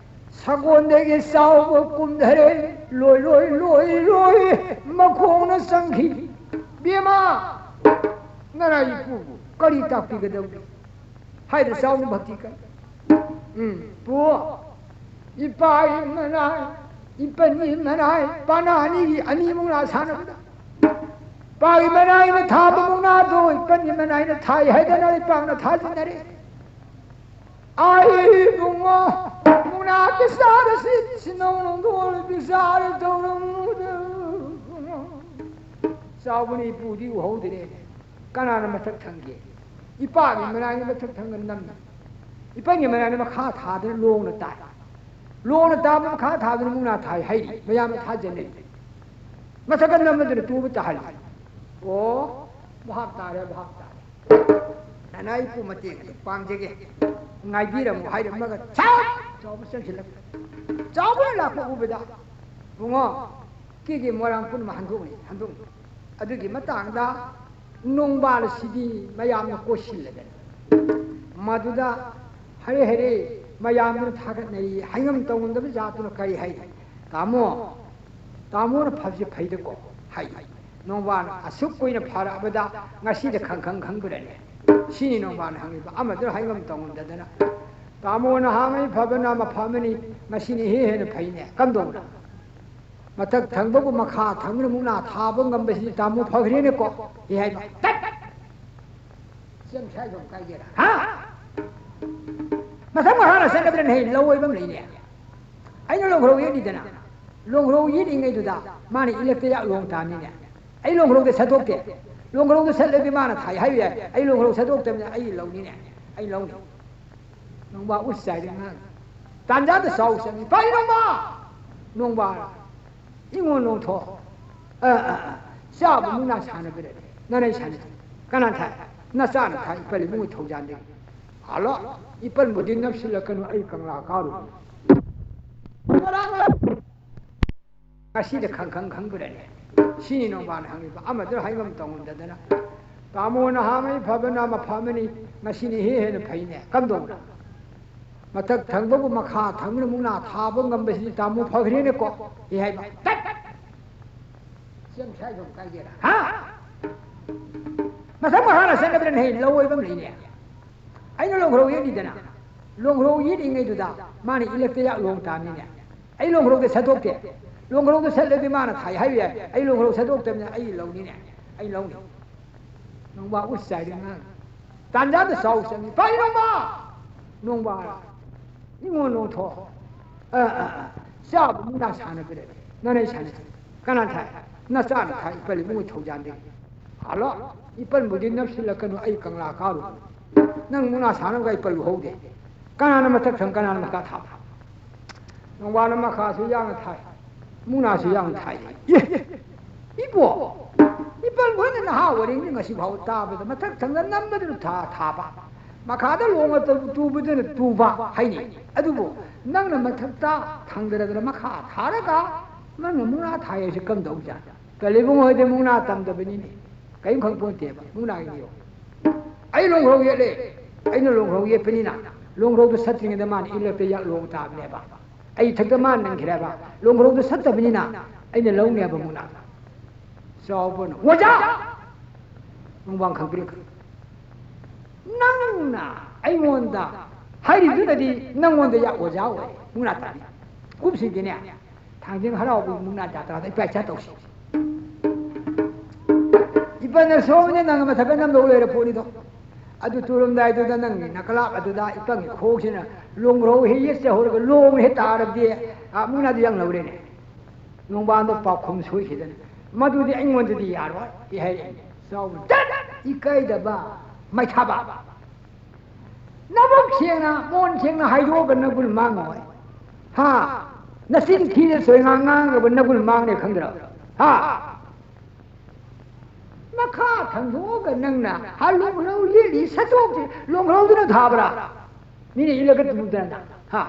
ꯁꯒꯣꯜꯗꯒꯤ ꯆꯥꯎꯕ ꯀꯨꯝꯊꯔꯦ꯫ ꯂꯣꯏ, ꯂꯣꯏ, ꯂꯣꯏ, ꯂꯣꯏ꯫ ꯃꯈꯣꯡꯅ ꯆꯪꯈꯤ꯫ ꯕꯦꯝꯃ, ꯅꯔꯥ ꯏꯄꯨꯕꯨ ꯀꯔꯤ ꯇꯥꯛꯄꯤꯒꯗꯧꯔꯤ? ꯍꯥꯏꯗ ꯆꯥꯎꯅ ꯚꯛꯇꯤ ꯀꯟ꯫ ꯎꯝ, ꯄꯨ, ꯏꯄꯥꯒꯤ ꯃꯅꯥꯏ, ꯏꯄꯟꯒꯤ ꯃꯅꯥꯏ, ꯄꯥꯅꯥ ꯑꯅꯤꯒꯤ ꯑꯅꯤ ꯃꯨꯛꯅꯥ ꯁꯥꯟꯅꯕꯗ, ꯏꯄꯥꯒꯤ ꯃꯅꯥꯏꯅ ꯊꯥꯕ ꯃꯨꯛꯅꯥꯗꯣ ꯏꯄꯟꯒꯤ ꯃꯅꯥꯏꯅ ꯊꯥꯏ ꯍꯥꯏꯗꯅ ꯏꯄꯥꯛꯅ ꯊꯥꯖꯤꯟꯅꯔꯦ꯫ ꯑꯥꯏ ꯏꯕꯨꯡꯉꯣ, ꯃꯨꯛꯅꯥ ꯕꯤꯆꯥꯔꯁꯤ ꯁꯤꯅꯧ ꯅꯣꯡꯗꯣꯜ ꯕꯤꯆꯥꯔ ꯇꯧꯔꯝꯃꯨꯗ꯫ ꯆꯥꯎꯕꯅꯤ ꯏꯄꯨꯗꯤ ꯎꯍꯧꯗ꯭ꯔꯦ꯫ ꯀꯅꯥꯅ ꯃꯊꯛ ꯊꯪꯒꯦ? ꯏꯄꯥꯒꯤ ꯃꯅꯥꯏꯅ ꯃꯊꯛ ꯊꯪꯒ ꯅꯝꯃꯤ꯫ ꯏꯄꯟꯒꯤ ꯃꯅꯥꯏꯅ ꯃꯈꯥ ꯊꯥꯗꯅ ꯂꯣꯡꯅ ꯇꯥꯏ꯫ ꯂꯣꯡꯅ ꯇꯥꯕ ꯃꯈꯥ ꯊꯥꯗꯅ ꯃꯨꯛꯅꯥ ꯊꯥꯏ ꯍꯩꯔꯤ꯫ ꯃꯌꯥꯝꯅ ꯊꯥꯖꯅꯩ꯫ ꯃꯊꯛꯀ ꯅꯝꯃꯗꯅ ꯇꯨꯕ ꯇꯥꯍꯜꯂꯤ꯫ ꯑꯣ, ꯚꯥꯞ ꯇꯥꯔꯦ, ꯚꯥꯞ ꯇꯥꯔꯦ꯫ ꯅꯅꯥꯏ ꯏꯄꯨ ꯃꯇꯦꯡ ꯑꯗꯨ ꯄꯥꯡꯖꯒꯦ꯫ ꯉꯥꯏꯕꯤꯔꯝꯃꯨ ꯍꯥꯏꯔꯝꯃꯒ ꯁꯠ ꯆꯥꯎꯕ ꯆꯪꯁꯤꯜꯂꯛꯄ꯫ ꯆꯥꯎꯕꯅ ꯂꯥꯛꯄ ꯎꯕꯗ, "ꯕꯨꯡꯉꯣ, ꯀꯦꯒꯦ ꯃꯣꯏꯔꯥꯡ ꯄꯨꯝꯅꯃꯛ ꯍꯟꯗꯣꯛꯅꯤ, ꯍꯟꯗꯣꯛꯅꯤ"꯫ ꯑꯗꯨꯒꯤ ꯃꯇꯥꯡꯗ ꯅꯣꯡꯕꯥꯜ ꯑꯁꯤꯗꯤ ꯃꯌꯥꯝꯅ ꯀꯣꯏꯁꯤꯜꯂꯗꯅ ꯃꯗꯨꯗ ꯍꯔꯦ ꯍꯔꯦ ꯃꯌꯥꯝꯗꯨꯅ ꯊꯥꯒꯠꯅꯔꯤ꯫ ꯍꯥꯏꯉꯝ ꯇꯧꯉꯝꯗꯕ ꯖꯥꯠꯇꯨꯅ ꯀꯔꯤ ꯍꯥꯏ? "ꯇꯥꯃꯣ, ꯇꯥꯃꯣꯅ ꯐꯕꯁꯦ ꯐꯩꯗꯀꯣ" ꯍꯥꯏ꯫ ꯅꯣꯡꯕꯥꯜ ꯑꯁꯨꯛ ꯀꯨꯏꯅ ꯐꯔꯛꯑꯕꯗ ꯉꯁꯤꯗ ꯈꯪ ꯈꯪ ꯈꯪꯕ꯭ꯔꯅꯦ? ꯁꯤꯅꯤ ꯅꯣꯡꯕꯥꯜꯅ ꯍꯪꯉꯤꯕ꯫ ꯑꯃꯗꯨꯅ ꯍꯥꯏꯉꯝ ꯇꯧꯉꯝꯗꯗꯅ, "ꯇꯥꯃꯣ ꯅꯍꯥꯉꯩ ꯐꯕꯅ ꯃꯐꯝ ꯑꯃꯅꯤ, ꯉꯁꯤꯅ ꯏꯍꯦ ꯍꯦꯟꯅ ꯐꯩꯅꯦ꯫ ꯀꯝꯗꯧꯕꯅꯣ? ꯃꯊꯛ ꯊꯪꯕꯕꯨ ꯃꯈꯥ ꯊꯪꯕꯅ ꯃꯨꯛꯅꯥ ꯊꯥꯕ ꯉꯝꯕꯁꯤꯗꯤ ꯇꯥꯃꯣ ꯐꯈ꯭ꯔꯦꯅꯦꯀꯣ"꯫ ꯍꯤ ꯍꯥꯏꯕ꯫ ꯇꯠ! ꯆꯦꯡ ꯁꯥꯏꯗꯧ ꯀꯥꯏꯒꯦꯔꯥ? ꯍꯥ? ꯃꯊꯪ ꯃꯈꯥꯗ ꯆꯠꯅꯕꯗꯅ ꯍꯦꯛ ꯂꯧ ꯑꯣꯏꯕ ꯑꯃ ꯂꯩꯅꯦ꯫ ꯑꯩꯅ ꯂꯣꯡꯈ꯭ꯔꯧ ꯌꯦꯠꯂꯤꯗꯅ, ꯂꯣꯡꯈ꯭ꯔꯧ ꯌꯦꯠꯂꯤꯉꯩꯗꯨꯗ ꯃꯥꯅ ꯏꯂꯛꯇ ꯌꯥꯛ ꯂꯣꯡ ꯇꯥꯅꯤꯅꯦ꯫ ꯑꯩ ꯂꯣꯡꯈ꯭ꯔꯧꯗ ꯁꯠꯇꯣꯛꯇꯦ꯫ ꯂꯣꯡꯈ꯭ꯔꯧꯗ ꯁꯠꯂꯗꯤ ꯃꯥꯅ ꯊꯥꯏ ꯍꯥꯏꯕ ꯌꯥꯏ꯫ ꯑꯩ ꯂꯣꯡꯈ꯭ꯔꯧ ꯁꯠꯇꯣꯛꯇꯕꯅꯤꯅ ꯑꯩ ꯂꯧꯅꯤꯅꯦ꯫ ꯑꯩ ꯂꯧꯅꯤ꯫ ꯅꯣꯡꯕꯥꯜ ꯎꯁ ꯆꯥꯏꯗ ꯉꯥꯡ꯫ ꯇꯥꯟꯖꯥꯗ ꯆꯥꯎ ꯆꯪꯉꯤ꯫ "ꯄꯥꯏ ꯅꯣꯡꯕꯥꯜ! ꯅꯣꯡꯕꯥꯜ! ꯏꯉꯣꯟ ꯂꯣꯡꯊꯣꯛ꯫ ꯑ, ꯑ, ꯑ꯫ ꯆꯥꯕ ꯃꯨꯛꯅꯥ ꯁꯥꯟꯅꯕꯗꯗꯤ ꯅꯅꯥꯏ ꯁꯥꯟꯅꯩ꯫ ꯀꯅꯥ ꯊꯥꯏ? ꯅꯆꯥꯅ ꯊꯥꯏ, ꯏꯄꯜ ꯏꯕꯨꯡꯉꯣ ꯊꯧꯖꯥꯟꯗꯒꯤ꯫ ꯍꯜꯂꯣ, ꯏꯄꯜꯕꯨꯗꯤ ꯅꯞꯁꯤꯜꯂꯛꯀꯅꯨ, ꯑꯩ ꯀꯪꯂꯥ ꯀꯥꯔꯨꯕꯅꯤ"꯫ ꯉꯁꯤꯗ ꯈꯪ ꯈꯪ ꯈꯪꯕ꯭ꯔꯅꯦ? ꯁꯤꯅꯤ ꯅꯣꯡꯕꯥꯜꯅ ꯍꯪꯉꯤꯕ꯫ ꯑꯃꯗꯨꯅ ꯍꯥꯏꯉꯝ ꯇꯧꯉꯝꯗꯗꯅ, "ꯇꯥꯃꯣ ꯅꯍꯥꯉꯩ ꯐꯕꯅ ꯃꯐꯝ ꯑꯃꯅꯤ, ꯉꯁꯤꯅ ꯏꯍꯦ ꯍꯦꯟꯅ ꯐꯩꯅꯦ꯫ ꯀꯝꯗꯧꯕꯅꯣ? ꯃꯊꯛ ꯊꯪꯕꯕꯨ ꯃꯈꯥ ꯊꯪꯕꯅ ꯃꯨꯛꯅꯥ ꯊꯥꯕ ꯉꯝꯕꯁꯤꯗꯤ ꯇꯥꯃꯣ ꯐꯈ꯭ꯔꯦꯅꯦꯀꯣ"꯫ ꯍꯤ ꯍꯥꯏꯕ꯫ ꯇꯠ! ꯆꯦꯡ ꯁꯥꯏꯗꯧ ꯀꯥꯏꯒꯦꯔꯥ? ꯍꯥ? ꯃꯊꯪ ꯃꯈꯥꯗ ꯆꯠꯅꯕꯗꯅ ꯍꯦꯛ ꯂꯧ ꯑꯣꯏꯕ ꯑꯃ ꯂꯩꯅꯦ꯫ ꯑꯩꯅ ꯂꯣꯡꯈ꯭ꯔꯧ ꯌꯦꯠꯂꯤꯗꯅ, ꯂꯣꯡꯈ꯭ꯔꯧ ꯌꯦꯠꯂꯤꯉꯩꯗꯨꯗ ꯃꯥꯅ ꯏꯂꯛꯇ ꯌꯥꯛ ꯂꯣꯡ ꯇꯥꯅꯤꯅꯦ꯫ ꯑꯩ ꯂꯣꯡꯈ꯭ꯔꯧꯗ ꯁꯠꯇꯣꯛꯇꯦ꯫ ꯂꯣꯡꯈ꯭ꯔꯧꯗ ꯁꯠꯂꯗꯤ ꯃꯥꯅ ꯊꯥꯏ ꯍꯥꯏꯕ ꯌꯥꯏ꯫ ꯑꯩ ꯂꯣꯡꯈ꯭ꯔꯧ ꯁꯠꯇꯣꯛꯇꯕꯅꯤꯅ ꯑꯩ ꯂꯧꯅꯤꯅꯦ꯫ ꯑꯩ ꯂꯧꯅꯤ꯫ ꯅꯣꯡꯕꯥꯜ ꯎꯁ ꯆꯥꯏꯗ ꯉꯥꯡ꯫ ꯇꯥꯟꯖꯥꯗ ꯆꯥꯎ ꯆꯪꯉꯤ꯫ "ꯄꯥꯏ ꯅꯣꯡꯕꯥꯜ! ꯅꯣꯡꯕꯥꯜ! ꯏꯉꯣꯟ ꯂꯣꯡꯊꯣꯛ꯫ ꯑ, ꯑ, ꯑ꯫ ꯆꯥꯕ ꯃꯨꯛꯅꯥ ꯁꯥꯟꯅꯕꯗꯗꯤ ꯅꯅꯥꯏ ꯁꯥꯟꯅꯩ꯫ ꯀꯅꯥ ꯊꯥꯏ? ꯅꯆꯥꯅ ꯊꯥꯏ, ꯏꯄꯜ ꯏꯕꯨꯡꯉꯣ ꯊꯧꯖꯥꯟꯗꯒꯤ꯫ ꯍꯜꯂꯣ, ꯏꯄꯜꯕꯨꯗꯤ ꯅꯞꯁꯤꯜꯂꯛꯀꯅꯨ, ꯑꯩ ꯀꯪꯂꯥ ꯀꯥꯔꯨꯕꯅꯤ꯫ ꯅꯪ ꯃꯨꯛꯅꯥ ꯁꯥꯟꯅꯕꯒ ꯏꯄꯜ ꯎꯍꯧꯗꯦ꯫ ꯀꯅꯥꯅ ꯃꯊꯛ ꯊꯪ, ꯀꯅꯥꯅ ꯃꯈꯥ ꯊꯥꯕ? ꯅꯣꯡꯕꯥꯜꯅ ꯃꯈꯥꯁꯨ ꯌꯥꯡꯅ ꯊꯥꯏ, ꯃꯨꯛꯅꯥꯁꯨ ꯌꯥꯡꯅ ꯊꯥꯏ꯫ ꯑꯦ! ꯏꯕꯣ! ꯏꯄꯜ ꯍꯣꯏꯅ ꯅꯍꯥ ꯑꯣꯏꯔꯤꯉꯩ ꯉꯁꯤ ꯐꯥꯎ ꯇꯥꯕꯗ ꯃꯊꯛ ꯊꯪꯅ ꯅꯝꯕꯗꯨꯅ ꯊꯥ-, ꯊꯥꯕ꯫ ꯃꯈꯥꯗ ꯂꯣꯡꯅ ꯇꯨ-, ꯇꯨꯕꯗꯨꯅ ꯇꯨꯕ ꯍꯥꯏꯅꯤ꯫ ꯑꯗꯨꯕꯨ ꯅꯪꯅ ꯃꯊꯛꯇ ꯊꯥꯡꯗꯔꯗꯅ ꯃꯈꯥ ꯊꯥꯔꯒ ꯅꯪꯅ ꯃꯨꯛꯅꯥ ꯊꯥꯏ ꯍꯥꯏꯁꯤ ꯀꯝꯗꯧꯖꯥꯠꯅꯣ? ꯇꯣꯂꯤꯕꯨꯡ ꯍꯣꯏꯗꯤ ꯃꯨꯛꯅꯥ ꯇꯝꯗꯕꯅꯤꯅꯦ꯫ ꯀꯔꯤꯝ ꯈꯪꯄꯣꯟꯇꯦꯕ ꯃꯨꯛꯅꯥꯒꯤ ꯅꯤꯌꯣꯝ꯫ ꯑꯩ ꯂꯣꯡꯈ꯭ꯔꯧ ꯌꯦꯠꯂꯦ꯫ ꯑꯩꯅ ꯂꯣꯡꯈ꯭ꯔꯧ ꯌꯦꯠꯄꯅꯤꯅ ꯂꯣꯡꯈ꯭ꯔꯧꯗꯨ ꯁꯠꯇ꯭ꯔꯤꯉꯩꯗ ꯃꯥꯅ ꯏꯂꯛꯇ ꯌꯥꯛ ꯂꯣꯡ ꯇꯥꯕꯅꯦꯕ꯫ ꯑꯩ ꯏꯊꯛꯇ ꯃꯥꯅ ꯅꯟꯈ꯭ꯔꯦꯕ꯫ ꯂꯣꯡꯈ꯭ꯔꯧꯗꯨ ꯁꯠꯇꯕꯅꯤꯅ ꯑꯩꯅ ꯂꯧꯅꯦꯕ ꯃꯨꯛꯅꯥ꯫ ꯆꯥꯎꯕꯅ, "ꯑꯣꯖꯥ!" ꯅꯨꯡꯕꯥꯡ ꯈꯪꯄ꯭ꯔꯦꯛ꯫ "ꯅꯪꯅ ꯑꯩꯉꯣꯟꯗ ꯍꯥꯏꯔꯤꯗꯨꯅꯗꯤ ꯅꯪꯉꯣꯟꯗ ꯌꯥ ꯑꯣꯖꯥ ꯑꯣꯏ, ꯃꯨꯛꯅꯥ ꯇꯥꯕꯤ꯫ ꯀꯨꯝꯁꯤꯗꯤꯅꯦ, ꯊꯥꯡꯖꯤꯡ ꯍꯔꯥꯎꯕꯒꯤ ꯃꯨꯛꯅꯥ ꯖꯥꯇ꯭ꯔꯥꯗ ꯏꯄꯥ ꯏꯆꯥ ꯇꯧꯁꯤ꯫ ꯏꯄꯥꯅ ꯁꯣꯝꯅ ꯅꯪ ꯃꯊꯛꯇ ꯅꯝꯗꯧ ꯂꯩꯔ ꯄꯣꯠꯅꯤꯗꯣ꯫ ꯑꯗꯨ ꯇꯨꯔꯝꯗꯥꯏꯗꯨꯗ ꯅꯪꯒꯤ ꯅꯀꯂꯥꯞ ꯑꯗꯨꯗ ꯏꯄꯪꯒꯤ ꯈꯣꯡꯁꯤꯅ ꯂꯣꯡꯈ꯭ꯔꯧ ꯍꯦꯛ ꯌꯦꯠ ꯆꯠꯍꯧꯔꯒ ꯂꯣꯡ ꯍꯦꯛ ꯇꯥꯔꯕꯗꯤ, ꯑ, ꯃꯨꯛꯅꯥꯗꯤ ꯌꯥꯡ ꯂꯧꯔꯦꯅꯦ꯫ ꯅꯣꯡꯕꯥꯟꯗꯣ ꯄꯥꯎꯈꯨꯝ ꯁꯣꯏꯈꯤꯗꯅ, "ꯃꯗꯨꯗꯤ ꯑꯩꯉꯣꯟꯗꯗꯤ ꯌꯥꯔꯣꯏ" ꯍꯥꯏꯔꯛꯏ꯫ ꯆꯥꯎꯕ, "ꯆꯠ! ꯏꯀꯥꯏꯗꯕ ꯃꯩꯊꯥꯕ! ꯅꯕꯨꯛ ꯁꯦꯡꯅ, ꯃꯣꯟ ꯁꯦꯡꯅ ꯍꯥꯏꯗꯣꯛꯑꯒ ꯅꯒꯨꯟ ꯃꯥꯡꯉꯣꯏ꯫ ꯍꯥ? ꯅꯆꯤꯟ ꯊꯤꯅ ꯁꯣꯏꯉꯥꯡ ꯉꯥꯡꯈ꯭ꯔꯕ ꯅꯒꯨꯟ ꯃꯥꯡꯅꯦ ꯈꯪꯗ꯭ꯔꯣ? ꯍꯥ? ꯃꯈꯥ ꯊꯪꯗꯣꯛꯑꯒ ꯅꯪꯅ ꯍꯥ ꯂꯣꯡꯍꯧ ꯂꯤꯛꯂꯤ ꯁꯠꯇꯣꯛꯇꯦ, ꯂꯣꯡꯍꯧꯗꯨꯅ ꯊꯥꯕ꯭ꯔꯥ? ꯃꯤꯅ ꯏꯜꯂꯒ ꯇꯨꯝꯗꯅ, ꯍꯥ?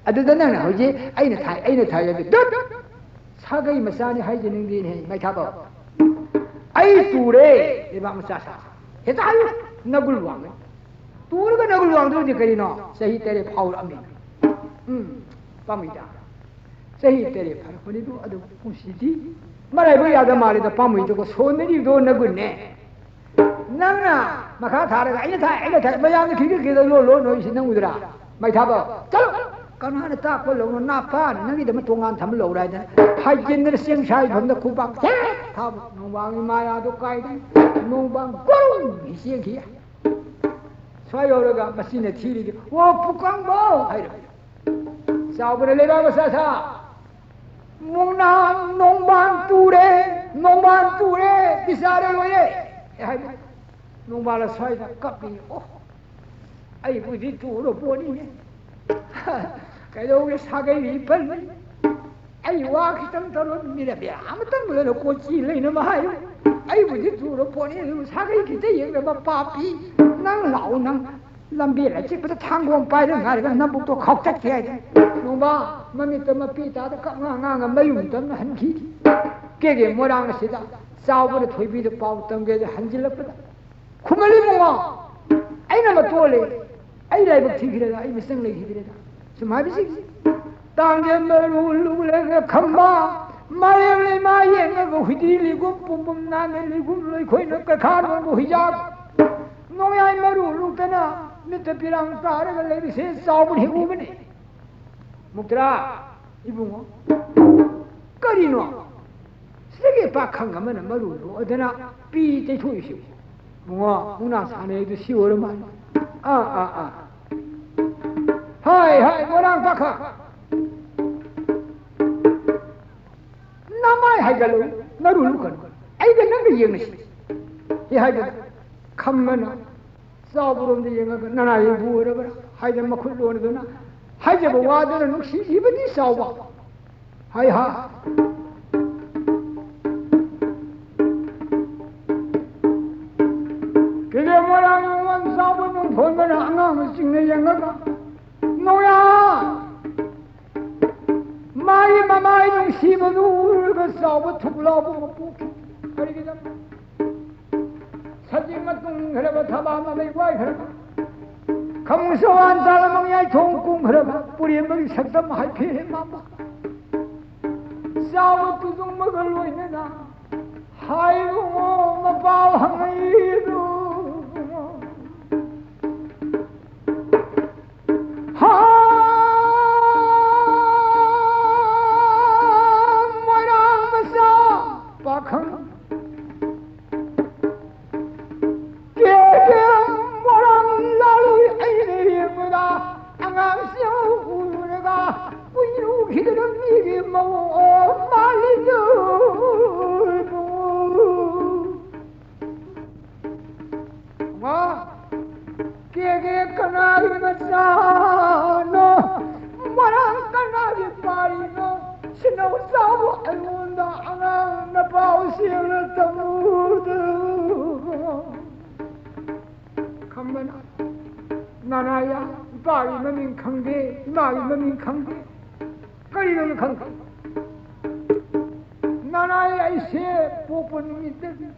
ꯑꯗꯨꯗ ꯅꯪꯅ ꯍꯧꯖꯤꯛ ꯑꯩꯅ ꯊꯥꯏ, ꯑꯩꯅ ꯊꯥꯏ ꯍꯥꯏꯕꯗꯤ ꯗꯨꯠ! ꯁꯥꯒꯩ ꯃꯆꯥꯅꯤ ꯍꯥꯏꯖꯅꯤꯡꯗꯦꯅꯦ, ꯃꯩꯊꯥꯕ꯫ ꯑꯩ ꯇꯨꯔꯦ, ꯂꯩꯕꯥꯛ ꯃꯆꯥ ꯁꯥ꯫ ꯍꯦꯛꯇ ꯍꯥꯏꯌꯨ, ꯅꯒꯨꯜ ꯋꯥꯡꯉꯦ꯫ ꯇꯨꯔꯒ ꯅꯒꯨꯜ ꯋꯥꯡꯗꯣꯏꯗꯤ ꯀꯔꯤꯅꯣ? ꯆꯍꯤ ꯇꯔꯦꯠ ꯐꯥꯎꯔꯛꯑꯝꯃꯤ꯫ ꯎꯝ, ꯄꯥꯝꯃꯩꯗ꯫ ꯆꯍꯤ ꯇꯔꯦꯠ ꯐꯥꯔꯛꯄꯅꯤꯗꯨ, ꯑꯗꯨ ꯄꯨꯟꯁꯤꯗꯤ ꯃꯔꯥꯏꯕꯛ ꯌꯥꯗ ꯃꯥꯜꯂꯤꯗ, ꯄꯥꯝꯃꯩꯗꯨꯒ ꯁꯣꯟꯅꯔꯤꯕꯗꯣ ꯅꯒꯨꯜꯅꯦ꯫ ꯅꯪꯅ ꯃꯈꯥ ꯊꯥꯔꯒ ꯑꯩꯅ ꯊꯥꯏ, ꯑꯩꯅ ꯊꯥꯏ, ꯃꯌꯥꯝꯅ ꯈꯤꯛꯇ ꯈꯤꯛꯇ ꯂꯣꯟ ꯂꯣꯟ ꯅꯣꯏꯁꯤ ꯅꯪ ꯎꯗ꯭ꯔꯥ? ꯃꯩꯊꯥꯕ, ꯆꯠꯂꯣ! ꯀꯅꯥꯅ ꯇꯥꯛꯄ ꯂꯧꯅꯣ? ꯅꯥꯄꯥꯅ ꯅꯪꯒꯤꯗꯃꯛ ꯇꯣꯉꯥꯟ ꯊꯝꯕ ꯂꯧꯔꯥ ꯍꯥꯏꯗꯅ ꯍꯥꯏꯖꯤꯟꯗꯅ ꯆꯦꯡ ꯁꯥꯏꯐꯝꯗ ꯈꯨꯕꯥꯛ ꯊꯦꯛ ꯊꯥꯕ꯫ ꯅꯣꯡꯕꯥꯡꯒꯤ ꯃꯥꯌꯥꯗꯣ ꯀꯥꯏꯗꯅ ꯅꯣꯡꯕꯥꯡ ꯒꯣꯔꯣꯡ ꯆꯦꯟꯈꯤ꯫ ꯁ꯭ꯋꯥꯏ ꯌꯧꯔꯒ ꯃꯁꯤꯅ ꯊꯤꯔꯤꯗꯤ, "ꯑꯣ, ꯄꯨꯀꯪꯕꯧ!" ꯍꯥꯏꯔꯦ꯫ ꯆꯥꯎꯕꯅ ꯂꯩꯕꯥꯛ ꯃꯆꯥ ꯁꯥ, "ꯃꯨꯛꯅꯥ ꯅꯣꯡꯕꯥꯟ ꯇꯨꯔꯦ, ꯅꯣꯡꯕꯥꯟ ꯇꯨꯔꯦ, ꯕꯤꯆꯥꯔ ꯂꯣꯏꯔꯦ" ꯍꯥꯏꯕ꯫ ꯅꯣꯡꯕꯥꯟ ꯁ꯭ꯋꯥꯏꯗ ꯀꯞꯄꯤ꯫ "ꯑꯣ, ꯑꯩꯕꯨꯗꯤ ꯇꯨꯔ ꯄꯣꯠꯅꯤꯅꯦ꯫ ꯀꯩꯗꯧꯒꯦ, ꯁꯥꯒꯩ ꯄꯜꯂꯤ꯫ ꯑꯩ ꯋꯥ ꯈꯤꯇꯪ ꯇꯧꯔ ꯃꯤꯅ ꯕꯦꯔꯥ ꯑꯃꯇꯪ ꯂꯣꯏꯅ ꯀꯣꯆꯤ ꯂꯩꯅꯕ ꯍꯥꯏꯌꯨ꯫ ꯑꯩꯕꯨꯗꯤ ꯇꯨꯔ ꯄꯣꯠꯅꯤ, ꯑꯗꯨ ꯁꯥꯒꯩ ꯈꯤꯇ ꯌꯦꯡꯅꯕ ꯄꯥꯄꯤ꯫ ꯅꯪ ꯂꯥꯛꯑꯣ, ꯅꯪ ꯂꯝꯕꯦꯜ ꯑꯆꯤꯛꯄꯗ ꯊꯥꯡꯒꯣꯝ ꯄꯥꯏꯔ ꯉꯥꯏꯔꯒ ꯅꯕꯨꯛꯇꯣ ꯈꯥꯎꯆꯠꯈꯤ ꯍꯥꯏꯗꯤ꯫ ꯅꯣꯡꯃ ꯃꯃꯤꯠꯇ ꯃꯄꯤ ꯇꯥꯗ ꯀꯞꯉꯥꯡ ꯉꯥꯡꯉ ꯃꯌꯨꯝ ꯇꯝꯅ ꯍꯟꯈꯤ꯫ ꯀꯦꯒꯦ ꯃꯣꯏꯔꯥꯡ ꯑꯁꯤꯗ ꯆꯥꯎꯕꯅ ꯊꯣꯏꯕꯤꯗ ꯄꯥꯎ ꯇꯝꯒꯦꯗ ꯍꯟꯖꯤꯜꯂꯛꯄꯗ, "ꯈꯨꯃꯟ ꯏꯕꯨꯡꯉꯣ, ꯑꯩꯅ ꯃꯇꯣꯜꯂꯦ, ꯑꯩ ꯂꯥꯏꯕꯛ ꯊꯤꯈꯤꯗ꯭ꯔꯦꯗ, ꯑꯩ ꯃꯤꯆꯪ ꯂꯩꯈꯤꯗ꯭ꯔꯦꯗ" ꯁꯨꯝ ꯍꯥꯏꯕꯁꯤ꯫ ꯇꯥꯡꯒꯦ ꯃꯔꯨ ꯂꯨꯛꯂꯒ ꯈꯝꯕ, ꯃꯥꯂꯦꯝ ꯂꯩꯃꯥ ꯌꯦꯡꯉꯒ ꯍꯨꯏꯗꯤ ꯂꯤꯒꯨꯝ ꯄꯨꯝꯕꯨꯝ ꯅꯥꯅ ꯂꯤꯒꯨꯝ ꯂꯣꯏꯈꯣꯏꯅ ꯀꯩꯈꯥ ꯅꯣꯡꯕ ꯍꯨꯏꯖꯥꯛ, ꯅꯣꯡꯌꯥꯏ ꯃꯔꯨ ꯂꯨꯛꯇꯅ ꯃꯤꯠꯇ ꯄꯤꯔꯥꯡ ꯇꯥꯔꯒ ꯂꯩꯕꯁꯦ ꯆꯥꯎꯕꯅ ꯍꯦꯛ ꯎꯕꯅꯤ꯫ ꯃꯨꯛꯇ꯭ꯔꯥ ꯏꯕꯨꯡꯉꯣ, ꯀꯔꯤꯅꯣ? ꯁꯤꯗꯒꯤ ꯄꯥꯈꯪ ꯑꯃꯅ ꯃꯔꯨ ꯂꯣꯛꯑꯗꯅ ꯄꯤ ꯇꯩꯊꯣꯛꯏꯁꯤ꯫ ꯏꯕꯨꯡꯉꯣ, ꯃꯨꯛꯅꯥ ꯁꯥꯟꯅꯩꯗꯨ ꯁꯤ ꯑꯣꯏꯔ ꯃꯥꯜꯂꯦ꯫ ꯑꯥ, ꯑꯥ, ꯑꯥ꯫ ꯍꯥꯏ, ꯍꯥꯏ, ꯃꯣꯏꯔꯥꯡ ꯄꯥꯈꯪ꯫ ꯅꯃꯥꯏ ꯍꯥꯏꯒꯠꯂꯨ, ꯅꯔꯨ ꯂꯨꯀꯅꯨ꯫ ꯑꯩꯒ ꯅꯪꯒ ꯌꯦꯡꯅꯁꯤ꯫ ꯁꯤ ꯍꯥꯏꯗꯅ ꯈꯝꯕꯅ ꯆꯥꯎꯕꯔꯣꯝꯗ ꯌꯦꯡꯉꯒ, "ꯅꯅꯥ ꯌꯦꯡꯕꯨ ꯑꯣꯏꯔꯕ꯭ꯔꯥ?" ꯍꯥꯏꯗꯅ ꯃꯈꯨꯠ ꯂꯣꯟꯗꯨꯅ ꯍꯥꯏꯖꯕ ꯋꯥꯗꯨꯅ ꯅꯨꯡꯁꯤꯈꯤꯕꯅꯤ ꯆꯥꯎꯕ꯫ ꯍꯥꯏ ꯍꯥ꯫ ꯀꯦꯂꯦ ꯃꯣꯏꯔꯥꯡ ꯅꯣꯡꯃꯣꯟ ꯆꯥꯎꯕ ꯅꯨꯡꯊꯣꯟꯕꯅ ꯑꯉꯥꯡꯕꯁꯤꯡꯅ ꯌꯦꯡꯉꯒ, "ꯅꯣꯌꯥ!" ꯃꯥꯒꯤ ꯃꯃꯥꯏ ꯅꯨꯡꯁꯤꯕꯗꯨ ꯎꯔꯒ ꯆꯥꯎꯕ ꯊꯨꯛ ꯂꯥꯎꯕ ꯑꯃ ꯄꯣꯛꯈꯤ꯫ ꯀꯔꯤꯒꯤꯗꯃꯛ? ꯁꯖꯤꯛ ꯃꯇꯨꯡ ꯈꯔꯕ ꯊꯕꯥꯛ ꯃꯃꯩ ꯋꯥꯏꯈ꯭ꯔꯕ, ꯈꯃꯨꯡ ꯆꯋꯥꯟ ꯇꯥꯂ ꯃꯌꯥꯏ ꯊꯣꯡ ꯀꯨꯝꯈ꯭ꯔꯕ ꯄꯨꯔꯦꯝꯕꯒꯤ ꯁꯛꯇꯝ ꯍꯥꯏꯐꯦꯠ ꯍꯦꯛ ꯃꯥꯟꯕ꯫ ꯆꯥꯎꯕ ꯇꯨꯖꯨꯡꯕꯒ ꯂꯣꯏꯅꯅ ꯍꯥꯏꯕꯨꯡꯉꯣ ꯃꯄꯥꯎ ꯍꯪꯉꯛꯏꯗꯨ꯫ ꯍꯥ! ꯃꯣꯏꯔꯥꯡ ꯃꯆꯥ ꯄꯥꯈꯪ꯫ ꯀꯦ ꯀꯦ ꯃꯣꯏꯔꯥꯡ ꯂꯥꯂꯣꯏ ꯑꯩꯅ ꯌꯦꯡꯕꯗ ꯑꯉꯥꯡꯁꯤꯡ ꯎꯔꯨꯔꯒ ꯀꯨꯏꯔꯨꯈꯤꯗꯅ ꯃꯤꯒꯤ ꯃꯑꯣꯡ ꯃꯥꯜꯂꯤꯗꯨ꯫ ꯃꯥ ꯀꯦꯒꯦ ꯀꯅꯥꯒꯤ ꯃꯆꯥꯅꯣ? ꯃꯔꯥꯡ ꯀꯅꯥꯒꯤ ꯄꯥꯔꯤꯅꯣ? ꯁꯤꯅꯧ ꯆꯥꯎꯕ ꯑꯩꯉꯣꯟꯗ ꯑꯉꯥꯡ ꯅꯄꯥꯎ ꯁꯦꯡꯅ ꯇꯝꯃꯨꯗ꯫ ꯈꯝꯕꯅ ꯅꯅꯥꯌꯥ, ꯏꯄꯥꯒꯤ ꯃꯃꯤꯡ ꯈꯪꯗꯦ, ꯏꯃꯥꯒꯤ ꯃꯃꯤꯡ ꯈꯪꯗꯦ, ꯀꯔꯤꯅꯣ ꯈꯪꯗꯦ꯫ ꯅꯅꯥꯌꯥ, ꯑꯩꯁꯦ ꯄꯣꯛꯄ ꯅꯨꯃꯤꯠꯇꯒꯤ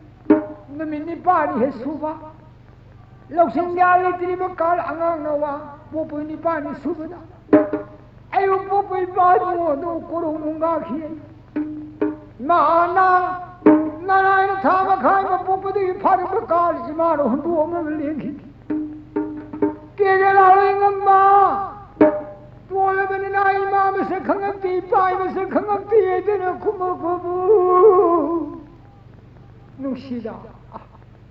ꯅꯨꯃꯤꯠ ꯅꯤꯄꯥꯜꯅꯤ ꯍꯦꯛ ꯁꯨꯕ꯫ ꯂꯧꯁꯤꯡ ꯒ꯭ꯌꯥꯟ ꯂꯩꯇ꯭ꯔꯤꯕ ꯀꯥꯜ ꯑꯉꯥꯡꯅ ꯋꯥ ꯄꯣꯛꯄ ꯅꯤꯄꯥꯜꯅꯤ ꯁꯨꯕꯗ꯫ ꯑꯩꯕꯨ ꯄꯣꯛꯄ ꯏꯄꯥ ꯏꯕꯨꯡꯉꯣꯗꯨ ꯀꯣꯔꯧ ꯅꯨꯡꯒꯥꯈꯤ꯫ ꯏꯃꯥꯅ ꯅꯅꯥꯏꯅ ꯊꯥ ꯃꯈꯥꯏ ꯑꯃ ꯄꯣꯛꯄꯗꯒꯤ ꯐꯥꯔꯛꯄ ꯀꯥꯜ ꯏꯃꯥꯅ ꯍꯨꯟꯗꯣꯛꯅꯕ ꯂꯦꯡꯈꯤ꯫ ꯀꯦꯒꯦ ꯂꯥꯎꯔꯣꯏ ꯉꯝꯕ ꯇꯣꯜꯂꯕꯅꯤꯅ ꯏꯃꯥ ꯃꯁꯛ ꯈꯪꯉꯛꯇꯦ, ꯏꯄꯥ ꯃꯁꯛ ꯈꯪꯉꯛꯇꯦ ꯍꯥꯏꯗꯅ ꯈꯨꯝꯃꯛꯄꯕꯨ ꯅꯨꯡꯁꯤꯗ꯫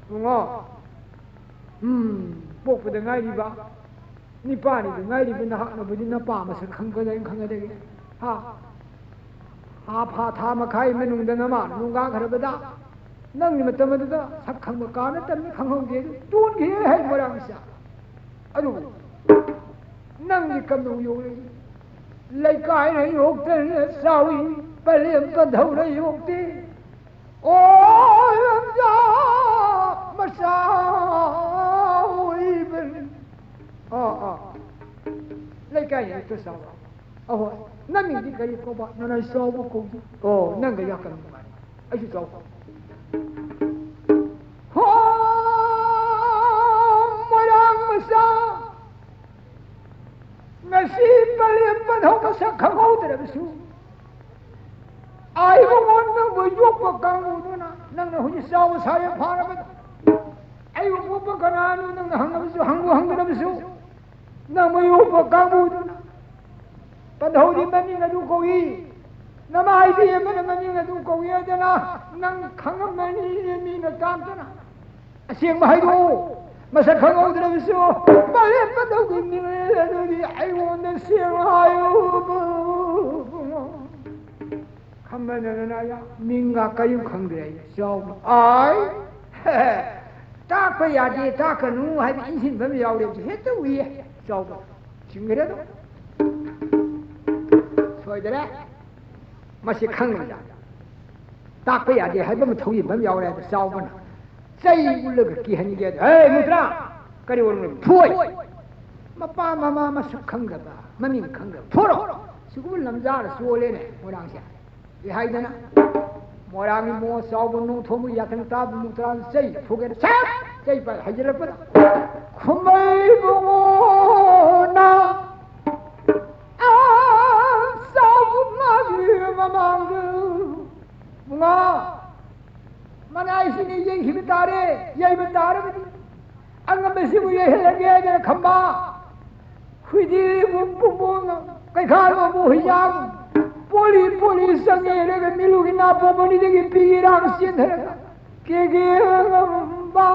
ꯏꯕꯨꯡꯉꯣ, ꯎꯝ, ꯄꯣꯛꯄꯗ ꯉꯥꯏꯔꯤꯕ, ꯅꯤꯄꯥꯅꯤꯗ ꯉꯥꯏꯔꯤꯕ ꯅꯍꯥꯛꯅꯕꯨꯗꯤ ꯅꯄꯥ ꯃꯁꯛ ꯈꯪꯒꯗꯒꯦ, ꯈꯪꯒꯗꯒꯦ꯫ ꯍꯥ? ꯍꯥ, ꯐꯥ ꯊꯥ ꯃꯈꯥꯏ ꯃꯅꯨꯡꯗ ꯅꯃꯥ ꯅꯨꯡꯒꯥꯈ꯭ꯔꯕꯗ, ꯅꯪꯒꯤ ꯃꯇꯝ ꯑꯗꯨꯗ ꯁꯛ ꯈꯪꯕ ꯀꯥ ꯅꯠꯇꯕꯅꯤ, ꯈꯪꯍꯧꯗꯦ ꯑꯗꯨ꯫ ꯇꯣꯟꯈꯤ ꯍꯥꯏ ꯃꯣꯏꯔꯥꯡꯁꯦ꯫ ꯑꯗꯨꯕꯨ ꯅꯪꯗꯤ ꯀꯝꯗꯧ ꯌꯣꯛꯂꯛꯏ? ꯂꯩꯀꯥꯏꯅ ꯌꯣꯛꯇꯅ ꯆꯥꯎꯏ, ꯄꯂꯦꯝ ꯄꯟꯊꯧꯅ ꯌꯣꯛꯇꯦ꯫ ꯑꯣ, ꯂꯝꯖꯥ ꯃꯆꯥ ꯑꯣꯏꯕꯅꯤ꯫ ꯑꯥ, ꯑꯥ꯫ ꯂꯩꯀꯥꯏ ꯍꯦꯛꯇ ꯆꯥꯎꯕ꯫ ꯑꯍꯣꯏ꯫ ꯅꯃꯤꯡꯗꯤ ꯀꯔꯤ ꯀꯧꯕ? ꯅꯅꯥꯏ ꯆꯥꯎꯕ ꯀꯧꯕ꯫ ꯑꯣ, ꯅꯪꯒ ꯌꯥꯀꯟ ꯅꯨꯡꯉꯥꯏ꯫ ꯑꯩꯁꯨ ꯆꯥꯎꯕ꯫ ꯍꯣ, ꯃꯣꯏꯔꯥꯡ ꯃꯆꯥ꯫ ꯉꯁꯤ ꯄꯂꯦꯝ ꯄꯟꯊꯧ ꯃꯁꯛ ꯈꯪꯍꯧꯗ꯭ꯔꯕꯁꯨ, ꯑꯥ, ꯏꯕꯨꯡꯉꯣ, ꯅꯪꯕꯨ ꯌꯣꯛꯄ ꯀꯥꯡꯕꯨꯗꯨꯅ ꯅꯪꯅ ꯍꯧꯖꯤꯛ ꯆꯥꯎꯕ ꯁꯥꯏ ꯐꯥꯔꯕꯗ, ꯑꯩꯕꯨ ꯄꯣꯛꯄ ꯀꯅꯥꯅꯣ ꯅꯪꯅ ꯍꯪꯉꯕꯁꯨ, ꯍꯪꯕꯨ ꯍꯪꯗ꯭ꯔꯕꯁꯨ, ꯅꯪꯕꯨ ꯌꯣꯛꯄ ꯀꯥꯡꯕꯨꯗꯨꯅ ꯄꯟꯊꯧꯗꯤ ꯃꯃꯤꯡ ꯑꯗꯨ ꯀꯧꯏ, ꯅꯃꯥꯏꯕꯤ ꯑꯃꯅ ꯃꯃꯤꯡ ꯑꯗꯨ ꯀꯧꯏ ꯍꯥꯏꯗꯅ ꯅꯪ ꯈꯪꯉꯝꯃꯅꯤ, ꯃꯤꯅ ꯇꯥꯛꯇꯅ꯫ ꯑꯁꯦꯡꯕ ꯍꯥꯏꯗꯣꯛꯎ꯫ ꯃꯁꯛ ꯈꯪꯍꯧꯗ꯭ꯔꯕꯁꯨ ꯄꯂꯦꯝ ꯄꯟꯊꯧꯒꯤ ꯃꯤꯡ ꯑꯗꯨꯗꯤ ꯑꯩꯉꯣꯟꯗ ꯁꯦꯡꯅ ꯍꯥꯏꯌꯨ꯫ ꯈꯝꯕꯅ ꯅꯅꯥꯌꯥ, ꯃꯤꯡꯒ ꯀꯔꯤꯝ ꯈꯪꯗ꯭ꯔꯦ ꯑꯩ꯫ ꯆꯥꯎꯕ꯫ ꯑꯥꯏ! ꯇꯥꯛꯄ ꯌꯥꯗꯦ, ꯇꯥꯛꯀꯅꯨ ꯍꯥꯏꯕ ꯏꯟꯁꯤꯟꯕ ꯑꯃ ꯌꯥꯎꯔꯦ꯫ ꯍꯧꯖꯤꯛ ꯍꯦꯛꯇ ꯎꯏꯌꯦ꯫ ꯆꯥꯎꯕ꯫ ꯁꯤꯡꯈ꯭ꯔꯦ ꯑꯗꯨꯝ꯫ ꯁꯣꯏꯗꯔꯦ꯫ ꯃꯁꯤ ꯈꯪꯉꯤꯗ꯫ ꯇꯥꯛꯄ ꯌꯥꯗꯦ ꯍꯥꯏꯕ ꯑꯃ ꯊꯧꯖꯤꯟꯕ ꯑꯃ ꯌꯥꯎꯔꯦ ꯍꯥꯏꯕ ꯆꯥꯎꯕꯅ꯫ ꯆꯩ ꯎꯠꯂꯒ ꯀꯤꯍꯟꯒꯦ꯫ "ꯍꯦ, ꯃꯨꯇ꯭ꯔꯥ! ꯀꯔꯤ ꯑꯣꯏꯔꯝꯅꯣ? ꯐꯨꯏ!" ꯃꯄꯥ ꯃꯃꯥ ꯃꯁꯛ ꯈꯪꯗꯕ, ꯃꯃꯤꯡ ꯈꯪꯗꯕ꯫ ꯐꯨꯔꯣ! ꯁꯤꯒꯨꯝꯕ ꯂꯝꯖꯥꯔ ꯆꯣꯜꯂꯦꯅꯦ ꯃꯣꯏꯔꯥꯡꯁꯦ꯫ ꯑꯦ ꯍꯥꯏꯗꯅ, ꯃꯣꯏꯔꯥꯡꯒꯤ ꯃꯣ ꯆꯥꯎꯕ ꯅꯣꯡꯊꯣꯡꯕ ꯌꯥꯊꯪ ꯇꯥꯕ ꯃꯨꯛꯇ꯭ꯔꯥꯟ ꯆꯩ ꯐꯨꯒꯦꯅ ꯁꯠ ꯆꯩ ꯄꯥꯏ ꯍꯩꯖꯤꯜꯂꯛꯄꯗ, ꯈꯨꯃꯩ ꯕꯨꯡꯉꯣꯅ ꯑꯥ ꯆꯥꯎꯕ ꯃꯥꯒꯤ ꯃꯃꯥꯡꯗ, ꯕꯨꯡꯉꯣ, ꯃꯅꯥꯏꯁꯤꯅ ꯌꯩꯈꯤꯕ ꯇꯥꯔꯦ, ꯌꯩꯕ ꯇꯥꯔꯕꯗꯤ ꯑꯉꯝꯕꯁꯤꯕꯨ ꯌꯩꯍꯜꯂꯒꯦ ꯍꯥꯏꯗꯅ ꯈꯝꯕ ꯍꯨꯏꯗꯤꯕꯨ ꯄꯨꯝꯕꯣꯡꯅ ꯀꯩꯈꯥ ꯂꯣꯝꯕꯨ ꯍꯨꯏꯌꯥꯡ ꯄꯣꯂꯤ ꯄꯣꯂꯤ ꯆꯪꯉꯦꯔꯒ ꯃꯤꯂꯨꯒꯤ ꯅꯥꯄꯣꯝ ꯑꯅꯤꯗꯒꯤ ꯄꯤꯒꯤ ꯏꯔꯥꯡ ꯆꯦꯟꯊꯔꯒ ꯀꯦꯒꯦ ꯉꯝꯕ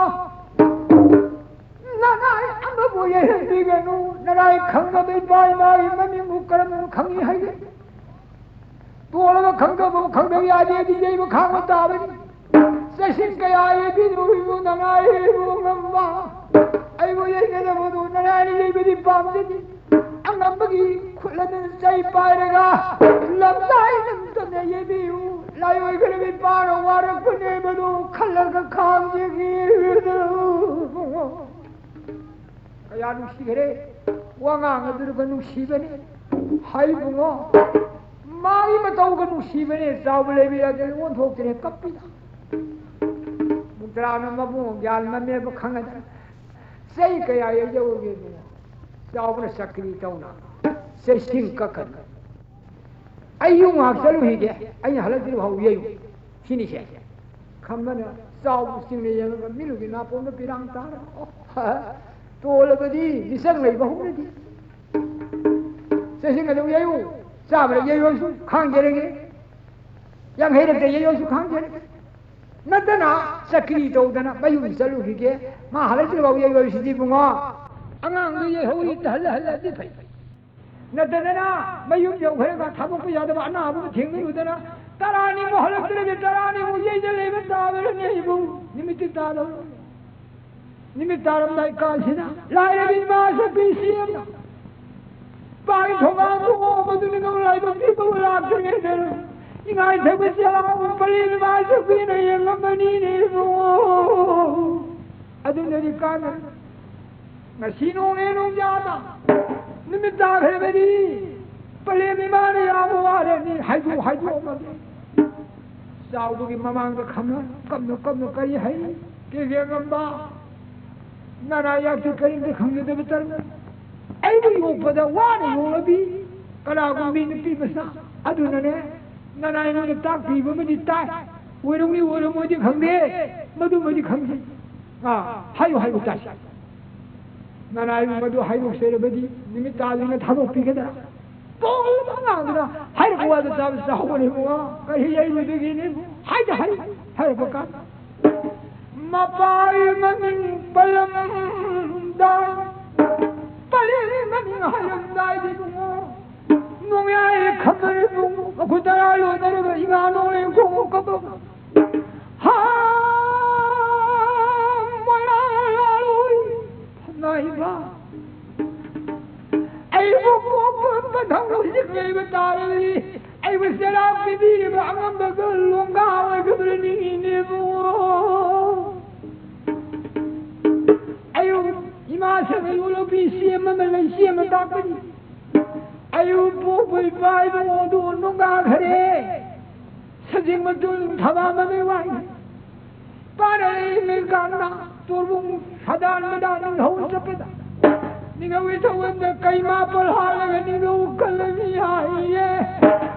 ꯅꯅꯥꯏ ꯑꯃꯕꯨ ꯌꯩꯍꯟꯕꯤꯒꯅꯨ꯫ ꯅꯅꯥꯏ ꯈꯪꯗꯕ ꯏꯄꯥ ꯏꯃꯥꯒꯤ ꯃꯃꯤꯡꯕꯨ ꯀꯔꯝꯅ ꯈꯪꯉꯤ ꯍꯥꯏꯒꯦ? ꯇꯣꯜꯂꯒ ꯈꯪꯗꯕ ꯈꯪꯗꯕ ꯌꯥꯗꯦ, ꯑꯩꯗꯤ ꯌꯩꯕ ꯈꯥꯡꯕ ꯇꯥꯕꯅꯤ꯫ ꯆꯩꯁꯤꯡ ꯀꯌꯥ ꯌꯩꯕꯤꯔꯨ ꯏꯕꯨ ꯅꯅꯥꯏ ꯏꯕꯨ ꯉꯝꯕ꯫ ꯑꯩꯕꯨ ꯌꯩꯒꯗꯕꯗꯨ ꯅꯅꯥꯏꯅ ꯌꯩꯕꯗꯤ ꯄꯥꯝꯖꯗꯦ꯫ ꯑꯉꯝꯕꯒꯤ ꯈꯨꯠ ꯑꯗꯨ ꯆꯩ ꯄꯥꯏꯔꯒ ꯂꯝꯖꯥꯏ ꯅꯝꯇꯅ ꯌꯩꯕꯤꯌꯨ꯫ ꯂꯥꯏꯑꯣꯏꯈ꯭ꯔꯕ ꯏꯄꯥꯅ ꯋꯥꯔꯛꯄꯅꯦꯕꯗꯨ ꯈꯜꯂꯒ ꯈꯥꯡꯖꯒꯦ꯫ ꯀꯌꯥ ꯅꯨꯡꯁꯤꯈ꯭ꯔꯦ꯫ ꯋꯥꯉꯥꯡ ꯑꯗꯨꯒ ꯅꯨꯡꯁꯤꯕꯅꯤ꯫ ꯍꯥꯏ ꯏꯕꯨꯡꯉꯣ, ꯃꯥꯒꯤ ꯃꯇꯧꯒ ꯅꯨꯡꯁꯤꯕꯅꯦ꯫ ꯆꯥꯎꯕ ꯂꯩꯕ ꯌꯥꯗꯦ, ꯑꯣꯟꯊꯣꯛꯇ꯭ꯔꯦ ꯀꯞꯄꯤꯗ꯫ ꯃꯨꯛꯇ꯭ꯔꯥꯅ ꯃꯕꯨꯡ ꯒ꯭ꯌꯥꯟ ꯃꯃꯦꯕ ꯈꯪꯉꯗꯅ, ꯆꯩ ꯀꯌꯥ ꯌꯩꯖꯧꯒꯦ ꯏꯕꯨꯡꯉꯣ? ꯆꯥꯎꯕꯅ ꯆꯀ꯭ꯔꯤ ꯇꯧꯅ ꯆꯩꯁꯤꯡ ꯀꯛꯀꯅꯤ꯫ ꯑꯩ ꯌꯨꯝ ꯉꯥꯏꯍꯥꯛ ꯆꯠꯂꯨꯈꯤꯒꯦ, ꯑꯩꯅ ꯍꯜꯂꯛꯇ꯭ꯔꯤ ꯐꯥꯎ ꯌꯩꯌꯨ꯫ ꯁꯤꯅꯤꯁꯦ꯫ ꯈꯝꯕꯅ ꯆꯥꯎꯕ ꯆꯤꯡꯅ ꯌꯦꯡꯉꯒ ꯃꯤꯂꯨꯒꯤ ꯅꯥꯄꯣꯝꯗ ꯄꯤꯔꯥꯡ ꯇꯥꯔꯒ, ꯑꯣ, ꯇꯣꯜꯂꯕꯗꯤ ꯃꯤꯆꯪ ꯂꯩꯕ ꯍꯧꯅꯗꯦ꯫ ꯆꯩꯁꯤꯡ ꯑꯗꯨꯝ ꯌꯩꯌꯨ, ꯆꯥꯕꯗ ꯌꯩꯌꯨꯁꯨ ꯈꯥꯡꯖꯔꯒꯦ, ꯌꯥꯡꯈꯩꯔꯛꯇ ꯌꯩꯌꯨꯁꯨ ꯈꯥꯡꯖꯔꯒꯦ꯫ ꯅꯠꯇꯅ ꯆꯀ꯭ꯔꯤ ꯇꯧꯗꯅ ꯃꯌꯨꯝ ꯆꯠꯂꯨꯈꯤꯒꯦ, ꯃꯥ ꯍꯜꯂꯛꯇ꯭ꯔꯤꯐꯥꯎ ꯌꯩꯌꯨꯁꯤꯗꯤ ꯏꯕꯨꯡꯉꯣ꯫ ꯑꯉꯥꯡꯗꯨ ꯌꯩꯍꯧꯔꯤ ꯍꯜꯂ ꯍꯜꯂꯗꯤ ꯐꯩ꯫ ꯅꯠꯇꯗꯅ ꯃꯌꯨꯝ ꯌꯧꯈ꯭ꯔꯒ ꯊꯥꯗꯣꯛꯄ ꯌꯥꯗꯕ ꯑꯅꯥꯕ ꯑꯃ ꯊꯦꯡꯅꯔꯨꯗꯅ ꯇꯔꯥꯅꯤꯃꯨꯛ ꯍꯜꯂꯛꯇ꯭ꯔꯗꯤ ꯇꯔꯥꯅꯤꯃꯨꯛ ꯌꯩꯗ ꯂꯩꯕ ꯇꯥꯕꯅꯤ ꯏꯕꯨꯡ꯫ ꯅꯨꯃꯤꯠꯇꯤ ꯇꯥꯔꯕ꯫ ꯅꯨꯃꯤꯠ ꯇꯥꯔꯝꯗꯥꯏ ꯀꯥꯟꯁꯤꯗ ꯂꯥꯏꯔꯕꯤ ꯏꯃꯥ ꯁꯛꯄꯤꯁꯤ ꯑꯃ ꯄꯥꯏ ꯊꯣꯡꯒꯥꯟꯗꯨ ꯑꯣꯝꯕꯗꯨꯅ ꯅꯣꯡ ꯂꯥꯏꯕꯛ ꯊꯤꯕꯕꯨ ꯂꯥꯛꯇ꯭ꯔꯦꯗꯅ ꯏꯉꯥꯏ ꯊꯛꯄ ꯆꯦꯂꯥꯎꯕ ꯄꯂꯦꯜ ꯏꯃꯥ ꯁꯛꯄꯤꯅ ꯌꯦꯡꯉꯝꯕꯅꯤꯅꯦ ꯏꯕꯨꯡꯉꯣ꯫ ꯑꯗꯨꯅꯗꯤ ꯀꯥꯟꯅ ꯉꯁꯤ ꯅꯣꯡꯅꯦ ꯅꯣꯡꯖꯥꯗ ꯅꯨꯃꯤꯠ ꯇꯥꯈ꯭ꯔꯕꯗꯤ ꯄꯂꯦꯝ ꯏꯃꯥꯅ ꯌꯥꯕ ꯋꯥꯔꯅꯤ, ꯍꯥꯏꯗꯣꯛ ꯍꯥꯏꯗꯣꯛꯑꯝꯃꯒꯦ꯫ ꯆꯥꯎꯕꯒꯤ ꯃꯃꯥꯡꯗ ꯈꯝꯅ ꯀꯞꯅ ꯀꯞꯅ ꯀꯔꯤ ꯍꯥꯏ? ꯀꯦꯒꯦ ꯉꯝꯕ ꯅꯅꯥ ꯌꯥꯛꯇꯤ ꯀꯔꯤꯝꯇ ꯈꯪꯖꯗꯕ ꯇꯔꯨ꯫ ꯑꯩꯕꯨ ꯌꯣꯛꯄꯗ ꯋꯥꯅ ꯌꯣꯛꯂꯕꯤ ꯀꯅꯥꯒꯨꯝꯕꯤ ꯅꯨꯄꯤ ꯃꯆꯥ ꯑꯗꯨꯅꯅꯦ, ꯅꯅꯥ ꯑꯩꯉꯣꯟꯗ ꯇꯥꯛꯄꯤꯕ ꯑꯃꯗꯤ ꯇꯥꯏ꯫ ꯑꯣꯏꯔꯝꯅꯤ ꯑꯣꯏꯔꯝꯃꯣꯏꯗꯤ ꯈꯪꯗꯦ, ꯃꯗꯨꯃꯗꯤ ꯈꯪꯗꯦ꯫ ꯑꯥ, ꯍꯥꯏꯌꯨ ꯍꯥꯏꯌꯨ ꯇꯥꯁꯤ꯫ ꯅꯅꯥꯏꯕꯨ ꯃꯗꯨ ꯍꯥꯏꯗꯣꯛꯆꯔꯕꯗꯤ ꯅꯨꯃꯤꯠ ꯇꯥꯗ꯭ꯔꯤꯉꯩ ꯊꯥꯗꯣꯛꯄꯤꯒꯗ꯭ꯔꯥ? ꯇꯣꯜꯂꯕ ꯑꯉꯥꯡꯗꯨꯅ ꯍꯥꯏꯔꯛꯄ ꯋꯥꯗꯨ ꯆꯥꯕ ꯆꯥꯍꯧꯕꯅꯦꯕꯨ꯫ ꯀꯔꯤ ꯌꯩꯕꯗꯒꯤꯅꯦꯕꯨ? ꯍꯥꯏꯗ ꯍꯥꯏ, ꯍꯥꯏꯔꯛꯄ ꯀꯥꯟꯗ ꯃꯄꯥꯒꯤ ꯃꯃꯤꯡ ꯄꯜꯂꯝꯗꯥꯏ, ꯄꯂꯦꯝꯒꯤ ꯃꯃꯤꯡ ꯍꯥꯏꯔꯝꯗꯥꯏꯗ ꯏꯕꯨꯡꯉꯣ, ꯅꯣꯡꯌꯥꯏ ꯈꯝꯕꯅ ꯄꯨꯡ ꯃꯈꯨꯠ ꯇꯔꯥ ꯂꯣꯟꯅꯔꯒ ꯏꯉꯥ ꯅꯣꯡꯂꯦꯟ ꯈꯣꯡꯎꯞ ꯀꯞꯄ ꯍꯥ, ꯃꯣꯏꯔꯥꯡ ꯂꯥꯜꯂꯣꯏ ꯊꯅꯥꯏꯕ꯫ ꯑꯩꯕꯨ ꯄꯣꯛꯄ ꯃꯊꯪ ꯍꯧꯖꯤꯛ ꯂꯩꯕ ꯇꯥꯔꯕꯗꯤ ꯑꯩꯕꯨ ꯆꯩꯔꯥꯛ ꯄꯤꯕꯤꯔꯤꯕ ꯑꯉꯝꯕꯒ ꯂꯣꯡꯒꯥ ꯑꯣꯏꯒꯗ꯭ꯔ ꯅꯤꯡꯉꯤꯅꯦꯕꯨ꯫ ꯑꯌꯨꯛ ꯏꯃꯥ ꯁꯦꯝꯕ ꯌꯣꯜꯂꯛꯄꯤ ꯁꯦꯝ ꯑꯃ ꯂꯩ, ꯁꯦꯝ ꯑꯃ ꯇꯥꯛꯄꯅꯤ꯫ ꯑꯌꯨꯛ ꯄꯣꯛꯄ ꯏꯄꯥ ꯏꯕꯨꯡꯉꯣꯗꯨ ꯅꯣꯡꯒꯥꯈꯔꯦ꯫ ꯁꯖꯤꯡ ꯃꯇꯨꯜ ꯊꯕꯥ ꯃꯃꯩ ꯋꯥꯏ꯫ ꯄꯥꯔ ꯂꯩ ꯂꯩꯀꯥꯟꯗ ꯇꯣꯔꯕꯨꯡ ꯁꯗꯥꯟ ꯃꯗꯥꯟ ꯅꯤꯡꯍꯧ ꯆꯠꯄꯗ ꯅꯤꯡꯍꯧ ꯏꯊꯧꯗ ꯀꯩ ꯃꯥꯄꯜ ꯍꯥꯜꯂꯒ ꯅꯤꯡꯍꯧ ꯀꯜꯂꯃꯤ ꯍꯥꯏꯌꯦ꯫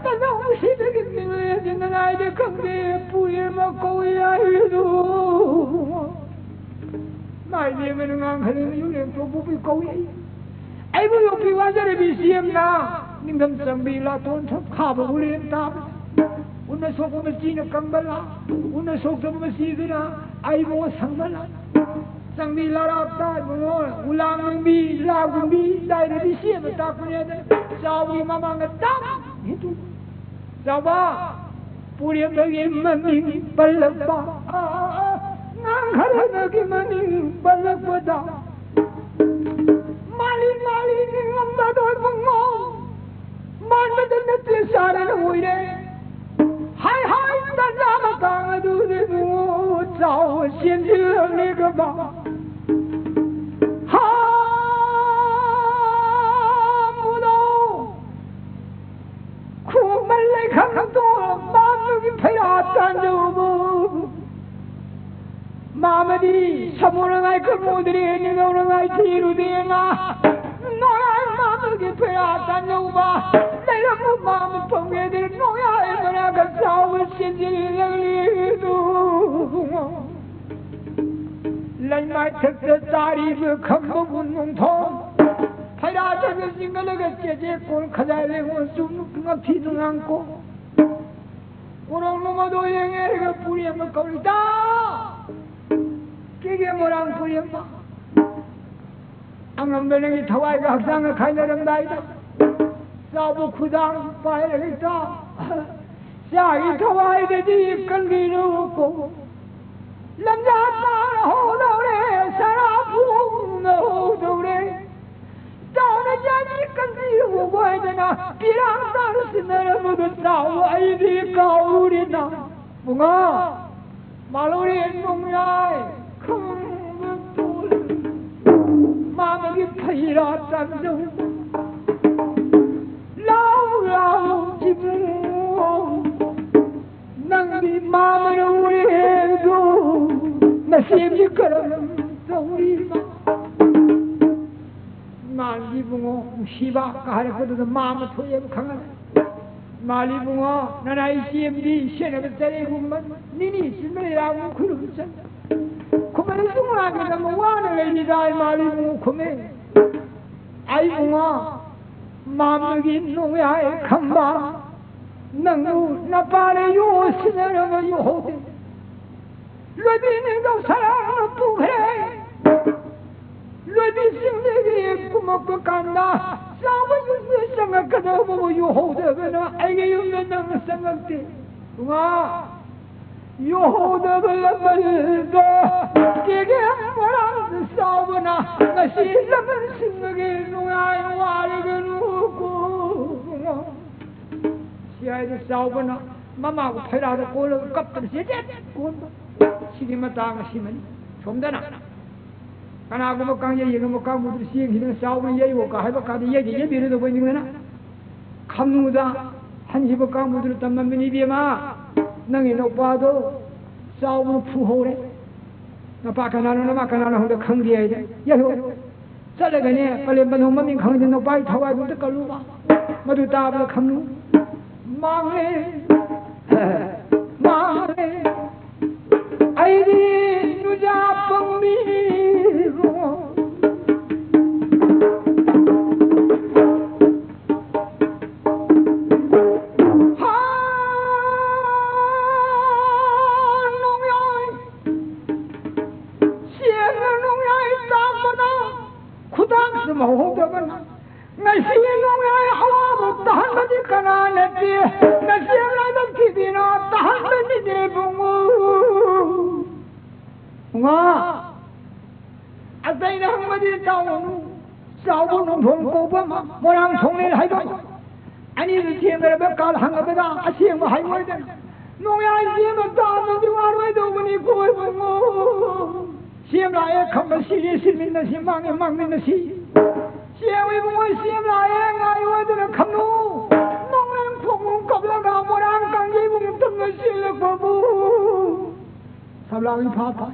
ꯇꯅꯧꯁꯤꯗꯒꯤ ꯅꯤꯡꯂꯦꯗꯤ ꯅꯅꯥꯏꯗ ꯈꯪꯗꯦ ꯄꯨꯔꯦ ꯑꯃ ꯀꯧꯏ ꯍꯥꯏꯕꯗꯨ꯫ ꯃꯥꯏ ꯂꯦꯝꯕꯅ ꯉꯥꯡꯈ꯭ꯔꯦ ꯃꯌꯨꯝ ꯂꯦꯝꯊꯣꯛꯄꯕꯨ ꯀꯧꯏ꯫ ꯑꯩꯕꯨ ꯌꯣꯛꯄꯤ ꯋꯥꯖꯔꯕꯤ ꯁꯤ ꯑꯦꯝꯅ ꯅꯤꯡꯊꯝ ꯆꯪꯕꯤ ꯂꯥꯇꯣꯟ ꯊꯛ ꯈꯥꯕ ꯎꯔꯦꯟ ꯇꯥꯕ꯫ ꯎꯅ ꯁꯣꯛꯄ ꯃꯆꯤꯅ ꯀꯪꯕ ꯂꯥ, ꯎꯅ ꯁꯣꯛꯇꯕ ꯃꯆꯤꯗꯨꯅ ꯑꯩꯕꯨ ꯁꯪꯕ ꯂꯥ꯫ ꯆꯪꯕꯤ ꯂꯥꯔꯥꯞꯇ ꯏꯕꯨꯡꯉꯣ, ꯎꯂꯥꯡ ꯅꯨꯡꯕꯤ, ꯂꯥꯒꯨꯝꯕꯤ, ꯂꯥꯏꯔꯕꯤ ꯁꯤ ꯑꯦꯝꯅ ꯇꯥꯛꯄꯅꯦꯗ꯫ ꯆꯥꯎꯕꯤ ꯃꯃꯥꯡꯗ ꯇꯥꯛ ꯍꯤꯇꯨ꯫ ꯆꯥꯎꯕ, ꯄꯨꯔꯦꯝꯕꯒꯤ ꯃꯃꯤꯡ ꯄꯜꯂꯛꯄ, ꯉꯥꯡꯈꯔꯕꯒꯤ ꯃꯃꯤꯡ ꯄꯜꯂꯛꯄꯗ, ꯃꯥꯂꯤ ꯃꯥꯂꯤ ꯅꯤꯡꯉꯝꯕꯗꯣ ꯏꯕꯨꯡꯉꯣ, ꯃꯥꯟꯕꯗ ꯅꯠꯇꯦ ꯆꯥꯔꯅ ꯑꯣꯏꯔꯦ꯫ ꯍꯥꯏ ꯍꯥꯏ ꯇꯟꯖꯥ ꯃꯇꯥꯡ ꯑꯗꯨꯗ ꯏꯕꯨꯡꯉꯣ, ꯆꯥꯎꯕ ꯆꯦꯟꯁꯤꯜꯂꯛꯂꯦꯒꯕ꯫ ꯍꯥ! ꯃꯥꯃꯗꯤ ꯁꯥꯃꯨꯅꯉꯥꯏ ꯈꯪꯉꯨꯗ꯭ꯔꯦ, ꯅꯤꯡꯉꯧꯅꯉꯥꯏ ꯊꯤꯔꯨꯗꯦ ꯉꯥ꯫ ꯅꯣꯡꯌꯥꯏ ꯃꯥꯃꯒꯤ ꯐꯩꯔꯥ ꯇꯥꯟꯅꯧꯕ, ꯂꯩꯔꯝꯃꯨ ꯃꯥꯃ ꯐꯪꯉꯦꯗ꯭ꯔꯦ, ꯅꯣꯡꯌꯥꯏ ꯃꯅꯥꯒ ꯆꯥꯎꯕ ꯆꯦꯟꯁꯤꯜꯂꯛꯂꯤꯗꯨ꯫ ꯂꯩꯃꯥꯏ ꯊꯛꯇ ꯆꯥꯔꯤꯕ ꯈꯝꯕꯕꯨ ꯅꯣꯡꯊꯣꯡ, ꯐꯩꯔꯥ ꯊꯛꯇ ꯆꯤꯡꯈꯠꯂꯒ ꯆꯦꯆꯦ ꯀꯣꯟ ꯈꯖꯥꯏ ꯂꯦꯡꯉꯣ ꯆꯨꯝ ꯉꯛꯊꯤ ꯅꯨꯡꯉꯥꯡ ꯀꯣ꯫ ꯀꯣꯔꯣꯡ ꯅꯣꯡꯃꯗꯣ ꯌꯦꯡꯉꯦ ꯍꯥꯏꯔꯒ ꯄꯨꯔꯦꯝꯕ ꯀꯧꯔꯤꯗ꯫ ꯀꯦꯒꯦ ꯃꯣꯏꯔꯥꯡ ꯄꯨꯔꯦꯝꯕ꯫ ꯑꯉꯝꯕ ꯅꯪꯒꯤ ꯊꯋꯥꯏꯒ ꯍꯛꯆꯥꯡꯒ ꯈꯥꯏꯅꯔꯝꯗꯥꯏꯗ ꯆꯥꯎꯕ ꯈꯨꯗꯥꯡ ꯄꯥꯏꯔꯒ ꯏꯇꯥ ꯆꯥꯒꯤ ꯊꯋꯥꯏꯗꯗꯤ ꯀꯟꯕꯤꯔꯨꯀꯣ꯫ ꯂꯝꯖꯥ ꯇꯥꯔ ꯍꯧꯗꯧꯔꯦ, ꯁꯔꯥ ꯐꯣꯡꯅ ꯍꯧꯗꯧꯔꯦ꯫ ꯆꯥꯎꯅ ꯌꯥꯅꯤ ꯀꯟꯕꯤꯔꯨꯀꯣ ꯍꯥꯏꯗꯅ ꯄꯤꯔꯥꯡ ꯇꯥꯅ ꯁꯤꯟꯅꯔꯝꯕꯗꯨ ꯆꯥꯎꯕ ꯑꯩꯗꯤ ꯀꯥꯎꯔꯨꯔꯦꯅ꯫ ꯄꯨꯡꯉꯥ ꯃꯥꯂꯣꯔꯦꯟ ꯅꯣꯡꯌꯥꯏ ꯈꯪꯕ ꯇꯣꯜ ꯃꯥꯃꯒꯤ ꯐꯩꯔꯥ ꯇꯥꯟꯖꯧ꯫ ꯂꯥꯎ ꯂꯥꯎ ꯏꯕꯨꯡꯉꯣ, ꯅꯪꯗꯤ ꯃꯥꯃꯅ ꯎꯔꯦꯗꯣ, ꯅꯁꯦꯝꯗꯤ ꯀꯔꯝ ꯇꯧꯔꯤꯕ? ꯃꯥꯜꯂꯤ ꯏꯕꯨꯡꯉꯣ, ꯅꯨꯡꯁꯤꯕ ꯀ ꯍꯥꯏꯔꯛꯄꯗꯨꯗ ꯃꯥꯃ ꯊꯣꯛꯑꯦꯕ ꯈꯪꯉꯦ꯫ ꯃꯥꯜꯂꯤ ꯏꯕꯨꯡꯉꯣ, ꯅꯅꯥꯏ ꯏꯆꯦꯝꯗꯤ ꯁꯦꯟꯅꯕ ꯆꯔꯦꯒꯨꯝꯕ ꯅꯤꯅꯤ ꯆꯨꯝꯕ ꯂꯩꯔꯥꯡ ꯈꯨꯔꯨꯝ ꯆꯠ꯫ ꯈꯨꯃꯟ ꯁꯨꯡꯂꯥꯛꯀꯗꯕ ꯋꯥꯅ ꯂꯩꯔꯤꯗꯥꯏ ꯃꯥꯜꯂꯤ ꯏꯕꯨꯡꯉꯣ ꯈꯨꯝꯃꯦ꯫ ꯑꯩ ꯏꯕꯨꯡꯉꯣ, ꯃꯥꯃꯒꯤ ꯅꯣꯡꯌꯥꯏ ꯈꯝꯕ ꯅꯪꯕꯨ ꯅꯄꯥꯅ ꯌꯣ ꯁꯤꯟꯅꯔꯒ ꯌꯣꯍꯧꯗꯦ꯫ ꯂꯣꯏꯕꯤ ꯅꯤꯡꯊꯧ ꯁꯔꯥꯡꯅ ꯄꯨꯈ꯭ꯔꯦ꯫ ꯂꯣꯏꯕꯤ ꯆꯤꯡꯗꯒꯤ ꯀꯨꯝꯃꯛꯄ ꯀꯥꯟꯗ ꯆꯥꯎꯕ ꯌꯨꯝꯗ ꯆꯪꯉꯛꯀꯗꯧꯕꯕꯨ ꯌꯣꯍꯧꯗꯕꯅ ꯑꯩꯒꯤ ꯌꯨꯝꯗ ꯅꯪ ꯆꯪꯉꯛꯇꯦ꯫ ꯏꯕꯨꯡꯉꯣ, ꯌꯣꯍꯧꯗꯕ ꯂꯃꯟꯗꯣ ꯀꯦꯒꯦ ꯃꯣꯏꯔꯥꯡꯗ ꯆꯥꯎꯕꯅ ꯉꯁꯤ ꯂꯃꯟ ꯁꯤꯡꯕꯒꯤ ꯅꯨꯡꯉꯥꯏ ꯋꯥꯔꯒꯅꯨꯀꯣ꯫ ꯁꯤ ꯍꯥꯏꯗꯤ ꯆꯥꯎꯕꯅ ꯃꯃꯥꯕꯨ ꯐꯩꯔꯥꯗ ꯀꯣꯜꯂꯒ ꯀꯞꯇꯅ ꯆꯦꯆꯦꯠ ꯀꯣꯟꯕ꯫ ꯁꯤꯒꯤ ꯃꯇꯥꯡ ꯑꯁꯤꯃꯅꯤ꯫ ꯁꯣꯝꯗꯅ ꯀꯅꯥꯒꯨꯝꯕ ꯀꯥꯡꯖꯩ ꯌꯦꯡꯉꯝꯕ ꯀꯥꯡꯕꯨꯗꯨ ꯆꯦꯡꯁꯤꯗꯅ ꯆꯥꯎꯕꯅ ꯌꯩꯌꯣ ꯀ ꯍꯥꯏꯕ ꯀꯥꯟꯗ ꯌꯩꯒꯦ ꯌꯩꯕꯤꯔꯗꯧꯕ ꯅꯤꯡꯗꯅ ꯈꯝꯅꯨꯗ ꯍꯟꯈꯤꯕ ꯀꯥꯡꯕꯨꯗꯨꯅ ꯇꯝꯃꯝꯃꯤꯅꯤ ꯏꯕꯦꯝꯃ꯫ ꯅꯪꯒꯤ ꯅꯧꯄꯥꯗꯣ ꯆꯥꯎꯕꯅ ꯐꯨꯍꯧꯔꯦ꯫ ꯃꯄꯥ ꯀꯅꯥꯅꯣ, ꯅꯃꯥ ꯀꯅꯥꯅꯣ ꯍꯪꯕꯗ ꯈꯪꯗꯦ ꯍꯥꯏꯗꯤ, ꯌꯥꯔꯣꯏ꯫ ꯆꯠꯂꯒꯅꯦ, ꯀꯂꯦꯟ ꯄꯟꯊꯧ ꯃꯃꯤꯡ ꯈꯪꯗꯦ, ꯅꯨꯄꯥꯒꯤ ꯊꯋꯥꯏꯗꯨ ꯑꯝꯇ ꯀꯜꯂꯨꯕ꯫ ꯃꯗꯨ ꯇꯥꯕꯗ ꯈꯪꯅꯨ꯫ ꯃꯥꯡꯂꯦ꯫ ꯃꯥꯡꯂꯦ꯫ ꯑꯩꯗꯤ ꯅꯨꯖꯥ ꯄꯪꯕꯤꯔꯣ꯫ ꯍꯥ, ꯅꯣꯡꯌꯥꯏ꯫ ꯆꯦꯡꯅ ꯅꯣꯡꯌꯥꯏ ꯇꯥꯛꯄꯗ ꯈꯨꯗꯥꯡꯁꯨ ꯃꯍꯧꯗꯕꯅ ꯉꯁꯤ ꯅꯣꯡꯌꯥꯏ ꯑꯋꯥꯕ ꯇꯥꯍꯟꯕꯗꯤ ꯀꯅꯥ ꯅꯠꯇꯦ? ꯉꯁꯤ ꯂꯥꯏꯕꯛ ꯊꯤꯕꯤꯅ ꯇꯥꯍꯟꯕꯅꯤꯅꯦ ꯏꯕꯨꯡꯉꯣ꯫ ꯏꯕꯨꯡꯉꯣ, ꯑꯇꯩꯅ ꯍꯪꯕꯗꯤ ꯇꯥꯎꯅꯨ꯫ ꯆꯥꯎꯕ ꯅꯣꯡꯊꯣꯡ ꯀꯧꯕ ꯑꯃ, ꯃꯣꯏꯔꯥꯡ ꯊꯣꯡꯂꯦꯟ ꯍꯥꯏꯕ ꯑꯃ꯫ ꯑꯅꯤꯗꯨ ꯊꯦꯡꯅꯔꯕ ꯀꯥꯜ ꯍꯪꯉꯕꯗ ꯑꯁꯦꯡꯕ ꯍꯥꯏꯔꯣꯏꯗꯅ꯫ ꯅꯣꯡꯌꯥꯏ ꯆꯦꯡꯅ ꯇꯥꯟꯕꯗꯤ ꯋꯥꯔꯣꯏꯗꯧꯕꯅꯤ ꯀꯣ ꯏꯕꯨꯡꯉꯣ꯫ ꯁꯦꯝ ꯂꯥꯛꯑꯦ ꯈꯝꯕ ꯁꯤꯔꯦ ꯁꯤꯃꯤꯟꯅꯁꯤ ꯃꯥꯡꯉꯦ ꯃꯥꯡꯃꯤꯟꯅꯁꯤ꯫ ꯆꯦꯡ ꯏꯕꯨꯡꯉꯣ ꯁꯦꯝ ꯂꯥꯛꯑꯦ ꯉꯥꯏꯌꯣ ꯑꯗꯨꯅ ꯈꯝꯅꯨ꯫ ꯅꯣꯡꯂꯦꯟ ꯈꯣꯡꯕꯨꯝ ꯀꯞꯂꯒ ꯃꯣꯏꯔꯥꯡ ꯀꯥꯡꯖꯩꯕꯨꯡ ꯇꯝꯅ ꯆꯦꯜꯂꯛꯄꯕꯨ꯫ ꯁꯂꯥꯡ ꯏꯐꯥ ꯐꯥꯏ꯫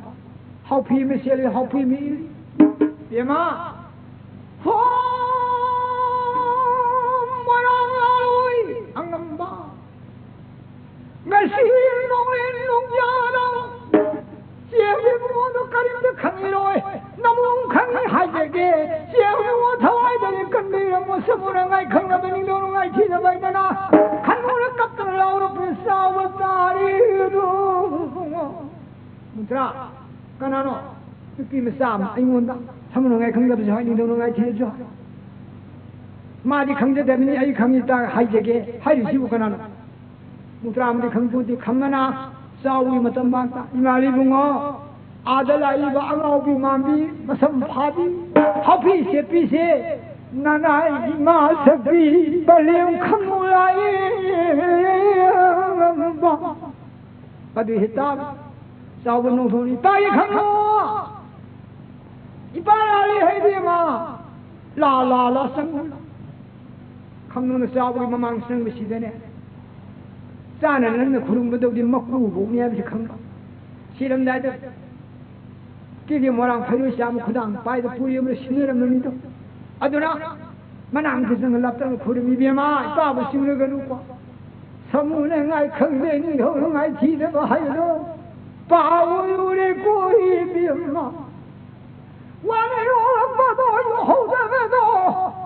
ꯍꯥꯎꯐꯤ ꯑꯃ ꯁꯦꯠꯂꯤ, ꯍꯥꯎꯐꯤ ꯑꯃ ꯏꯜꯂꯤ꯫ ꯕꯦꯝꯃ! ꯍꯣ! ꯃꯣꯏꯔꯥꯡ ꯂꯥꯜꯂꯣꯏ ꯑꯉꯝꯕ! ꯉꯁꯤ ꯅꯣꯡꯂꯦꯟ ꯅꯣꯡꯖꯥꯗ ꯆꯦꯡꯒꯤ ꯃꯉꯣꯟꯗ ꯀꯔꯤꯝꯇ ꯈꯪꯉꯤꯔꯣꯏ꯫ ꯅꯃꯣꯝ ꯈꯪꯉꯤ ꯍꯥꯏꯖꯒꯦ꯫ ꯆꯦꯡꯒꯤ ꯃꯉꯣꯟ ꯊꯋꯥꯏꯗꯗꯤ ꯀꯟꯕꯤꯔꯝꯃꯣ꯫ ꯁꯃꯨꯅ ꯉꯥꯏ ꯈꯪꯅꯕ ꯅꯤꯡꯗꯧꯅ ꯉꯥꯏ ꯊꯤꯅꯕ ꯍꯥꯏꯗꯅ ꯈꯟꯅꯨꯅ ꯀꯞꯇꯅ ꯂꯥꯎꯔꯛꯄ ꯆꯥꯎꯕ ꯇꯥꯔꯤꯗꯨ꯫ ꯃꯨꯇ꯭ꯔꯥ, ꯀꯅꯥꯅꯣ? ꯅꯨꯄꯤ ꯃꯆꯥ ꯑꯃ ꯑꯩꯉꯣꯟꯗ ꯁꯃꯨꯅꯉꯥꯏ ꯈꯪꯗꯕꯁꯨ ꯍꯥꯏ, ꯅꯤꯡꯊꯧꯅꯉꯥꯏ ꯊꯤꯔꯁꯨ ꯍꯥꯏ꯫ ꯃꯥꯗꯤ ꯈꯪꯖꯗꯕꯅꯤ, ꯑꯩ ꯈꯪꯉꯤ ꯇꯥ ꯍꯥꯏꯖꯒꯦ ꯍꯥꯏꯔꯤꯁꯤꯕꯨ ꯀꯅꯥꯅꯣ? ꯃꯨꯇ꯭ꯔꯥ ꯑꯃꯗꯤ ꯈꯪꯄꯣꯟꯇꯦ, ꯈꯪꯉꯅ ꯆꯥꯎꯕꯒꯤ ꯃꯇꯝ ꯃꯥꯡꯇ꯫ ꯏꯃꯥ ꯏꯕꯨꯡꯉꯣ, ꯑꯥꯗ ꯂꯥꯛꯏꯕ ꯑꯉꯥꯎꯕꯤ ꯃꯥꯟꯕꯤ, ꯃꯁꯝ ꯐꯥꯕꯤ, ꯍꯥꯞꯄꯤ ꯁꯦꯠꯄꯤꯁꯦ ꯅꯅꯥꯏ ꯏꯃꯥ ꯁꯛꯄꯤ ꯄꯂꯦꯝ ꯈꯪꯉꯨ ꯂꯥꯛꯏ꯫ ꯑꯗꯨ ꯍꯦꯛꯇ ꯆꯥꯎꯕ ꯅꯣꯡꯊꯣꯛꯅꯤ꯫ ꯇꯥꯏ ꯈꯪꯉꯣ꯫ ꯏꯄꯥ ꯂꯥꯂꯤ ꯍꯩꯕꯦꯝꯃ꯫ ꯂꯥ ꯂꯥ ꯂꯥ ꯆꯪꯉꯨ꯫ ꯈꯪꯅꯨꯅ ꯆꯥꯎꯕꯒꯤ ꯃꯃꯥꯡ ꯆꯪꯕꯁꯤꯗꯅꯦ꯫ ꯆꯥꯅ ꯅꯪꯅ ꯈꯨꯔꯨꯝꯕꯗꯧꯗꯤ ꯃꯀꯨ ꯄꯣꯛꯅꯤ ꯍꯥꯏꯕꯁꯤ ꯈꯪꯕ꯫ ꯁꯤꯔꯝꯗꯥꯏꯗ ꯀꯦꯒꯦ ꯃꯣꯏꯔꯥꯡ ꯐꯩꯔꯣꯏ ꯆꯥꯝꯃ ꯈꯨꯗꯥꯡ ꯄꯥꯏꯗ ꯄꯨꯔꯤ ꯑꯃꯅ ꯁꯤꯟꯅꯔꯝꯃꯅꯤꯗꯣ꯫ ꯑꯗꯨꯅ ꯃꯅꯥꯝ ꯈꯤꯇꯪ ꯂꯥꯞꯇꯅ ꯈꯨꯔꯨꯝꯃꯤ, "ꯏꯕꯦꯝꯃ, ꯏꯄꯥꯕꯨ ꯆꯤꯡꯂꯒꯅꯨꯀꯣ꯫ ꯁꯃꯨꯅ ꯉꯥꯏ ꯈꯪꯗꯦ, ꯅꯤꯡꯊꯧꯅ ꯉꯥꯏ ꯊꯤꯗꯕ ꯍꯥꯏꯕꯗꯣ ꯄꯥꯎ ꯑꯣꯏꯔꯨꯔꯦꯀꯣ ꯏꯕꯦꯝꯃ꯫ ꯋꯥꯅ ꯌꯣꯛꯂꯛꯄꯗꯣ ꯌꯣꯛꯍꯧꯗꯕꯗꯣ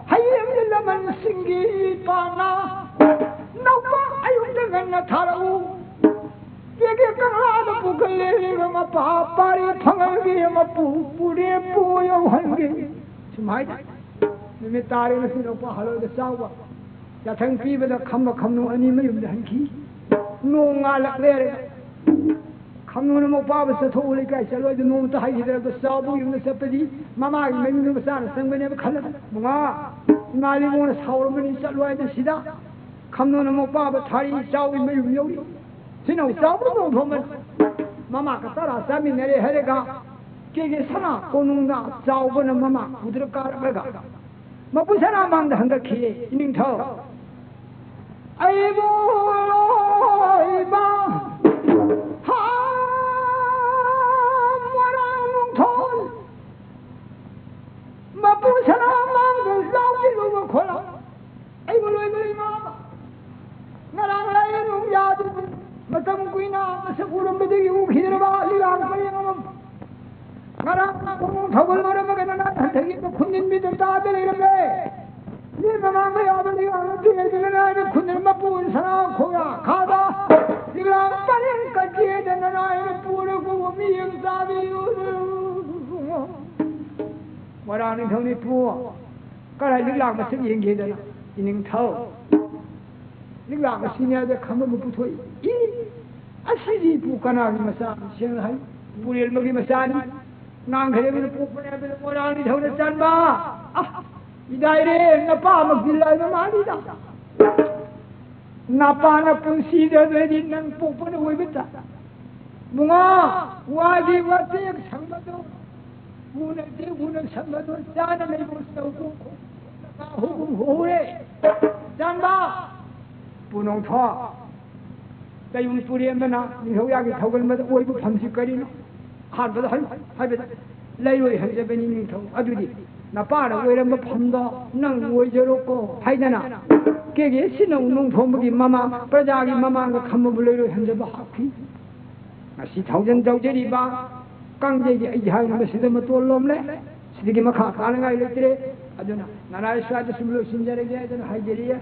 ꯍꯌꯦꯡꯒꯤ ꯂꯃꯟꯁꯤꯡꯒꯤ ꯏꯄꯥꯅ ꯅꯧꯕ ꯑꯌꯨꯛꯇ ꯉꯟꯅ ꯊꯥꯔꯛꯎ꯫ ꯄꯦꯒꯦ ꯀꯪꯂꯥꯗ ꯄꯨꯈꯠꯂꯦ ꯃꯄꯥ, ꯄꯥꯔꯤ ꯐꯪꯍꯟꯒꯦ ꯃꯄꯨ, ꯄꯨꯔꯦ ꯄꯨ ꯌꯧꯍꯟꯒꯦ"꯫ ꯁꯨꯃꯥꯏꯅ ꯅꯨꯃꯤꯠ ꯇꯥꯔꯦ ꯉꯁꯤ ꯂꯧꯄꯥ ꯍꯜꯂꯣꯏꯗ ꯆꯥꯎꯕ ꯌꯥꯊꯪ ꯄꯤꯕꯗ ꯈꯝꯕ ꯈꯝꯅꯨ ꯑꯅꯤ ꯃꯌꯨꯝꯗ ꯍꯟꯈꯤ꯫ ꯅꯣꯡ ꯉꯥꯜꯂꯛꯂꯦ꯫ ꯈꯝꯅꯨꯅ ꯃꯧꯄꯥꯕꯨ ꯆꯠꯊꯣꯛꯎ ꯂꯩꯀꯥꯏ ꯆꯠꯂꯣꯏꯗ ꯅꯣꯡꯃꯇ ꯍꯥꯏꯈꯤꯗ꯭ꯔꯕꯗ ꯆꯥꯎꯕ ꯌꯨꯝꯗ ꯆꯠꯄꯗꯤ ꯃꯃꯥꯒꯤ ꯃꯌꯨꯝꯗ ꯃꯆꯥꯅ ꯆꯪꯕꯅꯦꯕ ꯈꯜꯂꯒ, "ꯃꯉꯥ, ꯏꯃꯥ ꯂꯤꯃꯣꯅ ꯁꯥꯎꯔꯝꯕꯅꯤ ꯆꯠꯂꯣ ꯍꯥꯏꯗ ꯁꯤꯗ ꯈꯝꯅꯨꯅ ꯃꯧꯄꯥꯕ ꯊꯥꯔꯤ ꯆꯥꯎꯕꯤ ꯃꯌꯨꯝ ꯌꯧꯔꯤ꯫ ꯁꯤꯅꯧ ꯆꯥꯎꯕ ꯅꯣꯡꯊꯣꯝꯕꯅ ꯃꯃꯥꯒ ꯆꯔꯥ ꯆꯥꯃꯤꯟꯅꯔꯦ ꯍꯥꯏꯔꯒ ꯀꯦꯒꯦ ꯁꯅꯥ ꯀꯣꯅꯨꯡꯗ ꯆꯥꯎꯕꯅ ꯃꯃꯥ ꯎꯗ꯭ꯔ ꯀꯥꯔꯛꯂꯒ ꯃꯄꯨ ꯁꯅꯥ ꯃꯥꯡꯗ ꯍꯪꯒꯠꯈꯤ, "ꯏꯅꯤꯡꯊꯧ, ꯑꯩꯕꯨ ꯂꯣꯏꯕ ꯍꯥ ꯃꯣꯏꯔꯥꯡ ꯅꯣꯡꯊꯣꯟ ꯃꯄꯨ ꯁꯅꯥ ꯃꯥꯡꯗ ꯂꯥꯎꯈꯤꯕ ꯈꯣꯂꯥ ꯑꯩꯕꯨ ꯂꯣꯏꯕ ꯏꯃꯥ ꯉꯔꯥꯡ ꯂꯥꯏꯌꯦꯡ ꯌꯥꯗꯕ ꯃꯇꯝ ꯀꯨꯏꯅ ꯃꯁꯛ ꯎꯔꯝꯕꯗꯒꯤ ꯎꯈꯤꯗ꯭ꯔꯕ ꯂꯤꯂꯥꯡ ꯄꯔꯦꯡ ꯑꯃ ꯉꯔꯥꯡ ꯈꯣꯡ ꯊꯧꯒꯜ ꯃꯔꯝ ꯑꯃꯒ ꯅꯅꯥ ꯍꯟꯊꯈꯤꯕ ꯈꯨꯟꯖꯤꯟꯕꯤꯗꯨ ꯇꯥꯗ ꯂꯩꯔꯝꯂꯦ꯫ ꯃꯤ ꯃꯃꯥꯡꯗ ꯌꯥꯕ ꯂꯩꯕꯥꯛ ꯅꯠꯇꯦ ꯍꯥꯏꯗꯨꯅ ꯅꯥꯏꯅ ꯈꯨꯟꯗ꯭ꯔ ꯃꯄꯨ ꯁꯅꯥ ꯈꯣꯡꯌꯥ ꯈꯥꯗ ꯂꯤꯂꯥꯡ ꯄꯔꯦꯡ ꯀꯠꯀꯦꯗꯅ ꯅꯥꯏꯅ ꯄꯨꯔꯒ ꯃꯤꯌꯦꯡ ꯆꯥꯕꯤꯌꯨ꯫ ꯃꯣꯏꯔꯥꯡ ꯅꯤꯡꯊꯧ ꯅꯤꯄꯨ ꯀꯔꯥꯏ ꯂꯤꯛꯂꯥꯛ ꯃꯁꯛ ꯌꯦꯡꯒꯦꯗꯅ ꯏꯅꯤꯡꯊꯧ ꯂꯤꯛꯂꯥꯛ ꯑꯁꯤꯅꯦ ꯍꯥꯏꯗ ꯈꯪꯕ ꯑꯃ ꯄꯨꯊꯣꯛꯏ꯫ ꯏ, ꯑꯁꯤꯗꯤ ꯏꯄꯨ ꯀꯅꯥꯒꯤ ꯃꯆꯥꯅꯤ? ꯁꯦꯡꯅ ꯍꯥꯏ, ꯄꯨꯔꯦꯜꯃꯒꯤ ꯃꯆꯥꯅꯤ꯫ ꯉꯥꯡꯈꯔꯦꯕꯅ ꯄꯣꯛꯄꯅꯦ ꯍꯥꯏꯕꯗ ꯃꯣꯏꯔꯥꯡ ꯅꯤꯡꯊꯧꯅ ꯆꯟꯕ꯫ ꯑ, ꯏꯗꯥꯏꯔꯦ, ꯅꯄꯥꯃꯛꯇꯤ ꯂꯥꯏꯕ ꯃꯥꯜꯂꯤꯗ꯫ ꯅꯄꯥꯅ ꯄꯨꯟꯁꯤꯗꯗꯤ ꯅꯪ ꯄꯣꯛꯄꯅ ꯑꯣꯏꯕ ꯇꯥ꯫ ꯃꯨꯉꯥ, ꯋꯥꯒꯤ ꯋꯥꯇꯦꯛ ꯁꯪꯕꯗꯣ, ꯎꯅꯗꯦ ꯎꯅ ꯁꯪꯕꯗꯣ, ꯆꯥꯅ ꯂꯩꯕ ꯆꯧꯀꯣ ꯍꯧꯒꯨꯝ ꯍꯧꯔꯦ꯫ ꯆꯥꯟꯕ, ꯄꯨꯅꯣꯡꯊꯣ, ꯀꯩꯒꯨꯝ ꯄꯨꯔꯦꯝꯕꯅ ꯅꯤꯡꯊꯧ ꯌꯥꯒꯤ ꯊꯧꯒꯟꯕꯗ ꯑꯣꯏꯕ ꯐꯝꯁꯤ ꯀꯔꯤꯅꯣ? ꯑꯍꯥꯟꯕꯗ ꯍꯥꯏ-, ꯍꯥꯏꯕꯗ, "ꯂꯩꯔꯣꯏ ꯍꯟꯖꯕꯅꯤ ꯅꯤꯡꯊꯧ, ꯑꯗꯨꯗꯤ ꯅꯄꯥꯅ ꯑꯣꯏꯔꯝꯕ ꯐꯝꯗꯣ ꯅꯪ ꯑꯣꯏꯖꯔꯣꯀꯣ" ꯍꯥꯏꯗꯅ, ꯀꯦꯒꯦ ꯁꯤꯅꯧ ꯅꯣꯡꯊꯣꯝꯕꯒꯤ ꯃꯃꯥ, ꯄ꯭ꯔꯖꯥꯒꯤ ꯃꯃꯥꯡꯗ ꯈꯝꯕꯕꯨ ꯂꯩꯔꯣꯏ ꯍꯟꯖꯕ ꯍꯥꯞꯈꯤ꯫ ꯉꯁꯤ ꯊꯧꯖꯟ ꯇꯧꯖꯔꯤꯕ ꯀꯥꯡꯖꯩꯒꯤ ꯑꯩꯒꯤ ꯍꯥꯏꯅꯕꯁꯤꯗ ꯃꯇꯣꯜ ꯂꯣꯝꯂꯦ꯫ ꯁꯤꯗꯒꯤ ꯃꯈꯥ ꯇꯥꯅꯉꯥꯏ ꯂꯩꯇ꯭ꯔꯦ꯫ ꯑꯗꯨꯅ ꯅꯅꯥꯏ ꯁ꯭ꯋꯥꯏꯗ ꯁꯨꯝ ꯂꯣꯏꯁꯤꯟꯖꯔꯒꯦ ꯍꯥꯏꯗꯅ ꯍꯥꯏꯖꯔꯤꯌꯦ꯫